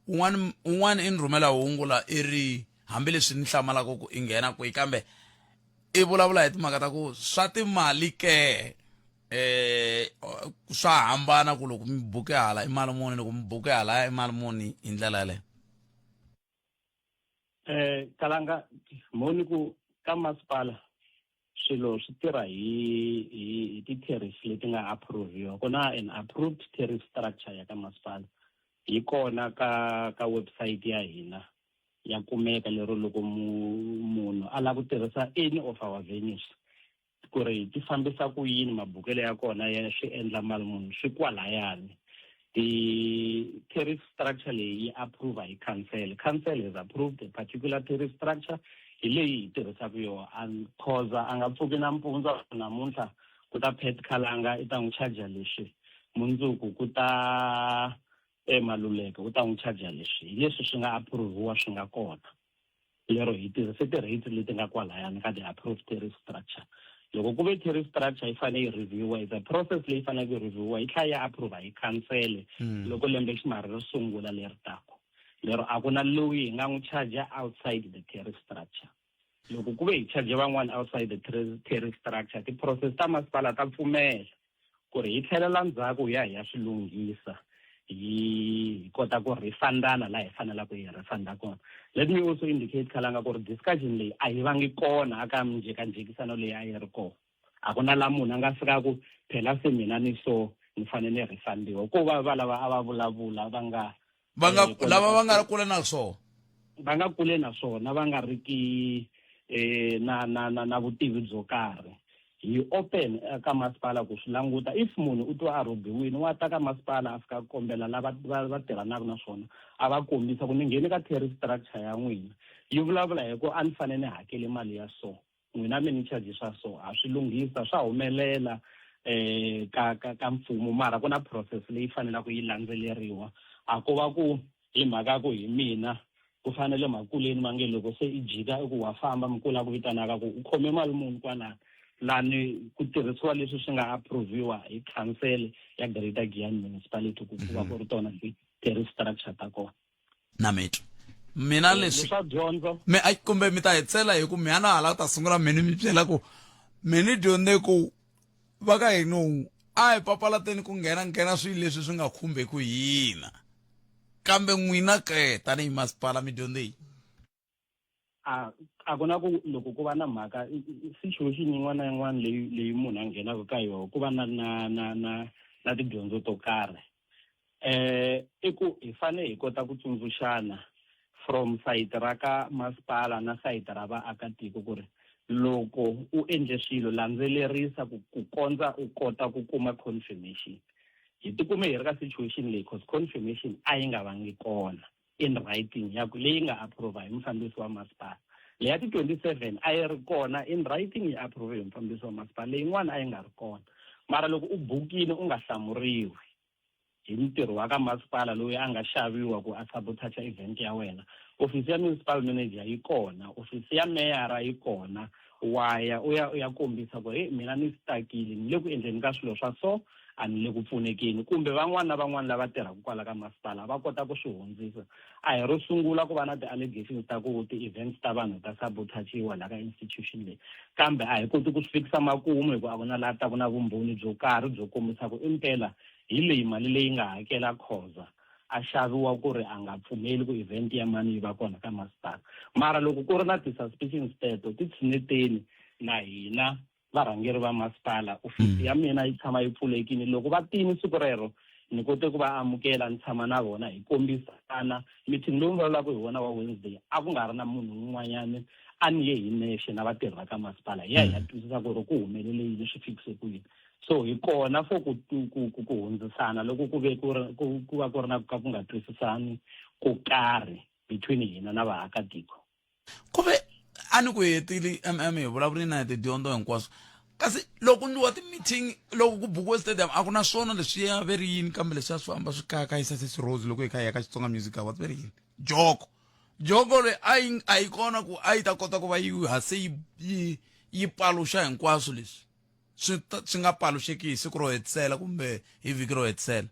un'wana un'wana i ni rhumela hungu la i ri hambileswi ni hlamalaka ku i nghena kwihi kambe i vulavula hi timhaka ta ku swa timali ke eh swa hambana ku loko mi buke hala i mali muni loko mi buke hala i mali muni hi ndlela yaleyo eh kalanga moni ku ka masipala swilo swi tirha hi hi hi ti-tariff leti nga approve-iwa ku na an approved tariff structure ya ka masipala yi kona ka ka website ya hina ya kumeka lero loko munhu a lava ku tirhisa any of our venues ku ri ti fambisa ku yini mabukelo ya kona ya swi endla mali muni swi kwalayani ti-tariff structure leyi yi approve hi council council has approved a particular tariff structure hi leyi hi tirhisaka yona and khoza a nga pfuki nampundzu namuntlha ku ta Pat Khalanga i ta n'wi charger leswi mundzuku ku ta eMaluleke u ta n'wi charger leswi hi leswi swi nga approve-iwa swi nga kona lero hi tirhise ti-rates leti nga kwalayani ka the approved tariff structure. Loko ku ve tariff structure yi fanele yi review-iwa, it's a process leyi faneleke yi review-iwa yi tlhela yi approve hi khansele loko lembe ximarhi ri sungula leri taka. Lero a ku na loyi hi nga n'wi charge outside the tariff structure. Loko ku ve hi charge van'wana outside the tariff structure, ti-process ta masipala ta pfumela ku ri hi tlhelela ndzhaku hi ya hi ya swi lunghisa hi hi kota ku refundana laha hi fanelaka hi refunda kona. Let me also indicate Khalanga ku ri discussion leyi a yi vangi kona aka minjhekanjhekisano leyi a yi ri kona. A ku na laha munhu a nga fika ku phela se mina ni so ni fanele ni refundiwa. Ko va valava a va vulavula va nga va nga lava va nga kule na swona va nga kule na swona va nga ri ki eh, na na na na vutivi byo karhi hi open ka masipala ku swi languta if munhu u twa a rhobiwile wa ta ka masipala a fika kombela lava va va tirhanaka na swona a va kombisa ku ni nghene ka tariff structure ya n'wina yi vulavula hi ku a ni fanele ni hakele mali ya so n'wina mi ni charge swa so ha swi lunghisa swa humelela eh ka ka ka mfumo mara ku na process leyi fanelaka yi landzeleriwa a ko va ku hi mhaka ku hi mina ku fanele makuleni ma nge loko se i jika i ku wa famba mukulu a ku vitanaka ku u khome mali muni kwalano lani ku tirhisiwa leswi swi nga approviwa hi council ya Greater Giyani Municipality ku ku va ku ri tona ti-tariff structure ta kona na mitwa mina Eh, leswi leswa dyondzo mi a kumbe mi ta hi tsela hi ku mi ana hala ku ta sungula mi ni mi byela ku mi ni dyondze ku va ka hina a hi papalateni ku nghena nghena swilo leswi swi nga khumbeki hina kambe n'wina ke tanihi masipala mi dyondze yini a a ku na ku loko ku va na mhaka situation yin'wana na yin'wana leyi leyi munhu a nghenaka ka yona ku va na na na na na tidyondzo to karhi eh i ku hi fanele hi kota ku tsundzuxana from sayiti ra ka masipala na sayiti ra vaakatiko ku ri loko u endle swilo landzelerisa ku ku kondza u kota ku kuma confirmation hi tikume hi ri ka situation leyi cause confirmation a yi nga vangi kona in writing ya ku leyi nga approve hi mufambisi wa masipala leya ti 27 a yi ri kona in writing yi approve hi mufambisi wa masipala leyin'wana a yi nga ri kona mara loko u bukile u nga hlamuriwi hi mutirhi wa ka masipala loyi a nga xaviwa ku a sabotage event ya wena ofisi ya municipal manager yi kona ofisi ya meyara yi kona wa ya u ya u ya kombisa ku hey mina ni stakile ni le ku endleni ka swilo swa so a ni le ku pfunekeni kumbe van'wana na van'wana lava tirhaka kwala ka masipala va kota ku swi hundzisa a hi ro sungula ku va na ti-allegations ta ku ti-events ta vanhu ta sabotajiwa laha ka institution leyi kambe a hi koti ku swi fikisa makumu hikuva a ku na laha taku na vumbhoni byo karhi byo kombisa ku impela hi leyi mali leyi nga hakela khoza a xaviwa ku ri a nga pfumeli ku event ya mani yi va kona ka masipala mara loko ku ri na ti-suspicions teto ti tshineteni na hina varhangeri va masipala ofisi ya mina yi tshama yi pfulekile loko va tini siku rero ni kote ku va amukela ni tshama na vona hi kombisana meeting lowu vulavulaka hi wona wa Wednesday a ku nga ri na munhu un'wanyana a ni ye hi nexe na vatirhi va ka masipala hi ya hi ya twisisa ku ri ku humelele yini swi fikise ku yini so hi kona for ku ku ku ku hundzisana loko ku ve ku ri ku ku va ku ri na ka ku nga twisisani ko karhi between hina na vaakatiko ku ve a ni ku hetile mm hi vulavuli na hi tidyondzo hinkwaswo kasi loko ndliwa ti-meeting loko ku bukiwe stadium a ku na swona leswiya ve ri yini kambe leswiya swi famba swi kayakayisa sesi rose loko hi kha hi ya ka xitsonga music awards ve ri yini joko joko leyi a yi a yi kona ku a yi ta kota ku va yi hase yi yi yi paluxa hinkwaswo leswi swi swi nga paluxeki hi siku ro hetisela kumbe hi vhiki ro hetisela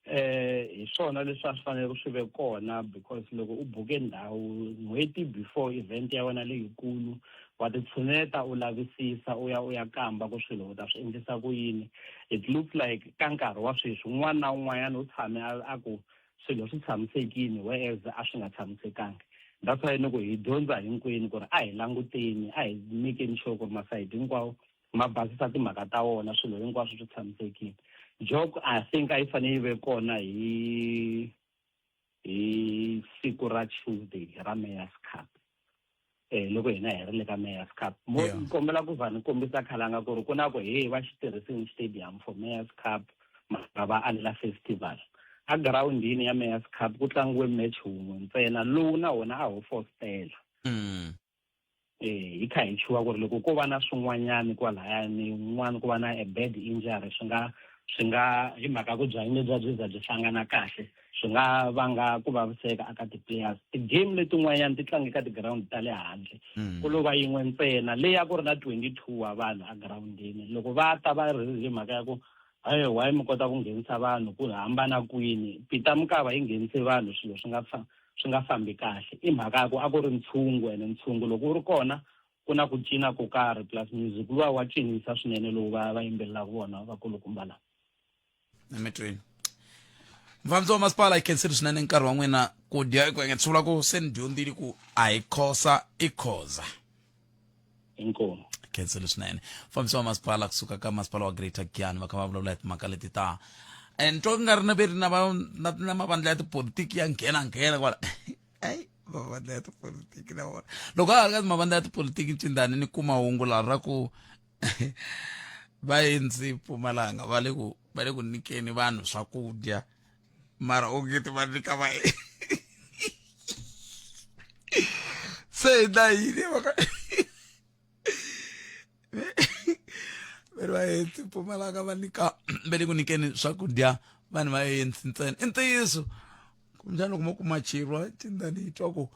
eh hi swona leswi a swi fanele ku swi ve kona because loko u buke ndhawu n'hweti before event ya wena leyikulu wa titshuneta u lavisisa u ya u ya kamba ku swilo u ta swi endlisa ku yini it looks like ka nkarhi wa sweswi un'wana na un'wanyana u tshame a ku swilo swi tshamisekile whereas a swi nga tshamisekanga that's why ni ku hi dyondza hinkwenu ku ri a hi languteni a hi making sure ku ri masayiti hinkwawo ma basisa timhaka ta wona swilo hinkwaswo swi tshamisekile jok i think a yi fanele yi ve kona hi hi siku ra tuesday ra mayors cup eh loko hina hi ri le ka mayors cup mo yeah. kombela ku va ni kombisa khalanga ku ri ku na ku hey va xi tirhisini stadium for mayors cup mara va alela festival a girawundini ya mayors cup ku tlangiwe match wun'we ntsena lowu na wona a ho fostela mm. eh hi kha hi chuha ku ri loko ko va na swin'wanyani kwalayani un'wana ku va na a bad injury swi nga swi nga hi mhaka ku byanyi lebya byi za byi hlangana kahle Swi nga vanga ku vaviseka aka ti-players. Ti-game letin'wanyana ti tlange ka ti-ground ta le handle. Ku lo va yin'we ntsena leyi a ku ri na 22 wa vanhu egirawundini. Loko va ta va ri hi mhaka ya ku hayi why mi kota ku nghenisa vanhu ku hambana kwini Peter Mokaba yi nghenise vanhu swilo swi nga swi nga fambi kahle. I mhaka ya ku a ku ri ntshungu ene ntshungu loko wu ri kona ku na ku cina ko karhi plus music luwa wa cinisa swinene lowu va va yimbelelaka vona vakulukumba lava. Emitweni mufambisi wa masipala yi khensile swinene nkarhi wa n'wina ku dya ku swi vula ku se ni dyondzile ku a hi khosa i khoza. Inkomu. Khensile swinene mufambisi wa masipala kusuka ka masipala wa Greater Giyani va kha va vulavula hi timhaka leti ta and twa ku nga ri na veri na va na mavandla ya tipolitiki ya nghena nghena kwala. Ai mavandla ya tipolitiki na vona loko a ha ri ka mavandla ya tipolitiki ncindani ni kuma hungu la ra ku va endzi Mpumalanga va le ku va le ku nyikeni vanhu swakudya mara ongeti va nyika va se hi na yini va ka ve ri va endzi Mpumalanga va nyika va le ku nyikeni swakudya vanhu va endzi ntsena i ntiyiso kumbexana loko mo kuma chirwa cindani hi twa ku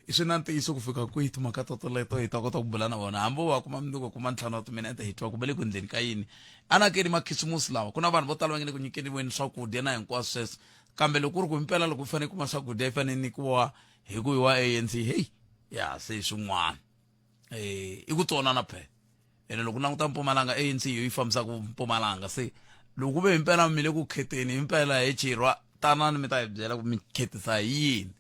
swi na ntiyiso ku fika kwihi timhaka to toleto hi ta kota ku bula na vona hambi wa kuma mundzuku kuma ntlhanu wa timinete hi twa ku va le ku endleni ka yini anakeni makhisimusi lawa ku na vanhu vo tala va nge le ku nyikeriweni swakudya na hinkwaswo sweswo kambe loko ku ri ku himpela loko u fanele kuma swakudya yi fanele nyikiwa hi ku yiwa ANC heyi ya se swin'wana i ku tsonana phela ene loko u languta Mpumalanga ANC yo yi fambisaka Mpumalanga se loko ku ve himpela mi le ku kheteni himpela hi chirwa tanani mi ta hi byela ku mi khetisa hi yini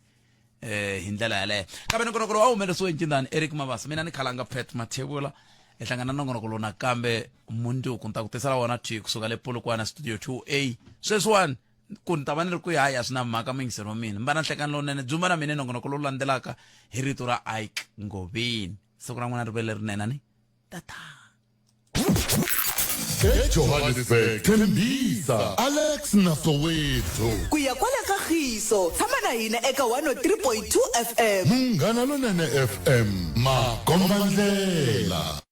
hi ndlela yaleyo kambe nongonoko lowu a humelerisiwe ncindani Eric Mabasa mina ni khalanga Pat Mathebula hi hlangana na nongonoko lowu nakambe mundzuku ni ta ku tisela wona thwi kusuka le Polokwane studio 2A sweswiwani ku ni ta va ni ri kwihi hayi a swi na mhaka muyingiseri wa mina mi va na nhlekani lowunene dzumba na mina nongonoko lowu landzelaka hi rito ra Ike Ngovini siku ra n'wina ri ve lerinene ni tata. EJohannesburg, Tembisa, Alex na Soweto. Ku ya kwala ka Khiso, tshama na hina eka 103.2 FM. Munghana Lonene FM, makombandlela.